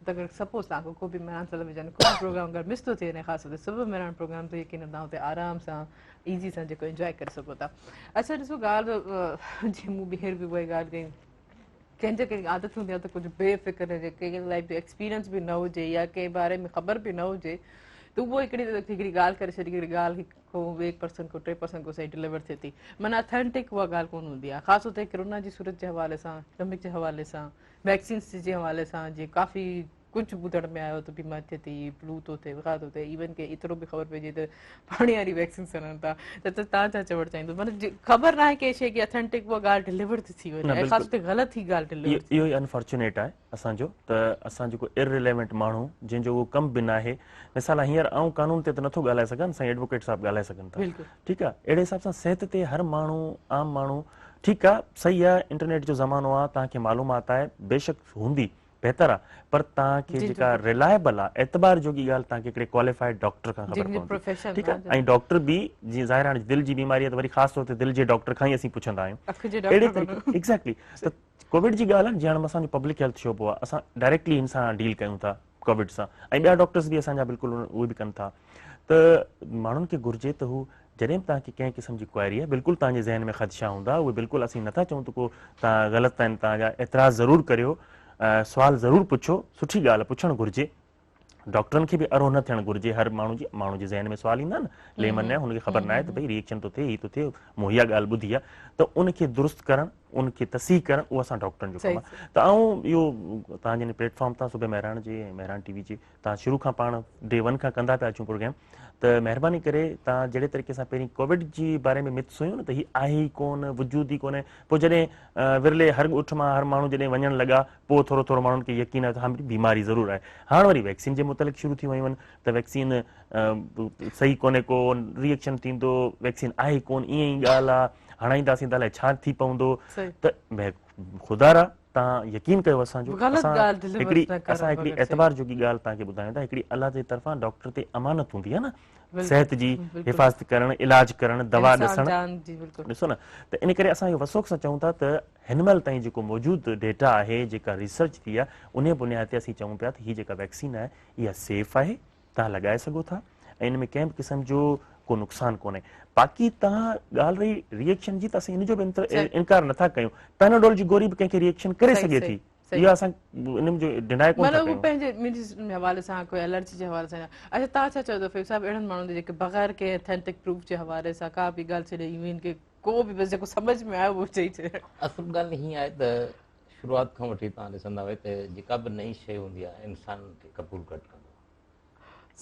ته اگر سپوز توهان کان ڪو به مهراڻ ٽيليويزن ڪو به پروگرام اگر مس ٿو ٿئي وڃي خاص طور تي صبح مهراڻ پروگرام ته يقينن توهان اتي آرام سان ايزي سان جيڪو انجوائي ڪري سگهو ٿا. اڇا ڏسو ڳالهه جي مون ٻيهر به اها ئي ڳالهه ڪئي ڪنهن جي ڪنهن عادت هوندي آهي ته ڪجهه بي فڪر هجي ڪنهن لائف جو ايڪسپيرينس به نه هجي يا ڪنهن باري ۾ خبر به نه هجي ته اهو هڪڙي هڪڙي ڳالهه ڪري ڇڏي هڪڙي ڳالهه هڪ کان ٻئي پرسن کان ٽي پرسن کان صحيح ڊليور ٿئي ٿي معنيٰ اٿينٽڪ اها ڳالهه ڪونه هوندي آهي خاص طور تي ڪرونا جي صورت جي حوالي سان ايپڊمڪ جي حوالي سان ويڪسينس جي حوالي سان جي ڪافي ڪجهه ٻڌڻ ۾ آيو ته بيمار ٿئي ٿي فلو ٿو ٿئي وغيره ٿو ٿئي ايون ڪي ايترو به خبر پئجي ته پاڻي واري ويڪسين هڻن ٿا ته توهان ڇا چوڻ چاهيندو معنيٰ خبر ناهي ڪنهن شيء کي اٿينٽڪ اها ڳالهه ڊليور ٿي ٿي وڃي ۽ خاص طور تي غلط هي ڳالهه ڊليور ٿي اهو ئي انفارچونيٽ آهي اسان جو ته اسان جيڪو ارريليونٽ ماڻهو جنهن جو اهو ڪم به ناهي مثال هينئر آئون قانون تي ته نٿو ڳالهائي سگهان سائين ايڊووڪيٽ صاحب ڳالهائي سگهن ٿا ٺيڪ آهي اهڙي حساب سان صحت تي هر ماڻهو عام ماڻهو ٺيڪ آهي صحيح آهي انٽرنيٽ جو زمانو آهي توهان کي معلومات آهي بيشڪ هوندي بهتر آ پر توهان کي جيڪا ريلائبل آ اعتبار جوڳي ڳالهه توهان کي هڪڙي ڪواليفائيڊ ڊاڪٽر کان خبر پوندي ٺيڪ آ ۽ ڊاڪٽر به جيئن ظاهر هاڻي دل جي بيماري آ ته وري خاص طور تي دل جي ڊاڪٽر کان ئي اسين پڇندا آهيون اهڙي طريقي ايگزيڪٽلي ته ڪووڊ جي ڳالهه آ جيئن هاڻي اسان جو پبلڪ هيلٿ شعبو آ اسان ڊائريڪٽلي هن سان ڊيل ڪيون ٿا ڪووڊ سان ۽ ٻيا ڊاڪٽرز به اسان جا بلڪل اهي به ڪن ٿا ته ماڻهن کي گهرجي ته هو جڏهن به توهان کي ڪنهن قسم جي ڪوائري آهي بلڪل توهان جي ذهن ۾ خدشا هوندا اهي بلڪل اسين نٿا چئون ته ڪو توهان غلط آهن توهان جا اعتراض ضرور ڪريو سوال ضرور پڇو سٺي ڳالهه پڇڻ گهرجي ڊاڪٽرن کي به ارهو نه ٿيڻ گهرجي هر ماڻهو جي ماڻهو جي ذهن ۾ سوال ايندا نه ليمن نه هن کي خبر ناهي ته ڀئي ريئيڪشن ٿو ٿئي هي ٿو ٿئي مون اها ڳالهه ٻڌي آهي ته ان کي درست ڪرڻ ان کي تصحيح ڪرڻ اهو اسان ڊاڪٽرن جو ڪم آهي ته آئون اهو توهان جي پليٽ فارم تان صبح مهراڻ جي مهراڻ ٽي وي جي توهان شروع کان پاڻ ڊي ون کان ڪندا پيا اچون پروگرام ته مهرباني ڪري توهان جهڙي طريقي سان پهرين ڪووڊ جي باري ۾ مٿس هيون نه ته هي آهي ئي ڪون وجود ئي ڪونهي پوء جڏهن ورلي هر ڳوٺ مان هر ماڻهو جڏهن وڃڻ لڳا پوء ٿورو ٿورو ماڻهن کي يقين آيو ته ها بيماري ضرور آهي هاڻ وري ويڪسين جي متعلق شروع ٿي ويون آهن ته ويڪسين صحيح ڪونهي ڪو ريئڪشن ٿيندو ويڪسين آهي ڪون ائين ئي ڳالهه آهي هڻائينداسين ته الائي ڇا ٿي پوندو ته خدا را توهان يقين ڪيو اسان جو اسان هڪڙي اسان هڪڙي اعتبار جوڳي ڳالهه توهان کي ٻڌايون ٿا هڪڙي الله جي طرفان ڊاڪٽر تي امانت هوندي آهي نه صحت جي حفاظت ڪرڻ علاج ڪرڻ دوا ڏسڻ ڏسو نه ته ان ڪري اسان اهو وسوڪ سان چئون ٿا ته هن مهل تائين جيڪو موجود ڊيٽا آهي جيڪا ريسرچ ٿي آهي ان بنياد تي اسين چئون پيا ته هي جيڪا ويڪسين آهي اها سيف آهي توهان لڳائي سگهو ٿا ۽ ان ۾ ڪنهن به قسم جو ڪو نقصان ڪونهي باقي توهان ڳالهه رهي ريئيڪشن جي ته اسين ان جو به انڪار نٿا ڪيون پيناڊول جي گوري به ڪنهن کي ريئيڪشن ڪري سگهي ٿي اها اسان ان جو ڊنائي ڪونه ٿا ڪيون پنهنجي منهنجي حوالي سان ڪوئي الرجي جي حوالي سان اچها توهان ڇا چئو ٿا فيض صاحب اهڙن ماڻهن تي جيڪي بغير ڪنهن اٿينٽڪ پروف جي حوالي سان ڪا به ڳالهه ڇڏي ايون ڪي ڪو به بس جيڪو سمجهه ۾ آيو اهو چئي ڇڏي اصل ڳالهه هيئن آهي ته شروعات کان وٺي توهان ڏسندا هئي ته جيڪا به نئين شيء هوندي آهي انسان کي قبول گهٽ ڪندو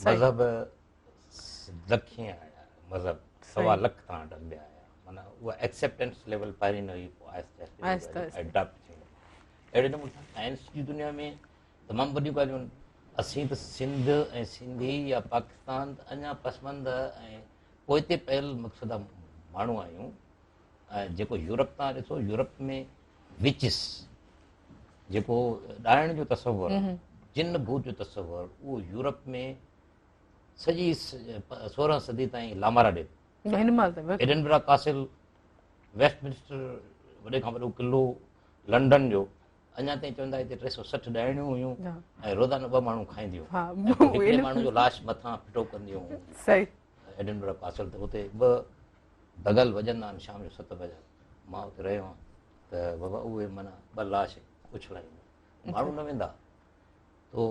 آهي. مذهب لکين آيا مذهب سوا لک توهان وٽ اڳ آيا معنيٰ اها ايڪسيپٽنس ليول پهرين نه هئي پوء آهستي آهستي اڊاپٽ ٿي اهڙي نموني سان سائنس جي دنيا ۾ تمام وڏيون ڳالهيون آهن اسين ته سنڌ ۽ سنڌي يا پاڪستان ته اڃا پسمانده ۽ پوئتي پيل مقصد ماڻهو آهيون ۽ جيڪو يورپ تان ڏسو يورپ ۾ وچس جيڪو ڏائڻ جو تصور جن ڀوت جو تصور اهو يورپ ۾ سڄي 16 صدي تائين لامارا ڏي ٿو. ايڊنبرا ڪاسل، ويسٽ منسٽر وڏي کان وڏو قلعو لنڊن جو اڃا تائين چوندا هتي 360 ڏائڻيون هيون ۽ روزانو ٻه ماڻهو کائينديون هيون هڪڙي ماڻهو جو لاش مٿان ڦٽو ڪنديون هيون. ايڊنبرا ڪاسل ته اتي ٻه بغل وڄندا آهن شام جو 7 بجا مان اتي رهيو آهيان ته بابا اهي معنيٰ ٻه لاش اڇلائيندا ماڻهو نه ويندا تو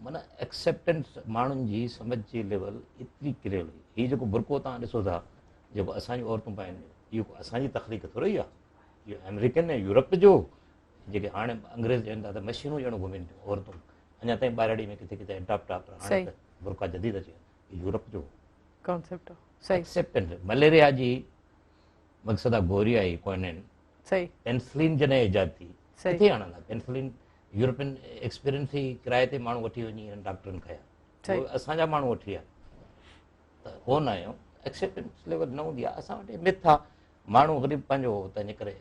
معنيٰ ايڪسيپٽنس ماڻهن جي سمجھ جي ليول ايتري ڪريل هئي هي جيڪو برقعو توهان ڏسو ٿا جيڪو اسان جون عورتون پائن اهو اسان جي تخليق ٿوري آهي اهو آمريڪن ۽ يورپ جو جيڪي هاڻي انگريز چون ٿا ته مشينون ڄڻ گهمن ٿيون عورتون اڃا تائين ٻاهراڙي ۾ ڪٿي ڪٿي اڊاپٽ آهي پر هاڻي ته برقعا جديد اچي ويا يورپ جو ڪانسيپٽ صحيح ايڪسيپٽنس مليريا جي مقصد آ گوري آئي ڪوئنين صحيح پينسلين جڏهن ايجاد ٿي ڪٿي آڻندا پينسلين يورپين ايڪسپيرينس ئي ڪرائي تي ماڻهو وٺي وڃي هنن ڊاڪٽرن کيا اسان جا ماڻهو وٺي آيا ته هو نه آيو ايڪسيپٽنس ليول نه هوندي آهي اسان وٽ مٿ آ ماڻهو غريب پنهنجو تنهنجي ڪري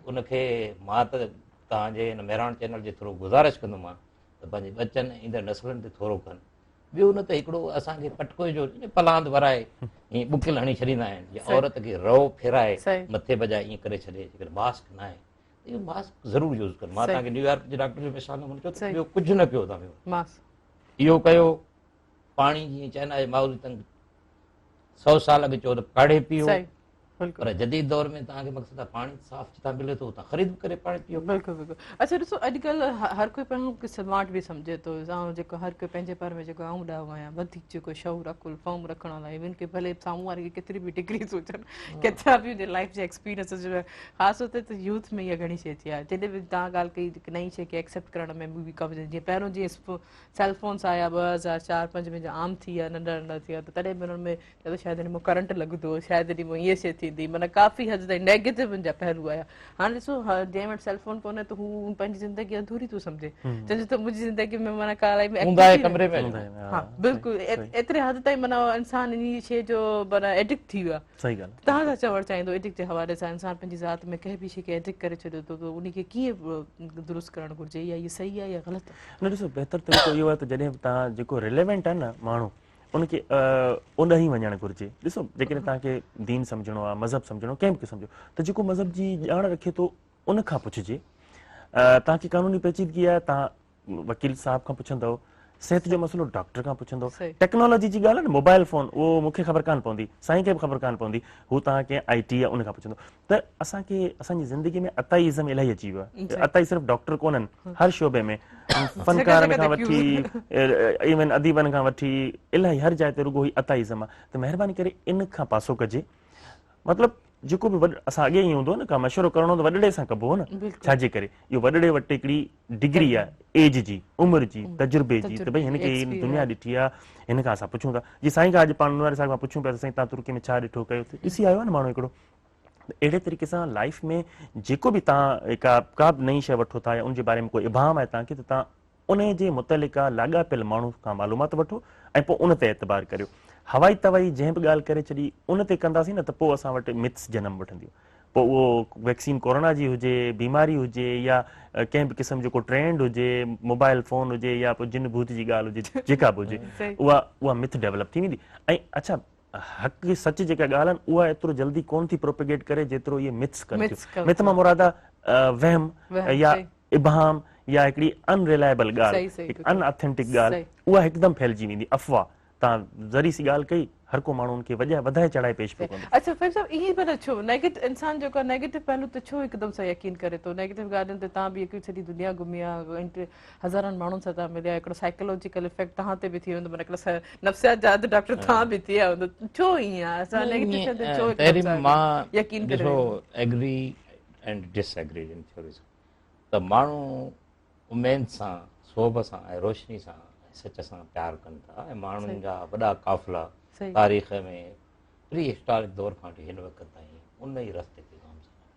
ان کي مان ته توهان جي هن مهراڻ چينل جي ٿرو گذارش ڪندومان ته پنهنجي ٻچن ۽ ايندڙ نسلن تي ٿورو ڪن. ٻيو نه ته هڪڙو اسان کي پٽڪو جو پلاند ورائي ائين ٻڪل هڻي ڇڏيندا آهن يا عورت کي رئو ڦيرائي مٿي بجاء ائين ڪري ڇڏي جيڪڏهن ماسڪ نه آهي ته اهو ماسڪ ضرور يوز ڪن. مان توهان کي نيويارڪ جي ڊاڪٽر جو مثال ڏنو، هن چيو ته ٻيو ڪجهه نه ڪيو توهان اهو ڪيو. پاڻي جيئن چائنا جي مائو تنگ 100 سال اڳ چيو ته ڪاڙهي پيئو، پر جديد دور ۾ توهان کي مقصد آهي پاڻي صاف جتان ملي ٿو اتان خريد به ڪري پاڻي پيئو. بلڪل بلڪل. اڇا ڏسو اڄڪلهه هر ڪوئي پاڻ کي سمارٽ به سمجهي ٿو. آئون جيڪو هر ڪوئي پنهنجي باري ۾ جيڪو آئون ڏاهو آهيان وڌيڪ جيڪو شعور عقل فهم رکڻ وارا ايون ڪي ڀلي سامهون واري کي ڪيتري به ڊگريز هجن ڪيترا به هجن لائف جا ايڪسپيرينس هجن خاص طور تي ته يوٿ ۾ اها گهڻي شيء ٿي آهي. جڏهن به توهان ڳالهه ڪئي هڪ نئين شيء کي ايڪسيپٽ ڪرڻ ۾ به ڪم جيئن پهريون جيئن سيل فونس آيا 2004 5 ۾ عام ٿي ويا ننڍا ننڍا ٿي ويا ته تڏهن به انهن ۾ چيو ته شايد هن مان ڪرنٽ لڳندو شايد هن مان هيء شيء ٿيندي معنيٰ ڪافي حد تائين نيگيٽو ان جا پهلو آيا. هاڻي ڏسو جنهن وٽ سيل فون ڪونهي ته هو پنهنجي زندگي اڌوري ٿو سمجهي چوي ٿو منهنجي زندگي ۾ معنيٰ ڪا لائف ۾ اونداهي ڪمري ۾ اچي. ها بلڪل ايتري حد تائين معنيٰ انسان انهي شيء جو معنيٰ ايڊڪٽ ٿي ويو آهي. صحيح ڳالهه. توهان ڇا چوڻ چاهيندو ايڊڪٽ جي حوالي سان انسان پنهنجي ذات ۾ ڪنهن به شيء کي ايڊڪٽ ڪري ڇڏي ٿو ته انهي کي ڪيئن درست ڪرڻ گهرجي يا اهي صحيح آهي يا غلط آهي؟ نه ڏسو بهتر طريقو اهو آهي ته جڏهن به توهان جيڪو ريليونٽ آهي نه ماڻهو ان کي اوڏانهن ئي وڃڻ گهرجي. ڏسو جيڪڏهن توهان کي دين سمجهڻو آهي مذهب سمجهڻو ڪنهن به قسم جو ته جيڪو مذهب جي ڄاڻ رکي ٿو ان کان پڇجي. توهان کي قانوني پيچيدگي آهي توهان وڪيل صاحب کان پڇندؤ، صحت جو مسئلو ڊاڪٽر کان پڇندؤ، ٽيڪنالاجي جي ڳالهه آهي نه موبائل فون اهو مون کي خبر ڪانه پوندي سائين کي به خبر ڪانه پوندي هو توهان ڪنهن آئي ٽي يا ان کان پڇندو ته اسان کي اسان جي زندگي ۾ عطائي ازم الاهي اچي ويو آهي. عطائي صرف ڊاڪٽر ڪونهن هر شعبي ۾ فنڪارن کان وٺي ايون اديبن کان وٺي الاهي هر جاء تي رڳو هي عطائي ازم آهي ته مهرباني ڪري ان کان پاسو ڪجي. مطلب جيڪو به وڏ اسان اڳي ائين هوندو هو نه ڪا مشورو ڪرڻو هوندو وڏڙي سان ڪبو هو نه ڇا جي ڪري اهو وڏڙي وٽ هڪڙي ڊگري آهي ايج جي عمر جي تجربي جي ته ڀئي هن کي هن دنيا ڏٺي آهي هن کان اسان پڇون ٿا جي سائين کان اڄ پاڻ نوناري صاحب کان پڇون پيا ته سائين توهان ترڪي ۾ ڇا ڏٺو ڪيو ته ڏسي آيو آهي نه ماڻهو هڪڙو ته اهڙي طريقي سان لائف ۾ جيڪو به توهان ڪا ڪا به نئين شيء وٺو ٿا يا ان جي باري ۾ ڪو ابهام آهي توهان کي ته توهان انهيء جي متعلقه لاڳاپيل ماڻهو کان معلومات وٺو ۽ پوء ان تي اعتبار ڪريو. هوائي توائي جنهن به ڳالهه ڪري ڇڏي ان تي ڪنداسين نه ته پوء اسان وٽ مٿس جنم وٺنديون. پوء اهو ويڪسين ڪورونا جي هجي، بيماري هجي يا ڪنهن به قسم جو ڪو ٽرينڊ هجي، موبائل فون هجي يا پوء جن ڀوت جي ڳالهه هجي جيڪا به هجي اها اها مٿ ڊيولپ ٿي ويندي ۽ اڇا حق سچ جيڪا ڳالهه آهن اها ايترو جلدي ڪونه ٿي پروپيگيٽ ڪري جيترو اهي مٿس ڪن ٿيون. مٿ مان مراد آهي وهم يا ابهام يا هڪڙي ان ريلائبل ڳالهه، هڪ ان اٿينٽڪ ڳالهه اها هڪدم ڦهلجي ويندي، افواهه. توهان ذري سي ڳالهه ڪئي هر ڪو ماڻهو ان کي وڄائي وڌائي چڙهائي پيش پيو ڪندو. اڇا فهيم صاحب ائين ڀلا ڇو نيگيٽو انسان جيڪو آهي نيگيٽو پهلو تي ڇو هڪدم سان يقين ڪري ٿو نيگيٽو ڳالهين تي توهان به هڪڙي سڄي دنيا گهمي آ هزارن ماڻهن سان توهان مليا هڪڙو سائيڪولوجيڪل افيڪٽ توهان تي به ٿي ويندو معنيٰ هڪڙو نفسيات جا اڌ ڊاڪٽر توهان به ٿي ويا هوندو ڇو ائين آهي اسان نيگيٽو شين تي ڇو هڪدم سان يقين ڪري ڏسو ايگري اينڊ ڊس ايگري ان ٿيوري سان ته ماڻهو اميد سان سوڀ سان ۽ روشني سان ۽ سچ سان پيار ڪن ٿا ۽ ماڻهن جا وڏا قافلا تاريخ ۾ پري هسٽارڪ دور کان وٺي هن وقت تائين ان ئي رستي تي گامزن آهن.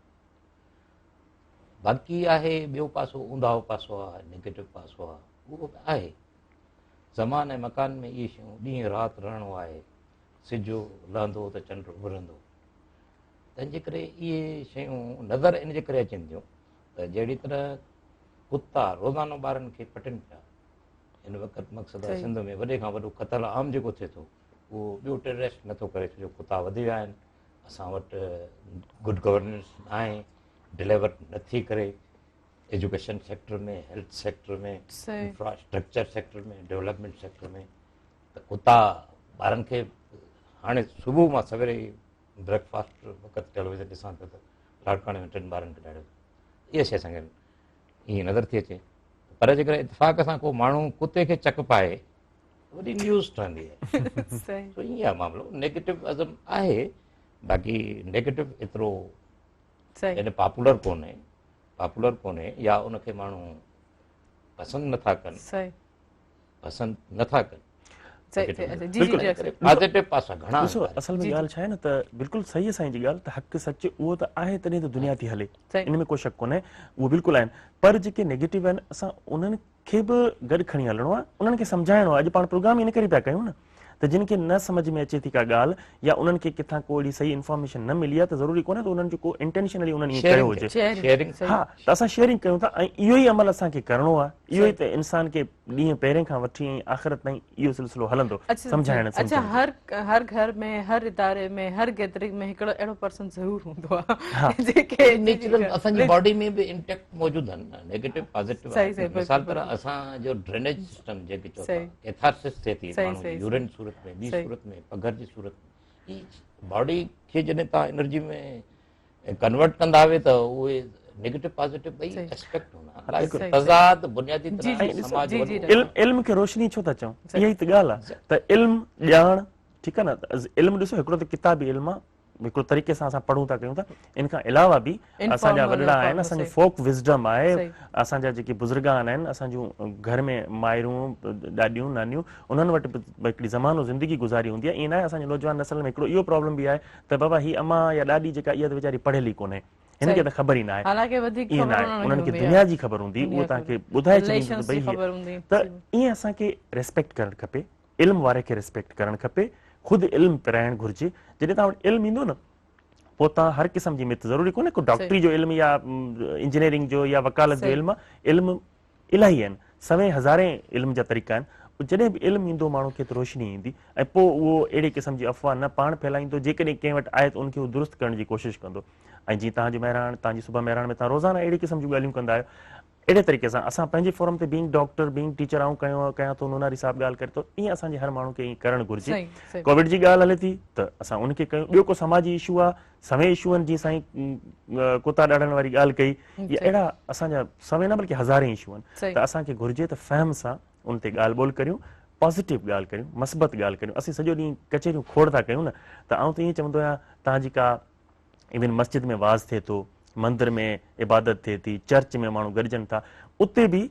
باقي آهي ٻيو پاسو اونداهو پاسو آهي نيگيٽو پاسو آهي اهو به آهي. زمان ۽ مڪان ۾ اهي شيون ڏينهن رات رهڻو آهي، سج لهندو ته چنڊ اڀرندو، تنهن جي ڪري اهي شيون نظر ان جي ڪري اچن ٿيون ته جهڙي طرح ڪتا روزانو ٻارن کي پٽن پيا هن وقت مقصد آهي سنڌ ۾ وڏي کان وڏو قتل عام جيڪو ٿئي ٿو اهو ٻيو ٽيررسٽ نٿو ڪري ڇو جو ڪتا وڌي ويا آهن اسان وٽ گڊ گورننس ناهي ڊليور نٿي ڪري education sector ۾ health sector ۾ infrastructure sector ۾ development sector ۾ ته ڪتا ٻارن کي هاڻي صبح مان سويري ئي بريڪ فاسٽ وقت ٽيليويزن ڏسان پيو ته لاڙڪاڻي ۾ ٽن ٻارن کي ڏاڙهيو اها شيء اسان کي ائين نظر ٿي اچي پر جيڪڏهن اتفاق سان ڪو ماڻهو ڪتي کي چڪ پائي وڏي نيوز ٺهندي آهي سو ائين آهي معاملو نيگيٽو ازم آهي باقي نيگيٽو ايترو يعني پاپولر ڪونهي پاپولر ڪونهي يا ان کي ماڻهو پسند نٿا ڪن پسند نٿا ڪن پازيٽو پاسا گهڻا ڏسو اصل ۾ ڳالهه ڇا آهي نه ته بلڪل صحيح آهي سائين جي ڳالهه ته حق سچ اهو ته آهي تڏهن ته دنيا ٿي هلي ان ۾ ڪو شڪ ڪونهي اهو بلڪل آهن پر جيڪي نيگيٽو آهن اسان انهن کي به گڏ کڻي هلڻو آهي انهن کي سمجهائڻو آهي اڄ پاڻ پروگرام ان ڪري پيا ڪيون نه ته جن کي نه سمجهه ۾ اچي ٿي ڪا ڳالهه يا انهن کي ڪٿان ڪو اهڙي صحيح انفارميشن نه ملي آهي ته ضروري ڪونهي ته انهن جو ڪو انٽينشنلي انهن ائين ڪيو هجي. ها ته اسان شيئرنگ ڪيون ٿا ۽ اهو ئي عمل اسان کي ڪرڻو آهي. اهو ئي ته انسان کي ڏينهن پهرين کان وٺي ۽ آخرت تائين اهو سلسلو هلندو سمجهائڻ اڇا هر هر گهر ۾ هر اداري ۾ هر گيدرنگ ۾ هڪڙو اهڙو پرسن ضرور هوندو آهي جيڪي نيچرل اسان جي باڊي ۾ به انٽيڪٽ موجود آهن نيگيٽو پازيٽو مثال طرح اسان جو ڊرينيج سسٽم جيڪي چئو ٿا ڪيٿارسس ٿئي ٿي ماڻهو جي يورين صورت ۾ ٻي صورت ۾ پگهر جي صورت ۾ هي باڊي کي جڏهن تان انرجي ۾ ڪنورٽ ڪندا هئي ته اهي نيگيٽو پازيٽو ٻئي اسپيڪٽ هوندا تضاد بنيادي طرح سماج علم علم کي روشني ڇو ٿا چئون اها ئي ته ڳالهه آهي ته علم ڄاڻ ٺيڪ آهي نه علم ڏسو هڪڙو ته ڪتابي علم آهي هڪڙو طريقي سان اسان پڙهون ٿا ڪيون ٿا ان کان علاوه به اسان جا وڏڙا آهن اسان جو فوڪ وزڊم آهي اسان جا جيڪي بزرگان آهن اسان جون گهر ۾ مائرون ڏاڏيون نانيون انهن وٽ به هڪڙي زمانو زندگي گذاري هوندي آهي ائين ناهي اسان جي نوجوان نسل ۾ هڪڙو اهو پرابلم به آهي ته بابا هي امان يا ڏاڏي جيڪا اها ته ويچاري پڙهيل ئي ڪونهي هن کي ته خبر ئي ناهي حالانڪه وڌيڪ خبر انهن کي دنيا جي خبر هوندي اهو توهان کي ٻڌائي ڇڏيندو ته ڀئي ته ائين اسان کي ريسپيڪٽ ڪرڻ کپي علم واري کي ريسپيڪٽ ڪرڻ کپي، خود علم پرائڻ گهرجي، جڏهن توهان وٽ علم ايندو نه پوء توهان هر قسم جي مت ضروري ڪونهي ڪو ڊاڪٽري جو علم يا انجنيئرنگ جو يا وڪالت جو علم علم الاهي آهن سوين هزارين علم جا طريقا آهن جڏهن به علم ايندو ماڻهو کي ته روشني ايندي ۽ پوء اهو اهڙي قسم جي افواهه نه پاڻ ڦهلائيندو جيڪڏهن ڪنهن وٽ آهي ته ان کي هو درست ڪرڻ جي ڪوشش ڪندو ۽ جيئن توهان جو مهراڻ توهان جي صبح مهراڻ ۾ توهان روزانه اهڙي قسم جون ڳالهيون ڪندا آهيو اهڙي طريقي سان اسان پنهنجي فورم تي بينگ ڊاڪٽر بينگ ٽيچر آئون ڪيو ڪيان ٿو نوناري صاحب ڳالهه ڪري ٿو ائين اسان جي هر ماڻهو کي ائين ڪرڻ گهرجي ڪووڊ جي ڳالهه هلي ٿي ته اسان ان کي ڪيون ٻيو ڪو سماجي اشو آ سوين اشو آهن جيئن سائين ڪتا ڏاڙهڻ واري ڳالهه ڪئي يا اهڙا اسان جا سوين نه بلڪه هزارين اشو آهن ته اسان کي گهرجي ته فهم سان ان تي ڳالهه ٻولهه ڪريون پازيٽو ڳالهه ڪريون مثبت ڳالهه ڪريون اسين سڄو ڏينهن ڪچهريون کوڙ ٿا ڪيون نه ته آئون ته ائين چوندو آهيان تان جي ڪا ايون مسجد ۾ وعظ ٿئي ٿو، مندر ۾ عبادت ٿئي ٿي، چرچ ۾ ماڻهو گڏجن ٿا، اتي به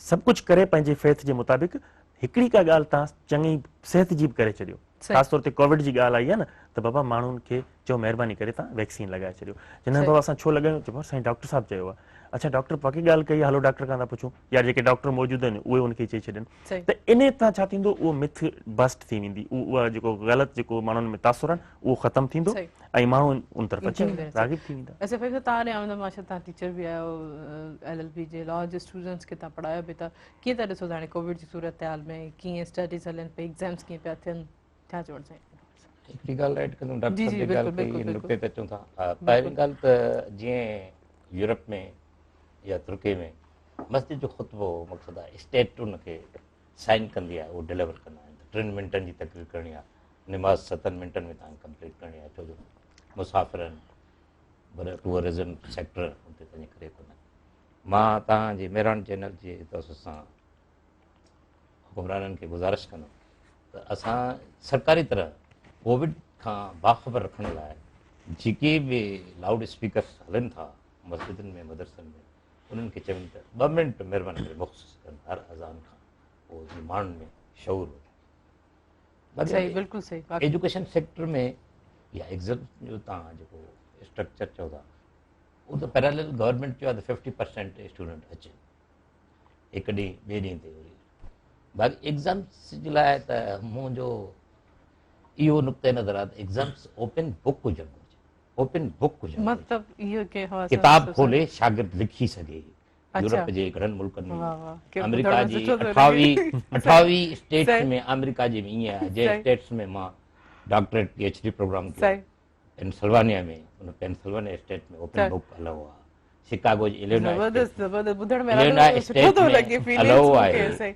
سڀ ڪجهه ڪري پنهنجي فيٿ جي مطابق هڪڙي ڪا ڳالهه تان چڱي صحت جي به ڪري ڇڏيو. خاص طور تي ڪووڊ جي ڳالهه آئي آهي نه ته بابا ماڻهن کي چئو مهرباني ڪري تان ويڪسين لڳائي ڇڏيو. چي نه بابا اسان ڇو لڳايون؟ چئبو آهي سائين ڊاڪٽر صاحب چيو آهي. اڇا ڊاڪٽر پڪي ڳالهه ڪئي آهي هلو ڊاڪٽر کان ٿا پڇون يا جيڪي ڊاڪٽر موجود آهن اهي ان کي چئي ڇڏين ته انهي تان ڇا ٿيندو اهو مٿ بسٽ ٿي ويندي اهو جيڪو غلط جيڪو ماڻهن ۾ تاثر آهن اهو ختم ٿيندو ۽ ماڻهو ان طرف اچي راغب ٿي ويندا. اچا فهيم صاحب توهان ڏي آيون ته ماشاء توهان ٽيچر به آهيو ايل ايل بي جي لا جي اسٽوڊنٽس کي توهان پڙهايو به ٿا ڪيئن ٿا ڏسو هاڻي ڪووڊ جي صورتحال ۾ ڪيئن اسٽڊيز هلن پئي ايگزامس ڪيئن پيا ٿين ڇا چوڻ چاهيندا؟ هڪڙي ڳالهه ايڊ ڪندم ڊاڪٽر صاحب جي ڳالهه ڪئي ان نقطي تي اچون ٿا پهرين ڳالهه ته جيئن يورپ ۾ يا ترڪي ۾ مسجد جو خطبو مقصد آهي اسٽيٽ ان کي سائن ڪندي آهي اهو ڊليور ڪندا آهن ته ٽن منٽن جي تقرير ڪرڻي آهي نماز ستن منٽن ۾ تهان ڪمپليٽ ڪرڻي آهي ڇو جو مسافر آهن پر ٽوئرزم سيڪٽر اتي تنهنجي ڪري ڪونهي مان تهان جي مهراڻ چينل جي توسط سان حڪمرانن کي گذارش ڪندم ته اسان سرڪاري طرح ڪووڊ کان باخبر رکڻ لاء جيڪي به لاؤڊ اسپيڪرس هلن ٿا مسجدن ۾ مدرسن ۾ انهن کي چون ته ٻه منٽ مهرباني ڪري مخصوص ڪن هر اذان کان پوء جي ماڻهن ۾ شعور وڌي. صحيح بلڪل صحيح. ايجوڪيشن سيڪٽر ۾ يا ايگزام جو تان جيڪو اسٽرڪچر چئو ٿا اهو ته پيرالل گورنمينٽ چيو آهي ته 50% اسٽوڊنٽ اچن هڪ ڏينهن ٻئي ڏينهن تي وري باقي ايگزامس جي لاء ته منهنجو اهو نقطه نظر آهي ته ايگزامس اوپن بڪ هجڻ گهرجي اوپن بڪ هجڻ مطلب اهو ڪنهن حوالي سان ڪتاب کولي شاگرد لکي سگهي يورپ جي گهڻن ملڪن ۾ آمريڪا جي 28 اسٽيٽس ۾ آمريڪا جي ۾ ائين آهي جنهن اسٽيٽس ۾ مان doctorate P H D programme ڪيو پينسلوانيا ۾ ان Pennsylvania state ۾ open book allow آهي شڪاگو جي الينوائي زبردست زبردست ٻڌڻ ۾ ڏاڍو سٺو ٿو لڳي فيلنگس مون کي صحيح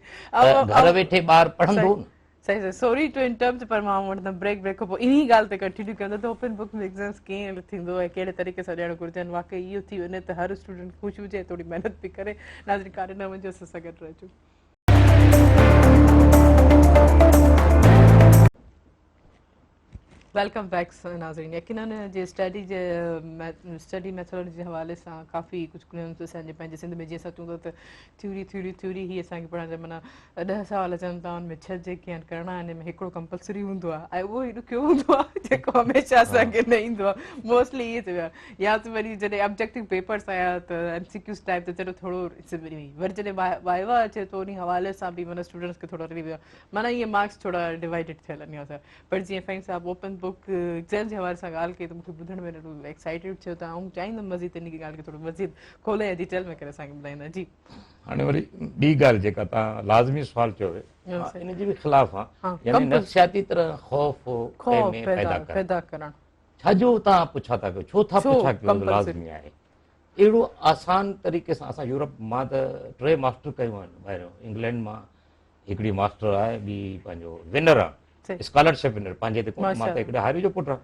گهر ويٺي ٻار پڙهندو نه صحيح صحيح سوري ٽو انٽرپٽ پر مان وٺندم بريڪ بريڪ کان پوء انهي ڳالهه تي ڪنٽينيو ڪندم ته اوپن بڪ ۾ ايگزامس ڪيئن ٿيندو ۽ ڪهڙي طريقي سان ڏيڻ گهرجن واقعي اهو ٿي وڃي ته هر اسٽوڊنٽ خوش هجي ۽ ٿوري محنت به ڪري ناظرين ڪاڏي نه وڃجو اسان سان گڏ رهجو. Welcome back ناظرين يقينن جي اسٽڊي جي اسٽڊي ميٿوڊ جي حوالي سان ڪافي ڪجهه ڪليمز اسان جي پنهنجي سنڌ ۾ جيئن اسان چون ٿا ته ٿيوري ٿيوري ٿيوري هي اسان کي پڙهائڻ جا معنيٰ 10 سوال اچن ٿا ان ۾ 6 جيڪي آهن ڪرڻا آهن ان ۾ هڪڙو ڪمپلسري هوندو آهي ۽ اهو ئي ڏکيو هوندو آهي جيڪو هميشه اسان کي نه ايندو آهي موسٽلي ائين ٿيو آهي يا ته وري جڏهن آبجيڪٽو پيپرس آيا ته ايم سي ڪيوز ٽائپ ته چلو ٿورو وري جڏهن وائيوا اچي ٿو ان حوالي سان به معنيٰ اسٽوڊنٽس کي ٿورو رليف معنيٰ ائين مارڪس ٿورا ڊوائيڊڊ ٿيل آهن پر جيئن فهيم صاحب اوپن بڪ ايگزام جي حوالي سان ڳالهه ڪئي ته مون کي ٻڌڻ ۾ ڏاڍو ايڪسائيٽيڊ ٿيو ته آئون چاهيندم مزيد ان ڳالهه کي ٿورو مزيد کولي ۽ ڊيٽيل ۾ ڪري اسان کي ٻڌائيندا جي. هاڻي وري ٻي ڳالهه جيڪا توهان لازمي سوال چيو آهي مان ان جي به خلاف آهيان يعني نفسياتي طرح خوف ڪنهن ۾ پيدا ڪرڻ پيدا ڪرڻ ڇا جو توهان پڇا ٿا ڪيو ڇو ٿا پڇا ڪيو لازمي آهي اهڙو آسان طريقي سان اسان يورپ مان ته ٽي ماسٽر ڪيون آهن ٻاهريون انگلينڊ مان هڪڙي ماسٽر آهي ٻي پنهنجو ونر آهي اسڪالرشپ ونر پنهنجي تي ڪونه مان ته هڪڙي هاري جو پٽ آهيان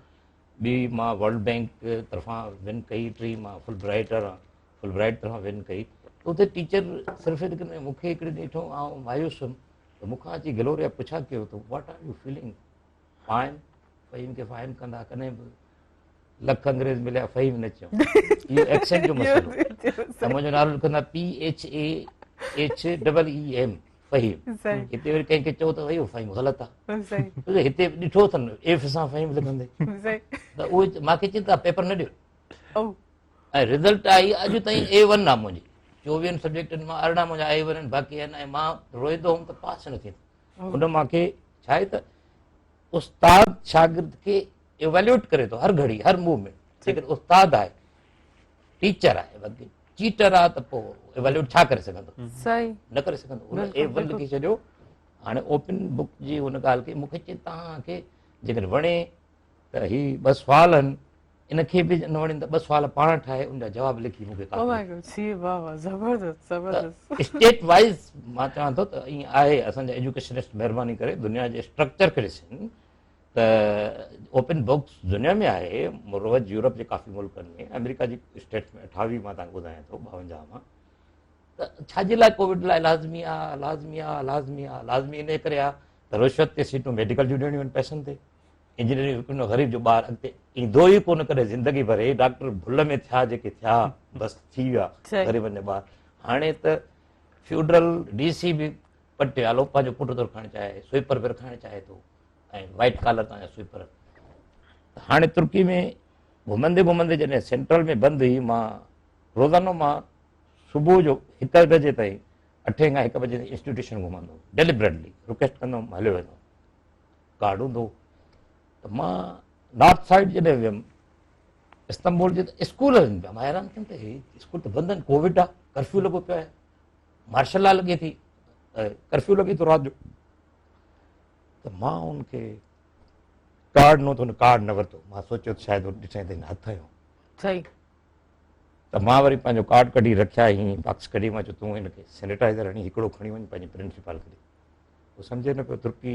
ٻي مان ورلڊ بينڪ طرفان ون ڪئي ٽي مان فل برائيٽر آهيان فل برائيٽ طرفان ون ڪئي ته اتي ٽيچر صرف مون کي هڪڙي ڏٺو آئون مايوس هيم ته مون کان اچي گلوريا پڇا ڪيو ته what are you feeling fine Faheem کي فائن ڪندا ڪڏهن به لک انگريز مليا فهيم نه چيو اهو ايڪسينٽ جو مسئلو ته منهنجو نالو لکندا P H A H double E M Faheem هتي وري ڪنهن کي چئو ته اهو فهيم غلط آهي هتي ڏٺو اٿن ايف سان فهيم لکندي ته اهي مان کي چين ته پيپر نه ڏيو ۽ رزلٽ آئي اڄ تائين اي ون آ منهنجي چوويهن سبجيڪٽن مان 18 منهنجا اي ون آهن باقي آهن ۽ مان روئندو هوم ته پاس نه ٿيندو ان مان کي ڇا آهي ته استاد شاگرد کي ايويلوئيٽ ڪري ٿو هر گهڙي هر موومينٽ جيڪڏهن استاد آهي ٽيچر آهي باقي چيٽر آهي ته پوء ايويلوئيٽ ڇا ڪري سگهندو صحيح نه ڪري سگهندو ان اي ون لکي ڇڏيو هاڻي اوپن بڪ جي ان ڳالهه کي مونکي چي توهان کي جيڪڏهن وڻي ته هي ٻه سوال آهن ان کي به نه وڻين ته ٻه سوال پاڻ ٺاهي ان جا جواب لکي مونکي او ماء گاڊ سي واه واه زبردست زبردست اسٽيٽ وائز مان چوان ٿو ته ائين آهي اسان جا ايجوڪيشنسٽ مهرباني ڪري دنيا جي اسٽرڪچر کي ڏسن ته اوپن بڪس دنيا ۾ آهي مروج يورپ جي ڪافي ملڪن ۾ آمريڪا جي اسٽيٽس ۾ 28 مان تان ٻڌايان ٿو 52 مان ته ڇا جي لاء ڪووڊ لاء لازمي آ لازمي آ لازمي آ لازمي ان ڪري آ ته رشوت تي سيٽون ميڊيڪل جون ڏيڻيون آهن پئسن تي انجنيئرنگ هڪ غريب جو ٻار اڳتي ايندو ئي ڪونه ڪڏهن زندگي ڀر هي ڊاڪٽر ڀل ۾ ٿيا جيڪي ٿيا بس ٿي ويا غريبن جا ٻار هاڻي ته فيوڊرل ڊي سي به پٽيالو پنهنجو پٽ ٿو رکائڻ چاهي سوئپر به رکائڻ چاهي ٿو ۽ وائٽ ڪالر تان جا سوئپر هاڻي ترڪي ۾ گهمندي گهمندي جڏهن سينٽرل ۾ بند هئي مان روزانو مان صبح جو هڪ بجي تائين اٺين کان هڪ بجي تائين انسٽيٽيوشن گهمندو ڊيلبريٽلي رڪويسٽ ڪندو هليو ويندو ڪارڊ هوندو ته مان نارٿ سائيڊ جڏهن ويم استنبول جي ته اسڪول هلن پيا مان حيران ٿيم ته هي اسڪول ته بند آهن ڪووڊ آهي ڪرفيو لڳو پيو آهي مارشل لا لڳي ٿي ڪرفيو لڳي ٿو رات جو ته مان ان کي ڪارڊ نو ته هن ڪارڊ نه ورتو مان سوچيو ته شايد ڏٺائين ته هن هٿ هنيو صحيح ته مان وري پنهنجو ڪارڊ ڪڍي رکيا هي باڪس ڪڍي مان چيو تون هن کي سينيٽائزر هڻي هڪڙو کڻي وڃ پنهنجي پرنسپال کي ڏي هو سمجهي نه پيو ترڪي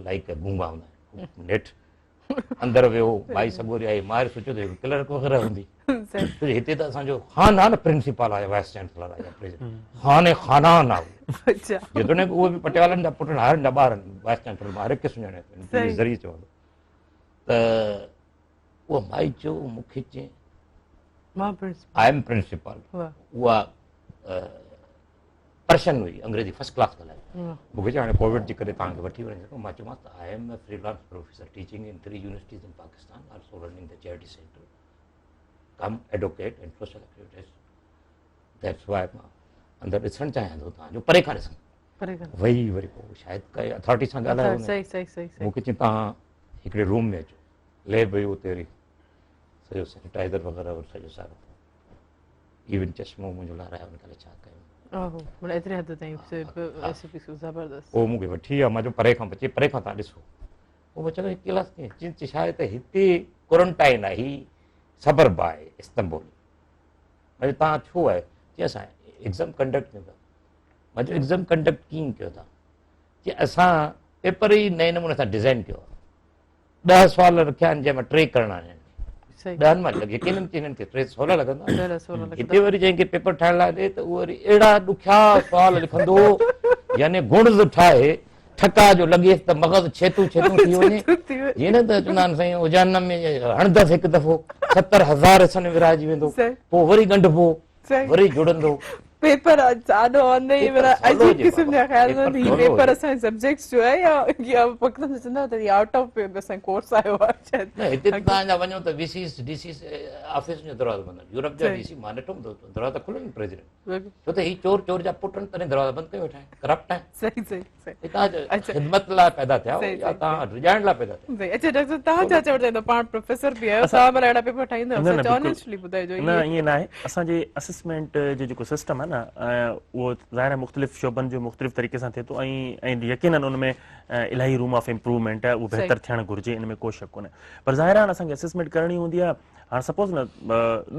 لائڪ گونگا هوندا آهن نيٺ اندر ويو مائي سڳوري آئي مان سوچيو ته ڪلرڪ وغيره هوندي هتي ته اسانجو خان آهي نه پرنسپال آهي وائس چانسلر آهي يا پريزيڊنٽ خان خانان آهي جيتوڻيڪ اهي به پٽيوالن جا پٽ هارين جا ٻار آهن وائس چانسلر مان هر هڪ کي سڃاڻي ٿو ذريعي چوندو ته اها مائي چيو مون کي چئي I am principal اها پرشن هئي انگريزي فرسٽ ڪلاس ڳالهائي مون کي چيو هاڻي ڪووڊ جي ڪري توهان کي وٺي وڃي سگهو مان چيومانس ته I am a freelance professor teaching in 3 universities in Pakistan also running the charity centre cum advocate and social activist that's why مان اندر ڏسڻ چاهيان ٿو توهان جو پري کان ڏسان وئي وري پوء شايد ڪنهن اٿارٽي سان ڳالهايو صحيح صحيح صحيح مون کي چيائين توهان هڪڙي روم ۾ اچو ليب هئي اتي وري سڄو سينيٽائزر وغيره سڄو سارو ايون چشمو منهنجو لارايو ان ڪري ڇا ڪيو اوهو مون ايتري حد تائين ايس پي زبردست او مون کي وٺي ويا مان جو پري کان بچي پري کان تان ڏسو او بچو هي ڪلاس ڪي چين چي شايد ته هتي ڪورنٽائن آهي هي سبرب آهي استنبول مان جو تان ڇو آهي چي اسان ايگزام ڪنڊڪٽ ڪيون ٿا مان جو ايگزام ڪنڊڪٽ ڪين ڪيو ٿا چي اسان پيپر ئي نئين نموني سان ڊزائن ڪيو آهي ڏهه سوال رکيا آهن جنهن مان ٽي ڪرڻا آهن ڏهن مان يقينن هنن کي ٽي سوال لڳندا هتي وري جنهن کي پيپر ٺاهڻ لاء ڏي ته اهو وري اهڙا ڏکيا سوال لکندو يعني گڻز ٺاهي ٺڪاء جو لڳيس ته مغز ڇيتون ڇيتون ٿي وڃي. جيئن نه ته چوندا آهن سائين جهنم ۾ هڻندس هڪ دفعو 70,000 حصن ۾ ورهائجي ويندو پوء وري ڳنڍبو وري جڙندو. پيپر آڏو آندي ئي معنيٰ عجيب قسم جا خيال ايندا هي پيپر اسان جي سبجيڪٽس جو آهي يا وقت ۾ چوندا ته هي آئوٽ آف اسان ڪورس آيو آهي شايد. نه هتي ته توهان جا وڃو ته وي سيز ڊي سيز آفيسن جو دروازو بند آهن يورپ جا ڊي سي مان ڏٺو دروازا کلن پريزيڊنٽ ڇو ته هي چور چور جا پٽ آهن تڏهن دروازا بند ڪيو ويٺا آهن ڪرپٽ آهن. صحيح صحيح صحيح هي توهان خدمت لاء پيدا ٿيا آهيو يا توهان ڊڄائڻ لاء پيدا ٿيا صحيح اچها ڊاڪٽر صاحب توهان ڇا چوڻ چاهيندا پاڻ پروفيسر به آهيو توهان ڀلا اهڙا پيپر ٺاهيندا آهيو سچ آنيسٽلي ٻڌائجو نه ائين نه آهي اسان جي اسسمينٽ جو جيڪو سسٽم آهي نه اهو ظاهر آهي مختلف شعبن جو مختلف طريقي سان ٿئي ٿو ۽ يقينن ان ۾ الاهي روم آف امپروومينٽ آهي اهو بهتر ٿيڻ گهرجي ان ۾ ڪو شڪ ڪونهي پر ظاهر آهي اسان کي اسسمينٽ ڪرڻي هوندي آهي هاڻ سپوز نه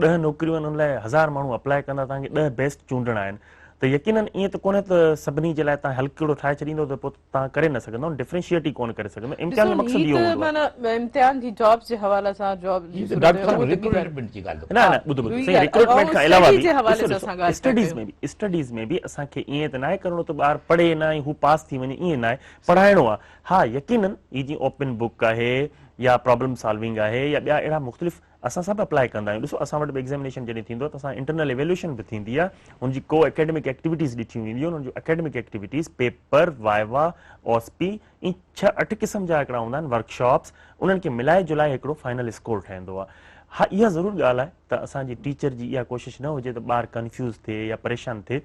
10 نوڪريون آهن ان لاء 1000 ماڻهو اپلاء ڪندا توهان کي 10 بيسٽ چونڊڻا آهن ته يقينن ائين ته ڪونهي ته سڀني جي لاء توهان هلڪڙو ٺاهي ڇڏيندو ته پوء توهان ڪري نه سگهندو ڊفرينشيئيٽ ئي ڪونه ڪري سگهندو امتحان جو مقصد اهو هوندو آهي امتحان جي جابس جي حوالي سان جاب جي ڊاڪٽر صاحب ريڪروٽمينٽ جي ڳالهه نه نه ٻڌو ٻڌو صحيح ريڪروٽمينٽ کان علاوه به اسٽڊيز ۾ به اسٽڊيز ۾ به اسان کي ائين ته ناهي ڪرڻو ته ٻار پڙهي نه ۽ هو پاس ٿي وڃي ائين ناهي پڙهائڻو آهي ها يقينن هي جيئن اوپن بڪ آهي يا پرابلم سالونگ آهي يا ٻيا اهڙا مختلف اسان سڀ اپلاء ڪندا آهيون ڏسو اسان وٽ به ايگزامينيشن جڏهن ٿيندو آهي ته اسان انٽرنل ايويلويشن به ٿيندي آهي ان جي ڪو اڪيڊمڪ ايڪٽيويٽيز ڏٺيون وينديون آهن ان جو اڪيڊمڪ ايڪٽيويٽيز پيپر وائوا اوسپي ائين ڇهه اٺ قسم جا هڪڙا هوندا آهن ورڪشاپس انهن کي ملائي جلائي هڪڙو فائنل اسڪور ٺهندو آهي ها اها ضرور ڳالهه آهي ته اسان جي ٽيچر جي اها ڪوشش نه هجي ته ٻار ڪنفيوز ٿئي يا پريشان ٿئي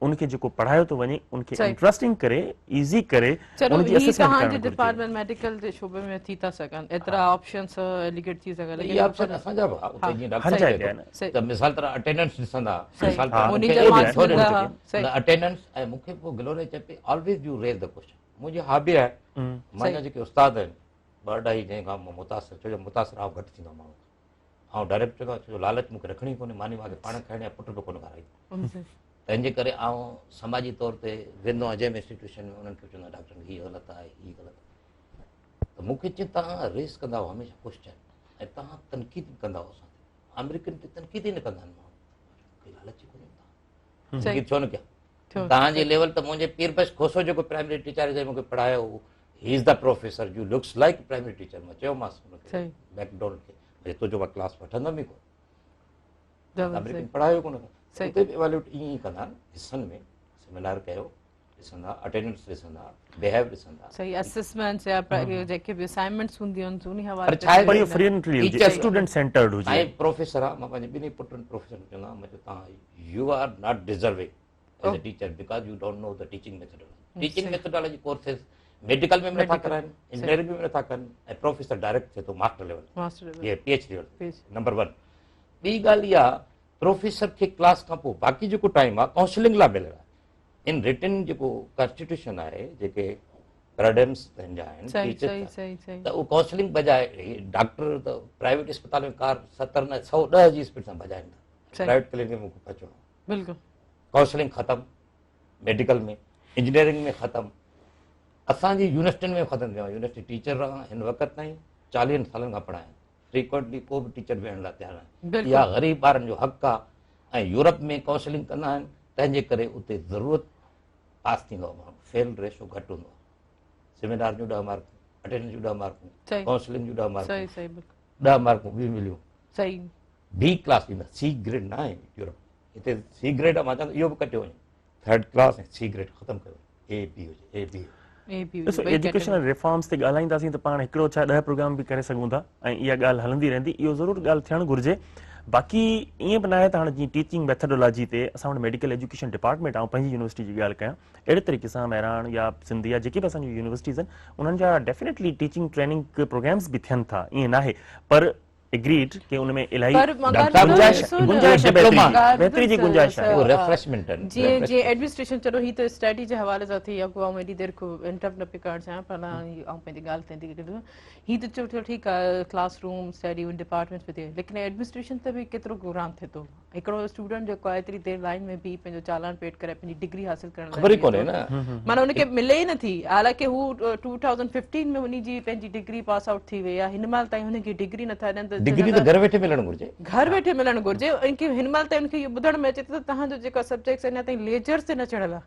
ان کي جيڪو پڙهايو ٿو وڃي ان کي انٽرسٽنگ ڪري ايزي ڪري ان جي اسسمينٽ ڪرڻ گهرجي. ڊپارٽمينٽ ميڊيڪل جي شعبي ۾ ٿي ٿا سگهن ايترا آپشنس ايليگيٽ ٿي سگهن ليڪن اهي آپشن اسان جا به اتي جيئن ڊاڪٽر صاحب چئي ٿو ته مثال طرح اٽينڊنس ڏسندا مثال طرح اٽينڊنس ۽ مون کي پوء گلوري چئي پئي always you raise the question منهنجي هابي آهي منهنجا جيڪي استاد آهن ٻه اڍائي جنهن کان متاثر ڇو جو متاثر آئون گهٽ ٿيندو ماڻهو آئون ڊائريڪٽ چوندو آهيان ڇو جو لالچ مون کي رکڻي ڪونهي، ماني مان کي پاڻ کائڻي آهي پٽ به ڪونه کارائيندو. تنهن جي ڪري آئون سماجي طور تي ويندو آهيان جنهن به انسٽيٽيوشن ۾ انهن کي چوندو آهيان ڊاڪٽر هي غلط آهي هي غلط آهي ته مون کي چي توهان ريس ڪندا آهيو هميشه ڪوشچن ۽ توهان تنقيد به ڪندا آهيو اسان تي آمريڪن تي تنقيد ئي نه ڪندا آهن ماڻهو مون کي لالچ ئي ڪونهي توهان تنقيد ڇو نه ڪيان توهان جي ليول ته منهنجي پير بخش کوسو جيڪو پرائمري ٽيچر جنهن مون کي پڙهايو هو he is the professor you looks like primary teacher مان چيومانس ان کي ميڪڊونلڊ کي ڀئي تنهنجو مان ڪلاس وٺندم ئي ڪونه آمريڪن پڙهايو ڪونه اتي به ايواليوٽ ائين ئي ڪندا آهن حصن ۾ سيمينار ڪيو ڏسندا اٽينڊنس ڏسندا بيهيو ڏسندا صحيح اسسمينٽس يا جيڪي به اسائنمينٽس هونديون آهن انهي حوالي سان پر اهو فرينڊلي هجي اسٽوڊنٽ سينٽرڊ هجي ۽ پروفيسر آ مان پنهنجي ٻنهي پٽن پروفيسر کي چوندو آهيان مان چيو توهان you are not deserving as a teacher because you don't know the teaching methodology teaching methodology courses medical ۾ به نٿا ڪرائن انجنيئرنگ ۾ به نٿا ڪن ۽ پروفيسر ڊائريڪٽ ٿئي ٿو ماسٽر ليول تي پي ايڇ ڊي نمبر 1 ٻي ڳالهه اها پروفيسر کي ڪلاس کان پوء باقي جيڪو ٽائيم آهي ڪائونسلنگ لاء مليل آهي ان رٽن جيڪو ڪانسٽيٽيوشن آهي جيڪي پيراڊائمس جا آهن ٽيچرس ته اهو ڪائونسلنگ بجاء ڊاڪٽر ته پرائيويٽ اسپتال ۾ ڪار 70 نه 110 جي اسپيڊ سان ڀڄائن ٿا پرائيويٽ ڪلينڪ ۾ مون کي پهچڻو بلڪل ڪائونسلنگ ختم ميڊيڪل ۾ انجنيئرنگ ۾ ختم اسان جي يونيورسٽين ۾ ختم ٿيو يونيورسٽي ٽيچر رهان هن وقت تائين 40 سالن کان پڙهايان فريڪوئنٽلي ڪو به ٽيچر ويهڻ لاء تيار ناهي اها غريب ٻارن جو حق آهي ۽ يورپ ۾ ڪائونسلنگ ڪندا آهن تنهن جي ڪري اتي ضرورت پاس ٿيندو آهي ماڻهو فيل ريشو گهٽ هوندو آهي سيمينار جون 10 مارڪون اٽينڊنس جون 10 مارڪون ڪائونسلنگ جون 10 مارڪون 10 مارڪون ٻيون مليون صحيح بي ڪلاس ڏيندا سي گريڊ نه آهي يورپ هتي سي گريڊ مان چوان اهو به ڪٽيو وڃي ٿرڊ ڪلاس ۽ سي گريڊ ختم ڪيو وڃي اي بي هجي اي بي ڏسو ايجوڪيشنل ريفارمز تي ڳالهائينداسين ته پاڻ هڪڙو ڇا 10 پروگرام به ڪري سگهون ٿا ۽ اها ڳالهه هلندي رهندي اهو ضرور ڳالهه ٿيڻ گهرجي باقي ائين به ناهي ته هاڻي جيئن ٽيچنگ ميٿڊولاجي تي اسان وٽ ميڊيڪل ايجوڪيشن ڊپارٽمينٽ آئون پنهنجي يونيورسٽي جي ڳالهه ڪيان اهڙي طريقي سان مهراڻ يا سنڌ يا جيڪي به اسان جون يونيورسٽيز آهن انهن جا ڊيفينيٽلي ٽيچنگ ٽريننگ پروگرامز به ٿين ٿا ائين ناهي پر اگريڊ ڪي ان ۾ الاهي گنجائش گنجائش بهتري جي گنجائش آهي اهو ريفريشمينٽ آهن جي جي ايڊمنسٽريشن چلو هي ته اسٽڊي جي حوالي سان ٿي اڳو آئون ايڏي دير کو انٽرپٽ نه پئي ڪرڻ چاهيان پر آئون پنهنجي ڳالهه تي ٿي ڪريان هي ته چلو ٺيڪ آهي ڪلاس روم اسٽڊي ان ڊپارٽمينٽس ۾ ٿي ليڪن ايڊمنسٽريشن تي به ڪيترو گرام ٿئي ٿو هڪڙو اسٽوڊنٽ جيڪو آهي ايتري دير لائن ۾ بيهي پنهنجو چالان پيڊ ڪرائي پنهنجي ڊگري حاصل ڪرڻ لاء خبر ئي ڪونهي نه معنيٰ ان کي ملي ئي نٿي حالانڪه هو 2015 ۾ ان جي پنهنجي ڊگري پاس آئوٽ ٿي وئي آهي هن مهل تائين هن کي ڊگري نٿا ڏين ته ڊگري ته گهر ويٺي ملڻ گهرجي گهر ويٺي ملڻ گهرجي ان کي هن مهل تائين ان کي اهو ٻڌڻ ۾ اچي ٿو ته توهان جو جيڪا سبجيڪٽس اڃا تائين ليجرز تي نه چڙهيل آهي.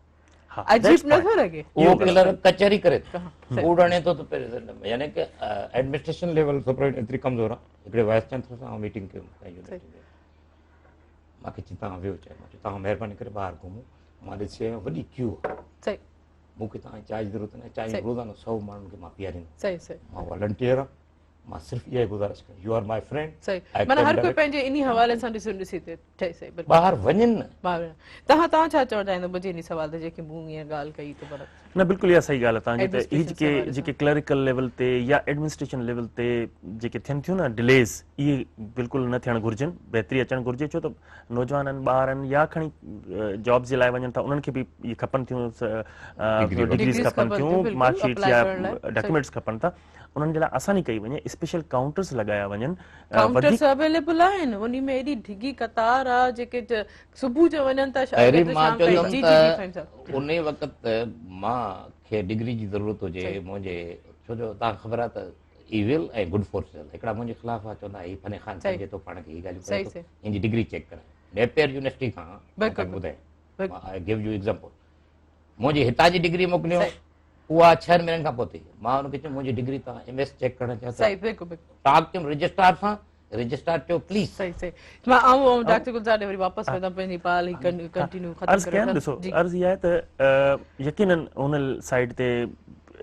عجيب نه ٿو لڳي؟ اهو ڪلرڪ ڪچهري ڪري ٿو، ڪوڙ هڻي ٿو ته پريزنٽ ۾، يعني ڪه ايڊمنسٽريشن ليول سپرائيڊ ايتري ڪمزور آهي. هڪڙي وائيس چانسلر سان آئون ميٽنگ ڪيم يونيورسٽي ۾، مان کي چي توهان ويو چاهي، مان چيو توهان مهرباني ڪري ٻاهر گهمو، مان ڏسي آيو وڏي ڪيو آهي. صحيح. مون کي توهان جي چانهه جي ضرورت ناهي، چانهه روزانو 100 ماڻهن کي مان پياريندو. صحيح صحيح. مان والنٽيئر آهيان، مان صرف اها ئي گذارش ڪيان، يو آر my friend. صحيح، معنيٰ هر ڪوئي پنهنجي انهي حوالي سان ڏسي ڏسي ٿي ٺهي. صحيح بلڪل. ٻاهر وڃن نه. ٻاهر وڃن. توهان ڇا چوڻ چاهيندو منهنجي انهي سوال تي جيڪي مون هينئر ڳالهه ڪئي ته پر نه بلڪل اها صحيح ڳالهه آهي توهان جي ته هي جيڪي ڪلريڪل ليول تي يا ايڊمنسٽريشن ليول تي جيڪي ٿين ٿيون نه ڊليز، اهي بلڪل نه ٿيڻ گهرجن، بهتري اچڻ گهرجي، ڇو ته نوجوانن ٻارن يا کڻي جابس جي لاء وڃن ٿا انهن کي به اهي کپن ٿيون، ڊگريز کپن ٿيون، مارڪ شيٽس يا ڊاڪيومينٽس کپن ٿا، انهن جي لاء آساني ڪئي وڃي، اسپيشل ڪائونٽرز لڳايا وڃن. ڪائونٽرز اويليبل آهن، انهي ۾ ايڏي ڊگهي قطار آ، جيڪي صبح جو وڃن ٿا شاگرد شام تائين. جي جي جي فهيم صاحب. انهي وقت مان کي ڊگري جي ضرورت هجي منهنجي، ڇو جو توهان کي خبر آ ته ايول ۽ گڊ فورسز هڪڙا منهنجي خلاف آ، چوندا هي فني خان سمجهي ٿو پاڻ کي، هي ڳالهيون ڪري ٿو، هن جي ڊگري چيڪ ڪرايو نيپيئر يونيورسٽي کان. ٻڌايان، آء گيو يو ايگزامپل، منهنجي هتان جي ڊگري موڪليو، اها ڇهن مهينن کان پوء ٿي. مان ان کي چيو منهنجي ڊگري توهان ايم ايس چيڪ ڪرڻ چاهيو ٿا؟ صحيح بلڪل بلڪل. ٽاڪ ڪيم رجسٽرار سان، رجسٽرار چيو پليز. صحيح صحيح. مان آئون ڊاڪٽر گلزار ڏي وري واپس ويندم پنهنجي پال هي ڪنٽينيو ختم عرض ڪري ڪيان وٺان. ڏسو جي. عرض اها آهي ته يقينن ان سائيڊ تي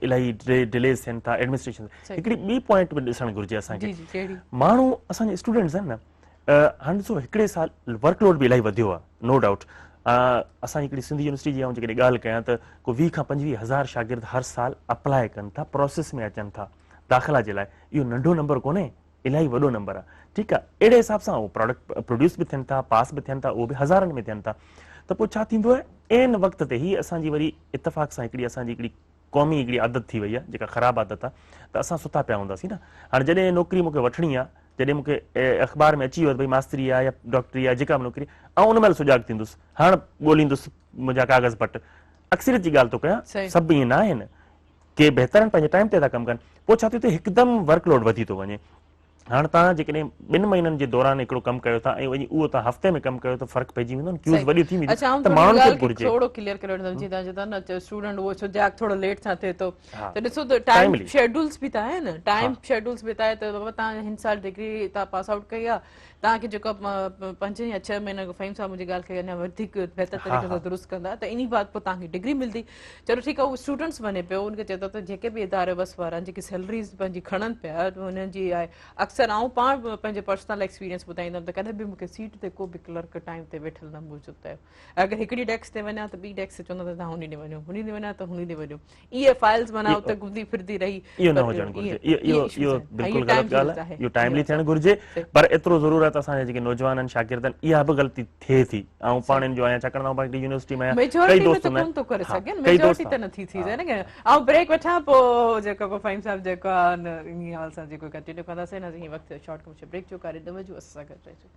الاهي ڊليز ٿين ٿا ايڊمنسٽريشن. صحيح. هڪڙي ٻي پوائنٽ به ڏسڻ گهرجي اسان کي. جي جي ڪهڙي؟ ماڻهو اسان جي اسٽوڊنٽس آهن نه، هاڻي ڏسو هڪڙي سال ورڪ لوڊ به الاهي وڌيو آهي نو ڊائوٽ. اسان جي هڪڙي سنڌ يونيورسٽي جي آئون جيڪڏهن ڳالهه ڪيان ته ڪو 20 کان 25 هزار شاگرد هر سال اپلاء ڪن ٿا، پروسيس ۾ اچن ٿا داخلا جي لاء. اهو ننڍو نمبر ڪونهي، الاهي وڏو نمبر آهي. ٺيڪ آهي، اهڙي حساب سان اهو پراڊڪٽ پروڊيوس به ٿين ٿا، پاس به ٿين ٿا، اهو به هزارن ۾ ٿين ٿا. ته پوء ڇا ٿيندو آهي عين وقت تي هي اسان جي وري اتفاق سان هڪڙي اسان جي هڪڙي قومي هڪڙي عادت ٿي وئي آهي جيڪا خراب عادت آهي ته اسان ستا پيا هونداسين نه. هاڻي جڏهن نوڪري مون کي وٺڻي آهي، جڏهن مون کي اخبار ۾ اچي ويو ته ڀئي ماستري آهي يا ڊاڪٽري آهي جيڪا به نوڪري، آئون ان مهل سجاڳ ٿيندس، هاڻ ڳوليندس منهنجا ڪاغذ پٽ. اڪثريت جي ڳالهه ٿو ڪيان، سڀ ائين نه آهن، ڪي بهتر آهن پنهنجي ٽائيم تي ٿا ڪم ڪن. پوء ڇا ٿيو ٿئي هڪدم ورڪ لوڊ وڌي ٿو وڃي. هاڻ توهان جيڪڏهن ٻن مهينن جي دوران هڪڙو ڪم ڪيو ٿا ۽ وري اهو توهان هفتي ۾ ڪم ڪيو ته فرق پئجي ويندو نه، ڪيوز وڏيون ٿي وينديون ته ماڻهن کي به گهرجي. ٿورو ڪليئر ڪري وٺندم جيئن توهان چئو ٿا نه اسٽوڊنٽ اهو سجاڳ ٿورو ليٽ سان ٿئي ٿو ته ڏسو ته ٽائيم شيڊولز به ته آهن، ٽائيم شيڊولز به ته آهي ته بابا توهان هن سال ڊگري توهان پاس آئوٽ ڪئي آهي، توهان کي جيڪو 5 يا 6 مهينا فهيم صاحب منهنجي ڳالهه کي اڃا وڌيڪ بهتر طريقي سان درست ڪندا ته انهي بعد پوء توهان کي ڊگري ملندي. چلو ٺيڪ آهي اهو اسٽوڊنٽس وڃي پيو ان کي چئي ٿو ته جيڪي به اداري وس وارا آهن جيڪي سيلريز پنهنجي کڻن پيا انهن جي آهي. اڪثر آئون پاڻ پنهنجي پرسنل ايڪسپيرينس ٻڌائيندم ته ڪڏهن به مون کي سيٽ تي ڪو به ڪلرڪ ٽائيم تي ويٺل نه موجود ٿيو. اگر هڪڙي ڊيسڪ تي وڃان ته ٻي ڊيسڪ تي چوندا ته توهان هني ڏي وڃو، هني ڏي وڃان ته هني ڏي وڃو. اهي فائلز معنيٰ اتي گهمندي ڦرندي رهي. اهو نه هجڻ گهرجي. اهو اهو بلڪل غلط ڳالهه آهي. اهو ٽائيملي ٿيڻ گهرجي. پر ايترو ضرور آهي ته اسان جا جيڪي نوجوان آهن شاگرد آهن اها به غلطي ٿئي ٿي. آئون پاڻ ان جو آهيان ڇاڪاڻ ته آئون پاڻ هڪڙي يونيورسٽي ۾ آهيان. ڪئي دوست هوندا آهن. ٿو ڪري سگهي نه ميجورٽي ته نٿي ٿي سگهي نه. آئون بريڪ وٺان پوء جيڪو فهيم صاحب جيڪو آهي انهي حوالي سان جيڪو ڪنٽينيو ڪنداسين. هي وقت شارٽ ڪمرشل بريڪ جو ڪاري 9 جو اسان سان گڏ رهجو.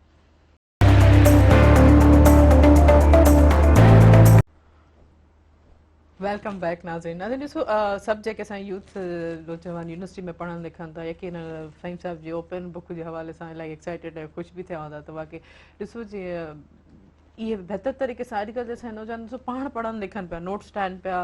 Welcome back ناظرين. ناظرين ڏسو سڀ جيڪي اسان يوٿ نوجوان يونيورسٽي ۾ پڙهن لکن ٿا يقينا فهيم صاحب جي اوپن بڪ جي حوالي سان الاهي ايڪسائيٽيڊ ۽ خوش به ٿيا هوندا ته واقعي ڏسو جي اهي بهتر طريقي سان اڄڪلهه جا اسان نوجوان ڏسو پاڻ پڙهن لکن پيا نوٽس ٺاهن پيا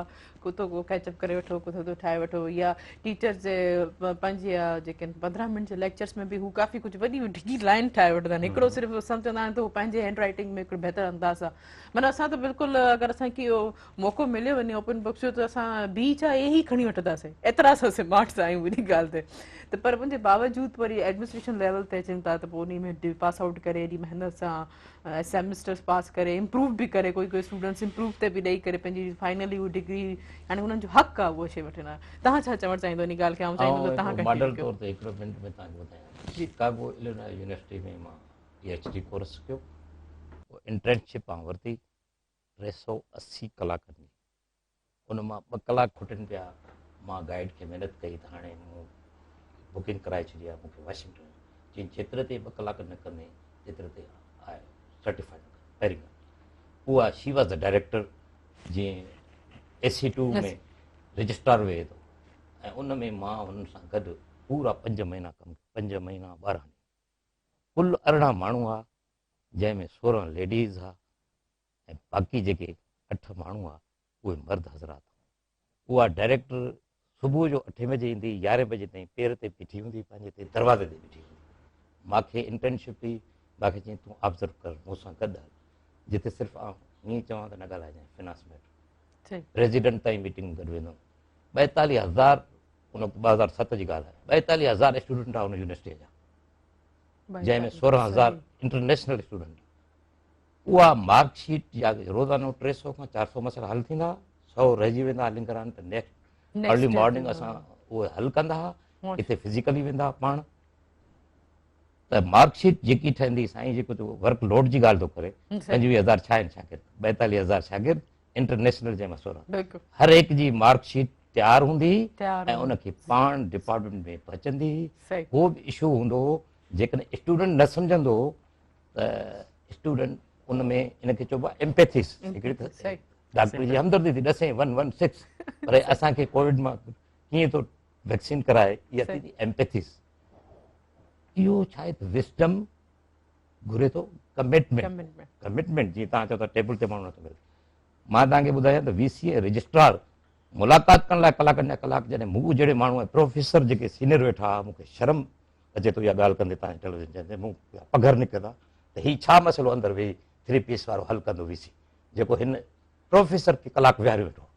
ڪو ٿو ڪو ڪيچ اپ ڪري وٺو ڪو ٿو ٺاهي وٺو يا ٽيچرز جي پنهنجي جيڪي 15 منٽ جي ليڪچرز ۾ به هو ڪافي ڪجهه وڏي ڊگهي لائن ٺاهي وٺندا آهن. هڪڙو صرف سمجهندا آهن ته هو پنهنجي هينڊ رائيٽنگ ۾ هڪڙو بهتر انداز آهي. معنيٰ اسان ته بلڪل اگر اسان کي اهو موقعو مليو وڃي اوپن بڪس جو ته اسان بي ڇا اي ئي کڻي وٺنداسين، ايترا اسان سمارٽس آهيون انهي ڳالهه تي ته پر ان جي باوجود وري ايڊمنسٽريشن ليول تي اچن ٿا ته پوء انهي ۾ پاس آئوٽ ڪري ايڏي محنت سان سيمسٽرس پاس ڪري امپروو به ڪري ڪوئي ڪوئي اسٽوڊنٽس امپروو تي به ڏئي ڪري پنهنجي فائنلي هو ڊگري يعني انهن جو حق آهي اهو شي وٺڻ. توهان ڇا چوڻ چاهيندو انهي ڳالهه کي؟ آئون چاهيندم ته توهان ماڊل طور تي هڪڙو منٽ ۾ توهان کي ٻڌايان. شڪاگو الينوائي يونيورسٽي ۾ مان پي ايڇ ڊي ڪورس ڪيو، پوء انٽرنشپ آئون ورتي 380 ڪلاڪن جي، ان مان 2 ڪلاڪ کٽن پيا. مان گائيڊ کي محنت ڪئي ته هاڻي مون بڪنگ ڪرائي ڇڏي آهي، مون کي واشنگٽن چيائين جيتري تائين 2 ڪلاڪ نه ڪندين تيتري تائين آء سرٽيفائيڊ نه ڪندس. پهرين ڳالهه اها شي واز the director, جيئن اي سي 2 ۾ رجسٽرار ويهي ٿو، ۽ ان ۾ مان هنن سان گڏ پورا 5 مهينا ڪم ڪيو، 5 مهينا 12 ڏينهن، ڪل 18 ماڻهو هئا، جنهن ۾ 16 ليڊيز هئا ۽ باقي جيڪي 8 ماڻهو هئا اهي مرد حضرات هئا. اها ڊائريڪٽر صبح جو اٺين بجي ايندي يارهين بجي تائين پير تي بيٺي هوندي پنهنجي تي دروازي تي بيٺي هوندي. ماکي انٽرنشپ هئي، ماکي چيائين تون آبزرو ڪر مون سان گڏ هل، جتي صرف آئون ائين چوان ته نه ڳالهائجانء فنانس ميٽر. پريزيڊنٽ تائين ميٽنگ گڏ ويندو هوم. ٻائيتاليهه هزار ان وقت 2007 جي ڳالهه آهي، ٻائيتاليهه هزار اسٽوڊنٽ هئا ان يونيورسٽيء جا، جنهن ۾ 16,000 انٽرنيشنل اسٽوڊنٽ. اها مارڪ شيٽ يا روزانو 300 کان 400 مسئلا حل ٿيندا هئا، 100 رهجي ويندا هئا لنگران ته نيڪسٽ ارلي مارننگ اسان اهي حل ڪندا هئا، ڪٿي فزيڪلي ويندا هئا پاڻ. ته مارڪ شيٽ جيڪي ٺهندي سائين جيڪو ورڪ لوڊ جي ڳالهه ٿو ڪري، 25,000 ڇا آهن شاگرد، 42,000 شاگرد انٽرنيشنل جنهن مان 16 هر هڪ جي مارڪ شيٽ تيار هوندي هئي ۽ ان کي پاڻ ڊپارٽمينٽ ۾ پهچندي هئي. ڪو به اشو هوندو هو جيڪڏهن اسٽوڊنٽ نه سمجهندو هو ته اسٽوڊنٽ ان ۾ ان کي چئبو آهي ايمپيٿيس، هڪڙي ته ڊاڪٽر جي همدردي ٿي ڏسين 116 پر اسان کي ڪووڊ مان ڪيئن ٿو ويڪسين ڪرائي، اها ٿي ايمپيٿيس. اهو ڇا آهي ته وسڊم گهري ٿو ڪمٽمينٽ، ڪمٽمينٽ جيئن توهان چئو ٿا ٽيبل تي ماڻهو نٿو ملي. مان توهان کي ٻڌايان ته وي سي ۽ رجسٽرار ملاقات ڪرڻ لاء ڪلاڪن جا ڪلاڪ جڏهن مون جهڙي ماڻهو ۽ پروفيسر جيڪي سينيئر ويٺا هئا، مون کي شرم اچي ٿو اها ڳالهه ڪندي توهان جي ٽيليويزن چينل تي، مون پگهر نڪرندا ته هي ڇا مسئلو اندر ويهي ٿري پيس وارو حل ڪندو وي سي، جيڪو هن پروفيسر کي ڪلاڪ ويهاريو ويٺو هو.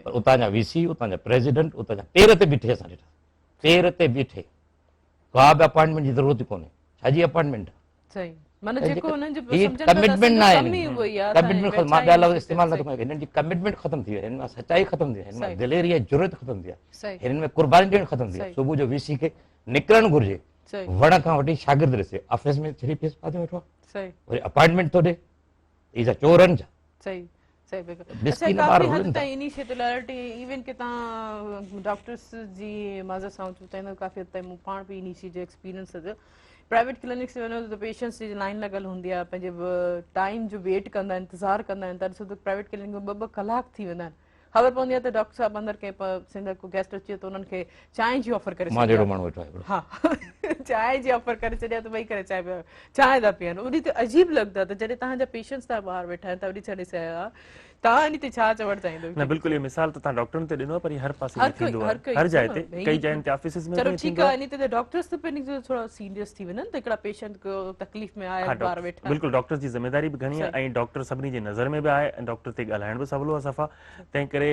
پر اتان جا وي سي، اتان جا پريزيڊنٽ، اتان جا پير تي بيٺي اسان ڏٺا، پير تي بيٺي، ڪا به اپائنٽمينٽ جي ضرورت ئي ڪونهي. ڇا جي اپائنٽمينٽ؟ صحيح معنيٰ جيڪو انهن جو هي سمجهن پيا ته ڪمٽمينٽ اسان جو ناهي ڪم ئي اهو ئي آهي، اسان ڪمٽمينٽ ختم، مان ويٺا ٻيا آهيون لفظ استعمال نٿو صحيح. ڪريان، هنن جي ڪمٽمينٽ ختم ٿي وئي، هنن مان سچائي ختم ٿي وئي، هنن مان صحيح. دليري ۽ جرئت ختم ٿي وئي، صحيح. هنن ۾ قرباني ڏيڻ ختم ٿي وئي. صحيح. صبح جو وي سي کي نڪرڻ گهرجي، صحيح. وڻ کان وٺي شاگرد ڏسي آفيس ۾ ٿري پيس پاتو ويٺو آهي، صحيح. وري اپائنٽمينٽ ٿو ڏي، هي ڇا چور آهن ڇا؟ صحيح. صحيح بلڪل. اچھا مسڪين ٻار ڪافي حد رلن ٿا. تائين انهي شي تي لائلٽي ايون ڪي تان ڊاڪٽرس جي معذرت سان چوندو ڪافي حد تائين مون پاڻ به انهي شي جو ايڪسپيرينس ٿيو. پرائيويٽ ڪلينڪس ۾ وڃو ته پيشنٽس جي لائن لڳل هوندي آهي، پنهنجي ٽائيم جو ويٽ ڪندا آهن، انتظار ڪندا آهن، ته ڏسو ته پرائيويٽ ڪلينڪ ۾ ٻه ٻه ڪلاڪ ٿي ويندا آهن. خبر پوندي آهي ته ڊاڪٽر صاحب اندر ڪنهن سنڌ ڪو گيسٽ اچي ويو ته انهن کي چانهه جي آفر ڪري مان جهڙو ماڻهو ويٺو آهي هڪڙو. ها چانهه جي آفر ڪري ڇڏي آهي ته ويهي ڪري چانهه پيو چانهه ٿا پيئن. انهي تي عجيب لڳندو آهي ته جڏهن توهان جا پيشنٽس توهان ٻاهر ويٺا آهن ته وري ڇا ڏسي آيا آهيو توهان انهي تي ڇا چوڻ چاهيندو؟ نه بلڪل اهو مثال ته توهان ڊاڪٽرن تي ڏنو آهي پر هي هر پاسي ۾ ٿيندو آهي، هر جاء تي، ڪئي جاين تي آفيسز ۾ چلو به ٺيڪ ٿيندو آهي آهي. انهي تي ته ڊاڪٽرس ته پنهنجي ٿورا سيريس ٿي وڃن ته هڪڙا پيشنٽ ڪو تڪليف ۾ آيا ها ٻاهر ويٺا آهن. بلڪل ڊاڪٽرس جي ذميواري به گهڻي آهي ۽ ڊاڪٽر سڀني جي نظر ۾ به آهي ۽ ڊاڪٽر تي ڳالهائڻ به سولو آهي صفا، تنهن ڪري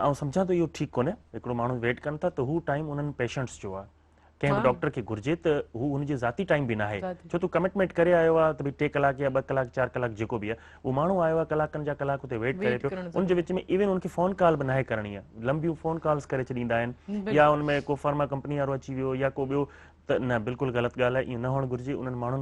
آئون سمجهان ٿو اهو ٺيڪ ڪونهي. هڪڙو ماڻهو ويٽ ڪن ٿا ته هو ٽائيم انهن پيشنٽس جو آهي، ڪنهن به ڊاڪٽر کي گهرجي ته هو ان جي ذاتي ٽائيم به ناهي، ڇو ته ڪمٽمينٽ ڪري آيو آهي ته ڀئي 3 ڪلاڪ يا 2 ڪلاڪ 4 ڪلاڪ جيڪو به آهي، اهو ماڻهو آيو آهي ڪلاڪن جا ڪلاڪ اتي ويٽ ڪري پيو، ان جي وچ ۾ ايون ان کي فون ڪال به ناهي ڪرڻي آهي، لمبيون فون ڪالز ڪري ڇڏيندا آهن يا ان ۾ ڪو فارما ڪمپني وارو اچي ويو يا ڪو ٻيو، ته نه بلڪل غلط ڳالهه آهي، ائين نه هئڻ گهرجي. انهن ماڻهن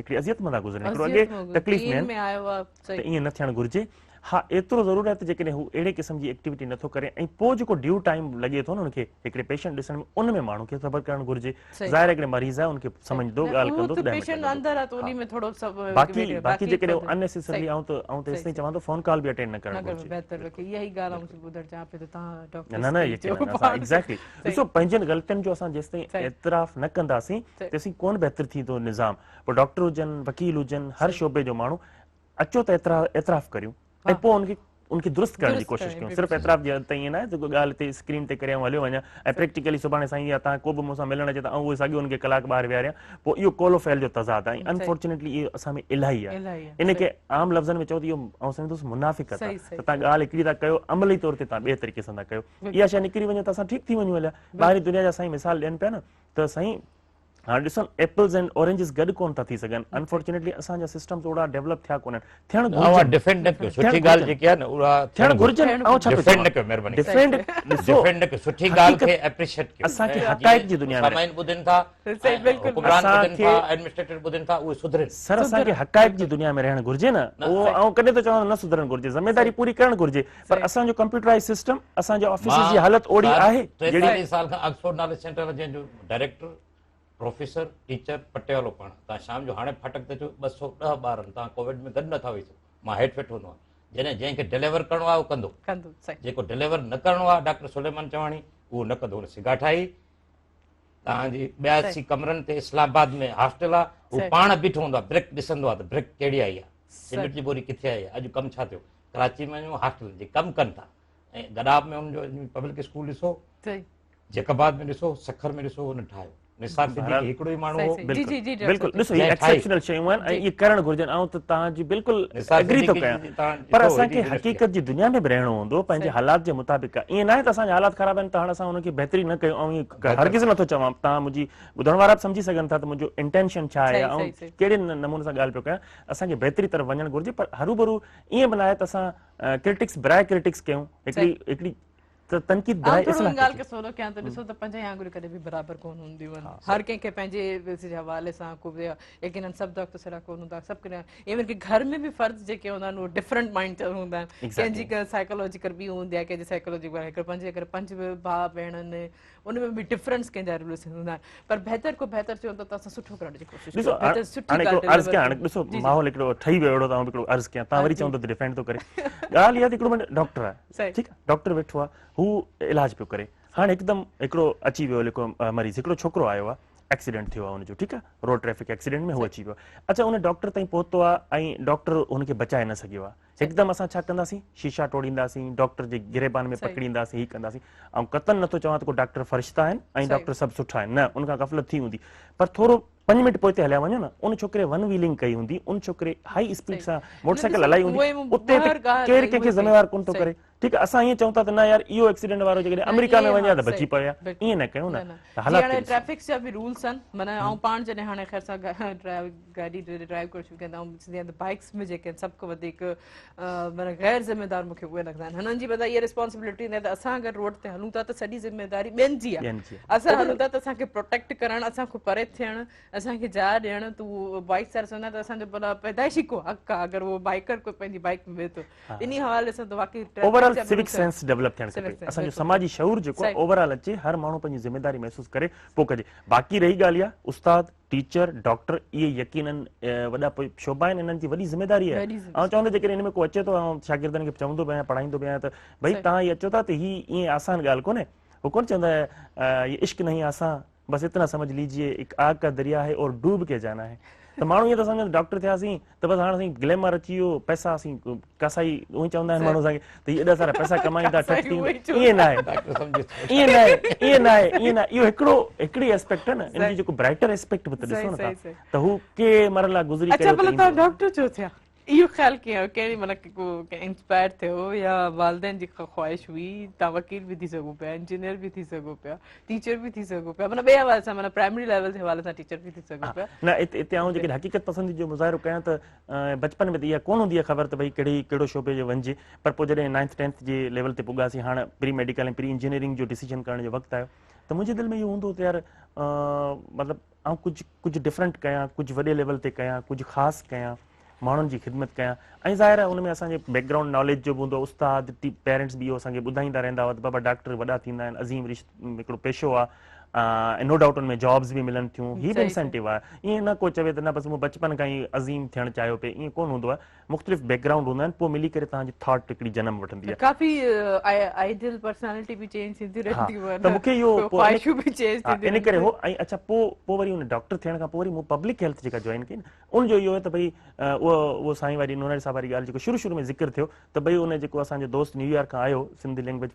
هڪڙي اذيت مان ٿا گذرن، هڪڙو اڳي تڪليف ۾ آهن ته ائين نه ٿيڻ گهرجي. ها ايترو ضرور آهي ته جيڪڏهن هو اهڙي قسم جي ايڪٽيوٽي نٿو ڪري ۽ پوء جيڪو ڊيو ٽائيم لڳي ٿو نه ان کي هڪڙي پيشنٽ ڏسڻ ۾ ان ۾ ماڻهو کي صبر ڪرڻ گهرجي. ظاهر هڪڙي مريض آهي ان کي سمجهندو ڳالهه ڪندو ته 10 منٽ لڳندو. باقي باقي جيڪڏهن ان نيسيسرلي آئون ته آئون ته ايستائين چوان ٿو فون ڪال به اٽينڊ نه ڪرڻ گهرجي. نه نه يقينن اسان ايگزيڪٽلي ڏسو پنهنجن غلطين جو اسان جيستائين اعتراف نه ڪنداسين تيسين ڪونه بهتر ٿيندو نظام. پوء ڊاڪٽر هجن، وڪيل هجن، هر شعبي جو ماڻهو اچو ته اعتراف ڪريون ۽ پوء ان کي ان کي درست ڪرڻ جي ڪوشش ڪيون. صرف اعتراف جي حد تائين ائين ناهي ته ڪو ڳالهه هتي اسڪرين تي ڪري آئون هليو وڃان ۽ پريڪٽيڪلي سڀاڻي سائين يا توهان ڪو به مون سان ملڻ اچي ته آئون اهو ساڳيو ان کي ڪلاڪ ٻاهر ويهاريان، پوء اهو قول و فعل جو تضاد آهي ۽ انفارچونيٽلي اهو اسان ۾ الاهي آهي. ان کي عام لفظن ۾ چئو ته اهو آئون سمجهندس منافقت آهي ته توهان ڳالهه هڪڙي ٿا ڪيو عملي طور تي توهان ٻئي طريقي سان ٿا ڪيو. اها شيء نڪري وڃي ته اسان ٺيڪ ٿي وڃون هليا. ٻاهرين دنيا جا سائين مثال ڏين پيا نه ته سائين هاڻ ڏسو ايپلز اينڊ اورينجز گڏ ڪون ٿا ٿي سگهن. انفارچونيٽلي اسان جا سسٽمز اوڙا ڊيولپ ٿيا ڪونهن. ٿيڻ گهرجن. اوهان ڊفينڊ نه ڪيو سٺي ڳالهه جيڪي آهي نه اها ٿيڻ گهرجن. آئون ڇا پيو ڊفينڊ نه ڪيو مهرباني ڪري. ڊفينڊ ڏسو ڊفينڊ نه ڪيو سٺي ڳالهه کي اپريشيئيٽ ڪيو. اسان کي حقائق جي دنيا ۾ سامعين ٻڌن ٿا حڪمران ٻڌن ٿا ايڊمنسٽريٽر ٻڌن ٿا اهي سڌرن. سر اسان کي حقائق جي دنيا ۾ رهڻ گهرجي نه. اهو آئون ڪڏهن ٿو چوان نه سڌرڻ گهرجي ذميداري پوري ڪرڻ گهرجي پر اسان جو ڪمپيوٽرائز سسٽم اسان جي آفيسز جي حالت اوڙي آهي جهڙي 43 سال کان آڪسفورڊ ناليج سينٽر جنهن جو ڊائريڪٽر پروفيسر، ٽيچر، پٽيوالو پاڻ، توهان شام جو هاڻي ڦاٽڪ تي اچو، 210 ٻار آهن، توهان ڪووڊ ۾ گڏ نٿا ويهي سگهو، مان هيٺ ويٺو هوندو آهيان، جڏهن جنهن کي ڊليور ڪرڻو آهي اهو ڪندو، ڪندو صحيح. جيڪو ڊليور نه ڪرڻو آهي ڊاڪٽر سليمان چواڻي اهو نه ڪندو، هن سگا ٺاهي، توهان جي 82 ڪمرن تي اسلام آباد ۾ هاسٽل آهي، هو پاڻ بيٺو هوندو آهي، برڪ ڏسندو آهي ته برڪ ڪهڙي آئي آهي، سيمينٽ جي ٻوري ڪٿي آئي آهي، اڄ ڪم ڇا ٿيو، ڪراچي ۾ وڃو هاسٽل جي ڪم ڪن ٿا ۽ گڏاب ۾ ان جو پبلڪ اسڪول ڏسو جيڪب آباد ۾ ڏسو سکر ۾ ڏسو ان ٺاهيو نثار صديقي هڪڙو ئي ماڻهو هو جي جي جي بلڪل ڏسو هي ايڪسيپشنل شيون آهن ۽ اهي ڪرڻ گهرجن آئون ته توهان جي بلڪل ايگري ٿو ڪيان پر اسان کي حقيقت جي دنيا ۾ به رهڻو هوندو پنهنجي حالات جي مطابق ائين ناهي ته اسان جا حالات خراب آهن ته هاڻ اسان انهن کي بهتري نه ڪيون آئون ائين هرگز نٿو چوان توهان منهنجي ٻڌڻ وارا به سمجهي سگهن ٿا ته منهنجو انٽينشن ڇا آهي آئون ڪهڙي نموني سان ڳالهه پيو ڪيان اسان کي بهتري طرف وڃڻ گهرجي پر هروڀرو ائين به ناهي ته اسان ڪرٽڪس براء ڪرٽڪس ڪيون هڪڙي هڪڙي ته تنقيد براء اصلاح ڪجي. ڳالهه کي سولو ڪيان ته ڏسو ته پنج ئي آڱريون ڪڏهن به برابر ڪونه هونديون آهن. هر ڪنهن کي پنهنجي جي حوالي سان ڪو به يقينن سڀ دوست سهڙا ڪونه هوندا سڀ ڪڏهن ايون ڪي گهر ۾ به فرد جيڪي هوندا آهن اهي ڊفرنٽ مائنڊ جا هوندا آهن. ڪنهن جي سائيڪالاجيڪل ٻي هوندي آهي ڪنهن جي سائيڪالاجي هڪ پنج اگر پنج به ڀاء ڀيڻ آهن ان ۾ به ڊفرنس ڪنهن جا رولز هوندا آهن پر بهتر کو بهتر چون ته اسان سٺو ڪرڻ جي ڪوشش ڏسو ڪيون سٺي هاڻي هڪڙو عرض ڪيان هاڻي ڏسو ماحول هڪڙو ٺهي ويو اهڙو ته آئون به هڪڙو عرض ڪيان توهان وري چوندو ته ڊفينڊ ٿو ڪري ڳالهه اها ته هڪڙو ڊاڪٽر آهي ٺيڪ آهي ڊاڪٽر ويٺو آهي هو علاج پيو ڪري هاڻي هڪدم هڪڙو اچي ويو لکو مريض هڪڙو ڇوڪرو آيو آهي ايڪسيڊنٽ ٿيو آهي ان جو ٺيڪ آهي روڊ ٽريفڪ ايڪسيڊنٽ ۾ هو اچي ويو اچها ان ڊاڪٽر تائين پهتو آهي ۽ ڊاڪٽر هن کي بچائي نه سگهيو آهي هڪدم اسان ڇا ڪنداسين شيشا ٽوڙينداسين ڊاڪٽر جي گريبان ۾ پڪڙينداسين هي ڪنداسين آئون قطعن نٿو چوان ته ڪو ڊاڪٽر فرشتا آهن ۽ ڊاڪٽر سڀ سٺا آهن نه ان کان غفلت ٿي هوندي پر ٿورو پنج منٽ پوئتي هليا وڃو نه ان ڇوڪري ون ويلنگ ڪئي هوندي ان ڇوڪري هائي اسپيڊ سان موٽر سائيڪل هلائي هوندي اتي ته ڪير ڪنهن کي ذميوار ڪونه ٿو ڪري ٺيڪ آهي اسان ائين چئون ٿا ته نه يار اهو ايڪسيڊنٽ وارو جيڪڏهن آمريڪا ۾ وڃي ها ته بچي پوي ها ائين نه ڪيون نه ته حالات کي ڏسو. ٽريفڪ جا به رولس آهن معنيٰ آئون پاڻ جڏهن هاڻي خير سان گاڏي ڊرائيو ڪرڻ شروع ڪيم ته آئون ڏسندي آهيان ته بائيڪس ۾ جيڪي آهن سڀ کان وڌيڪ معنيٰ غير ذميدار مون کي اهي لڳندا آهن هنن جي مطلب اها ريسپانسبلٽي هوندي آهي ته اسان اگر روڊ تي هلون ٿا ته سڄي ذميداري ٻين جي آهي اسان هلون ٿا ته اسان کي پروٽيڪٽ ڪرڻ اسان کان پري ٿيڻ اسان کي جاء ڏيڻ ته اهو بائيڪ وارا چوندا ته اسان جو ڀلا پيدائشي ڪو حق آهي اگر اهو بائيڪر ڪو پنهنجي بائيڪ ۾ ويهي ٿو انهي حوالي سان ته واقعي over all civic sense develop ٿيڻ کپي اسان جو سماجي شعور جيڪو آهي اوور آل اچي هر ماڻهو پنهنجي ذميداري محسوس ڪري پوء ڪجي باقي رهي ڳالهه اها استاد ٽيچر ڊاڪٽر اهي يقينن وڏا شعبا آهن انهن جي وڏي ذميداري آهي آئون چوندو جيڪڏهن ان ۾ ڪو اچي ٿو آئون شاگردن کي چوندو به آهيان پڙهائيندو به آهيان ته ڀئي توهان هي اچو ٿا ته هي ائين آسان ڳالهه ڪونهي هو ڪونه چوندا هي عشق نهين آسان بس اتنا سمجھ ليجئي ايڪ آگ ڪا دريا هي اور ڊوب ڪي جانا هي ته ماڻهو ائين ٿا سمجهن ڊاڪٽر ٿياسين ته بس هاڻ اسين گليمر اچي ويو پئسا اسين ڪاسائي اهي چوندا آهن ماڻهو اسان کي ته هي ايڏا سارا پئسا ڪمائين ٿا ٺٺ ٿي ائين نه آهي ائين نه آهي ائين نه آهي ائين نه اهو هڪڙو هڪڙي اسپيڪٽ آهي نه ان جي جيڪو برائٽر اسپيڪٽ به ته ڏسو نه تان ته هو ڪي مرحلا گذري ڪري اڇا ڀلا توهان ڊاڪٽر ڇو ٿيا اهو خيال ڪيئن آيو ڪهڙي معنيٰ ڪو انسپائر ٿيو يا والدين جي خواهش هئي توهان وڪيل به ٿي سگهو پيا انجنيئر به ٿي سگهو پيا ٽيچر به ٿي سگهو پيا معنيٰ ٻئي حوالي سان معنيٰ پرائمري ليول جي حوالي سان ٽيچر به ٿي سگهو پيا نه اتي آئون جيڪڏهن حقيقت پسندي جو مظاهرو ڪيان ته بچپن ۾ ته اها ڪونه هوندي آهي خبر ته ڀئي ڪهڙي ڪهڙو شعبي جو وڃجي پر پوء جڏهن نائنٿ ٽينٿ جي ليول تي پڳاسين هاڻ پري ميڊيڪل ۽ پري انجنيئرنگ جو ڊسيزن ڪرڻ جو وقت آيو ته منهنجي دل ۾ اهو هوندو هو ته يار مطلب آئون ڪجهه ڪجهه ڊفرنٽ ڪيان ڪجهه وڏي ليول تي ڪيان ڪجهه خاص ڪيان ماڻهن جي خدمت ڪيان ۽ ظاهر آهي ان ۾ اسان جي بيڪ گرائونڊ ناليج جو به هوندو آهي استاد پيرنٽس به اهو اسان کي ٻڌائيندا رهندا هئا ته بابا ڊاڪٽر وڏا ٿيندا آهن عظيم رشت هڪڙو پيشو آهي ۽ نو ڊائوٽ ان ۾ جابز به ملن ٿيون هي به انسينٽيو آهي ائين نه ڪو چوي ته نه بس مون بچپن کان ئي عظيم ٿيڻ چاهيو پئي ائين ڪونه هوندو آهي مختلف بيڪ گرائونڊ هوندا آهن پوء ملي ڪري توهان جي ٿاٽ هڪڙي جنم وٺندي آهي. ڪافي آئيڊيل پرسنالٽي به چينج ٿيندي رهنديون آهن ته مونکي اهو خواهشون به چينج ٿينديون ان ڪري هو ۽ اڇا پوء پوء وري ان ڊاڪٽر ٿيڻ کان پوء وري مون پبلڪ هيلٿ جيڪا جوائن ڪئي نه ان جو اهو هو ته ڀئي اهو اهو سائين واري نوناري صاحب واري ڳالهه جيڪو شروع شروع ۾ ذڪر ٿيو ته ڀئي ان جيڪو اسان جو دوست نيويارڪ کان آيو Sindhi language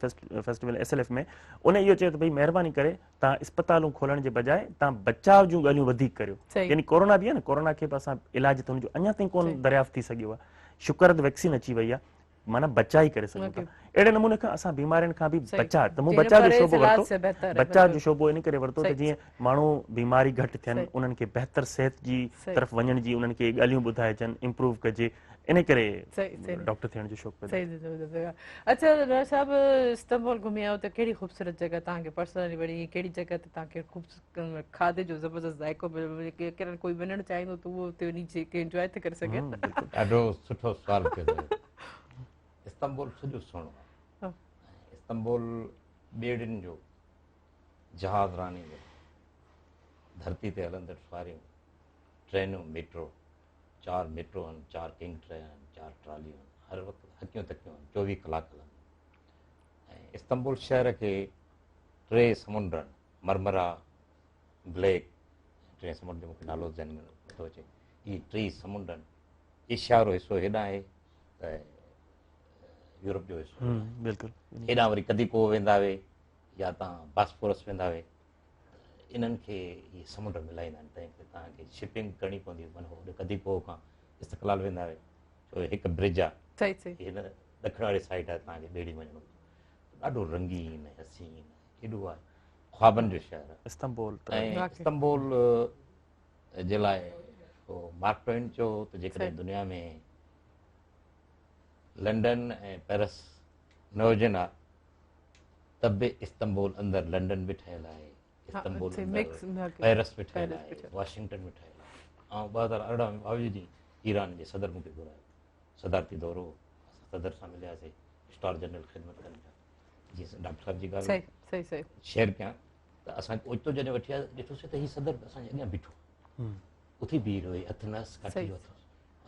festival S L F ۾ ان اهو چيو ته ڀئي مهرباني ڪري توهان اسپتالون کولڻ جي بجاء توهان بچاء جون ڳالهيون وڌيڪ ڪريو يعني ڪورونا به آهي نه ڪورونا کي به اسان علاج ته ان جو اڃا تائين ڪون دريافت ٿي سگهيو آهي شڪر ته ويڪسين اچي وئي آهي معنيٰ بچاء ئي ڪري سگهون ٿا اهڙي نموني کان اسان بيمارين کان به بچاء ته مون بچاء جو شعبو ورتو بچاء جو شعبو ان ڪري ورتو ته جيئن ماڻهو بيماري گهٽ ٿين انهن کي بهتر صحت جي طرف وڃڻ جي انهن کي ڳالهيون ٻڌائجن امپروو ڪجي ان ڪري ڊاڪٽر ٿيڻ جو شوق پيدا ٿيو. اڇا راء صاحب استنبول گهمي آيو ته ڪهڙي خوبصورت جڳهه توهان کي پرسنلي وڻي ڪهڙي جڳهه تي توهان کي خوبصورت کاڌي جو زبردست ذائقو مليو ڪير ڪوئي وڃڻ چاهيندو ته اهو اتي وڃي جيڪي انجواء ٿو ڪري سگهي. ڏاڍو سٺو سوال ڪيو اٿو. استنبول سڄو سهڻو آهي. استنبول ٻيڙين جو جهاز راني جو ڌرتي تي هلندڙ سواريون ٽرينون ميٽرو چار ميٽرو آهن، چار ڪنگ ٽرين آهن، چار ٽراليون آهن، هر وقت هڪيون تڪيون آهن، 24 ڪلاڪ هلنديون ۽ استنبول شهر کي ٽي سمنڊ آهن، مرمرا، بليڪ، ٽئين سمنڊ جو مونکي نالو ذهن ۾ نٿو اچي، اهي ٽئي سمنڊ آهن. ايشيا وارو حصو هيڏانهن آهي ته يورپ جو حصو آهي. بلڪل. هيڏانهن وري ڪديڪو ويندا وي يا توهان باسفورس ويندا وي ته انهن کي اهي سمنڊ ملائيندا آهن، تنهن ڪري توهان کي شپنگ ڪرڻي پوندي. معنيٰ هوڏي ڪديڪو کان استقلال ويندا وي، ڇو هڪ برج آهي، صحيح صحيح، هن ڏکڻ واري سائيڊ آهي، توهان کي ٻيڙي وڃڻو پوندو. ڏاڍو رنگين ۽ حسين ايڏو آهي، خوابن جو شهر آهي استنبول. ۽ استنبول جي لاء مارڪ ٽوين چيو ته جيڪڏهن دنيا ۾ لنڊن ۽ پيرس نه هجن ها ته به استنبول اندر لنڊن به ٺهيل آهي، استنبول اندر پيرس به ٺهيل آهي، واشنگٽن به ٺهيل آهي. آئون 2018 ۾ 22 ڏينهن ايران جي صدر مون کي گهرايو، صدارتي دورو، اسان صدر سان ملياسي، اسٽار جنرل خدمت ڪن پيا. جيئن ڊاڪٽر صاحب جي ڳالهه صحيح صحيح شيئر ڪيان ته اسان اوچتو جڏهن وٺي آيا ڏٺوسي ته هي صدر اسان جي اڳيان بيٺو، اٿي بيهي رهيو، هٿ نه ڪاٺي جو هٿ.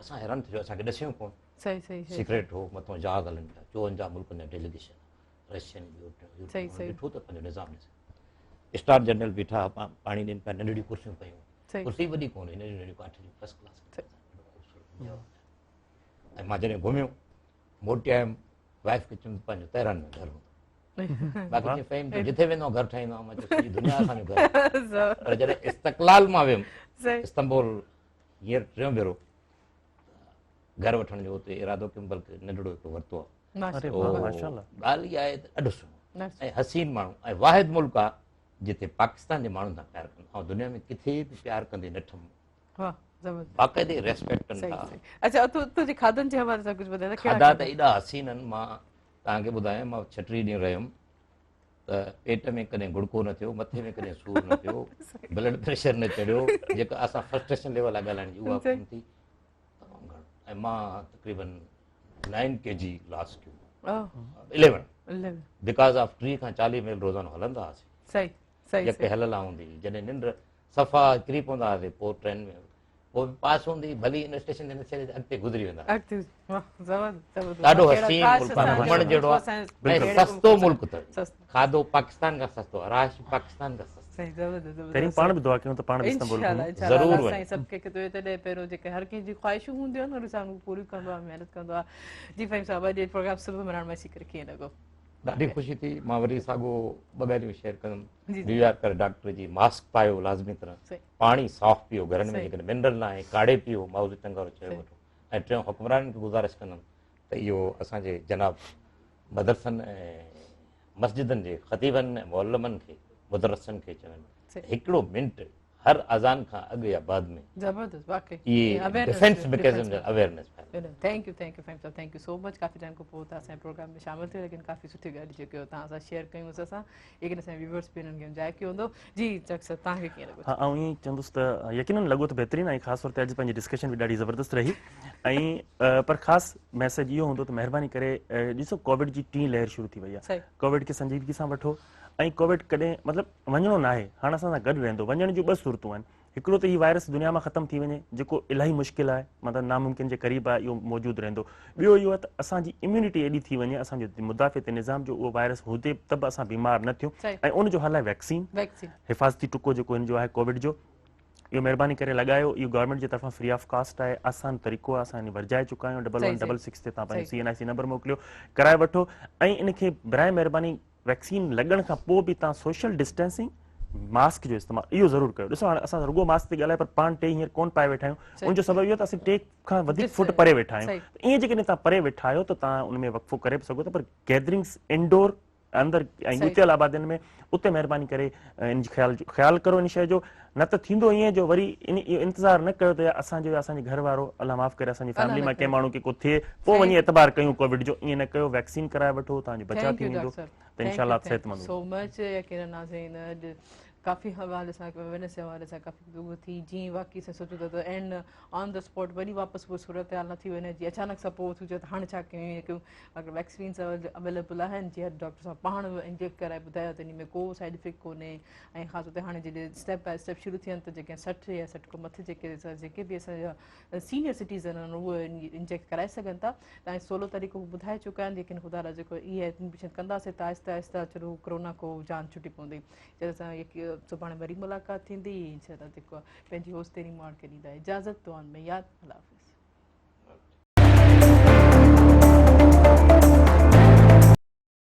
اسان حيران ٿي ويو، اسان کي ڏسيو ڪون، صحيح صحيح سيڪريٽ هو. مٿون جهاز هلن پيا، 54 ملڪن جا ڊيليگيشن، رشين ٻيو ڏٺو ته پنهنجو نظام ڏسي. اسٽار جنرل بيٺا، پاڻي ڏين پيا، ننڍڙيون ڪرسيون پيون، ڪرسي وڏي ڪونه هئي، ننڍڙيون ننڍڙيون ڪاٺ جون فرسٽ ڪلاس. ۽ مان جڏهن گهميو موٽي آيم، وائف کي چيم پنهنجو تهران ۾ گهر هوندو، باقي جيئن فهيم ته جٿي ويندو گهر ٺاهيندو آهيان، مان چيو سڄي دنيا اسان جو گهر. پر جڏهن استقلال مان ويم استنبول هينئر ٽيون ڀيرو گهر وٺڻ جو اتي ارادو ڪيم، بلڪه ننڍڙو هڪڙو ورتو آهي. ڳالهه اها آهي ته ڏاڍو سهڻو ۽ حسين ماڻهو ۽ واحد ملڪ آهي جتي پاڪستان جي ماڻهن سان پيار ڪن. آئون دنيا ۾ ڪٿي به پيار ڪندي نه ڏٺم، باقاعدي ريسپيڪٽ ڪن ٿا. اچها، اتو جي کاڌن جي حوالي سان ڪجهه ٻڌايو. کاڌا ته ايڏا حسين آهن، مان توهان کي ٻڌايان، مان 36 ڏينهن رهيم ته پيٽ ۾ ڪڏهن گڙڪو نه ٿيو، مٿي ۾ ڪڏهن سور نه ٿيو، بلڊ پريشر نه چڙهيو، جيڪا اسان فرسٽريشن ليول آهي ڳالهائڻ جي اها ڪونه ٿي. تمام گهڻو. ۽ مان تقريبن 9 ڪي جي لاس ڪيو، 11، because of 30 کان 40 ميل روزانو هلندا هئاسين. صحيح صحيح. يڪي هلل هوندي، جڏهن ننڊ صفا ڪري پوندا هئاسين پوء ٽرين ۾ پوء پاس هوندي، ڀلي ان اسٽيشن تي نه ڇڏي اڳتي گذري ويندا. ڏاڍو حسين ملڪ آهي، گهمڻ جهڙو آهي ۽ سستو ملڪ اٿس. کاڌو پاڪستان کان سستو آهي، رهائش پاڪستان کان سستو. پهرين پاڻ به دعا ڪيون ته پاڻ به استنبول گهمون. ضرور وڃو. سائين سڀ کي ته تڏهن پهريون جيڪي هر ڪنهن جي خواهشون هونديون آهن ان سان پوريون ڪندو آهي، محنت ڪندو آهي. جي فهيم صاحب، اڄ پروگرام صبح مهراڻ ۾ اچي ڪري ڪيئن لڳو؟ ڏاڍي خوشي ٿي. مان وري ساڳو ٻه ڳالهيون شيئر ڪندم. نيويارڪر ڊاڪٽر جي ماسڪ پايو لازمي طرح، پاڻي صاف پيو، گهرن ۾ جيڪڏهن منرل نه آهي ڪاڙهي پيو، مائوزي ٽنگ وارو چيو وٺو. ۽ ٽيون حڪمرانن کي گذارش ڪندم ته اهو اسان جي جناب مدرسن ۽ مسجدن جي خطيبن ۽ معلمن کي، مدرسن کي چون ته هڪڙو منٽ هر اذان کان اڳ يا بعد ۾ زبردست واقعي اهي ڊفينس ميڪنزم جا اويئرنيس ڦهلائين. Thank you, thank you Faheem صاحب، thank you so مچ. ڪافي ٽائيم کان پوء توهان اسان جي پروگرام ۾ شامل ٿيو، ليڪن ڪافي سٺي ڳالهيون جيڪي توهان سان شيئر ڪيون اسان، يقين اسان جي ويورز به انهن کي انجوائي ڪيو هوندو. جي چڪ سر، توهان کي ڪيئن لڳو؟ ها، آئون ائين چوندس ته يقينن لڳو ته بهترين ۽ خاص طور تي اڄ پنهنجي ڊسڪشن به ڏاڍي زبردست رهي ۽ پر خاص ميسيج اهو هوندو ته مهرباني ڪري ڏسو ڪووڊ جي ٽين لهر شروع ٿي وئي آهي، ڪووڊ کي سنجيدگي سان وٺو ۽ ڪووڊ ڪڏهن مطلب وڃڻو ناهي، هاڻ اسان سان گڏ رهندو. وڃڻ جون ٻه صورتون آهن، هڪڙو ته هي وائرس دنيا مان ختم ٿي وڃي جيڪو الاهي مشڪل آهي، مطلب ناممڪن جي قريب آهي، اهو موجود رهندو. ٻيو اهو آهي ته اسان جي اميونٽي ايڏي ٿي وڃي، اسان جو مدافعتي نظام جو اهو وائرس هجي ته به اسان بيمار نه ٿيون، ۽ ان جو حل آهي ويڪسين، حفاظتي ٽڪو جيڪو هن جو آهي ڪووڊ جو، اهو مهرباني ڪري لڳايو. اهو گورنمينٽ جي طرفان فري آف ڪاسٽ آهي، آسان طريقو آهي، اسان ورجائي چڪا آهيون. 1166 تي توهان پنهنجو سي اين آء سي نمبر موڪليو، ڪرائي وٺو. ۽ ان کي برائي مهرباني ويڪسين لڳڻ کان پوء به توهان سوشل ڊسٽينسنگ، ماسڪ جو استعمال اهو ضرور ڪيو. ڏسو هاڻي اسان رڳو ماسڪ تي ڳالهايو پر پاڻ ٽي هينئر ڪون پائي ويٺا آهيون، ان جو سبب اهو ته اسين 3 کان وڌيڪ فوٽ پري ويٺا آهيون. ته ائين جيڪڏهن توهان پري ويٺا آهيو ته توهان ان ۾ وقفو ڪري به سگهو ٿا، پر گيدرنگس انڊور اندر ۽ ڳتيل آبادين ۾ اتي مهرباني ڪري ان جي خيال ڪرو ان شيء جو، نه ته ٿيندو ائين جو وري ان اهو انتظار نه ڪيو ته اسان جو يا اسان جي گهر وارو، الله معاف ڪري، اسان جي فيملي مان ڪنهن ماڻهو کي ڪو ٿئي پوء وڃي اعتبار ڪيون ڪووڊ جو، ائين نه ڪيو، ويڪسين ڪرائي وٺو، توهان جو بچاء ٿي ويندو ته انشاء الله صحتمند هوندو. سو مچ يقينا ناظرين اڄ ڪافي حوالي سان اويرنس جي حوالي سان ڪافي گفتگو ٿي، جيئن واقعي اسان سوچون ٿا ته اين آن the spot وري واپس اها صورتحال نه ٿي وڃي جي اچانڪ سان پوء ٿي چئي ته هاڻي ڇا ڪيون ائين ڪيون، اگر ويڪسينس اويليبل آهن جي ڊاڪٽر صاحب پاڻ انجيڪٽ ڪرائي ٻڌايو ته ان ۾ ڪو سائيڊ افيڪٽ ڪونهي ۽ خاص طور تي هاڻي جڏهن اسٽيپ باء اسٽيپ شروع ٿين ته جيڪي 60 يا 60 کان مٿي جيڪي به اسان جا سينيئر سٽيزن آهن اهي انجيڪٽ ڪرائي سگهن ٿا ته ۽ سولو طريقو هو ٻڌائي چڪا آهن، ليڪن خدا را جيڪو اهي ايڊميشن ڪنداسين ته آهستي آهستي چلو ڪرونا کو جان ڇٽي پوندي. جڏهن اسان سڀاڻي وري ملاقات ٿيندي انشاء الله، جيڪو پنهنجي هوست تيري ماڻ کي ڏيندا اجازت، دعائن ۾ ياد. الله حافظ.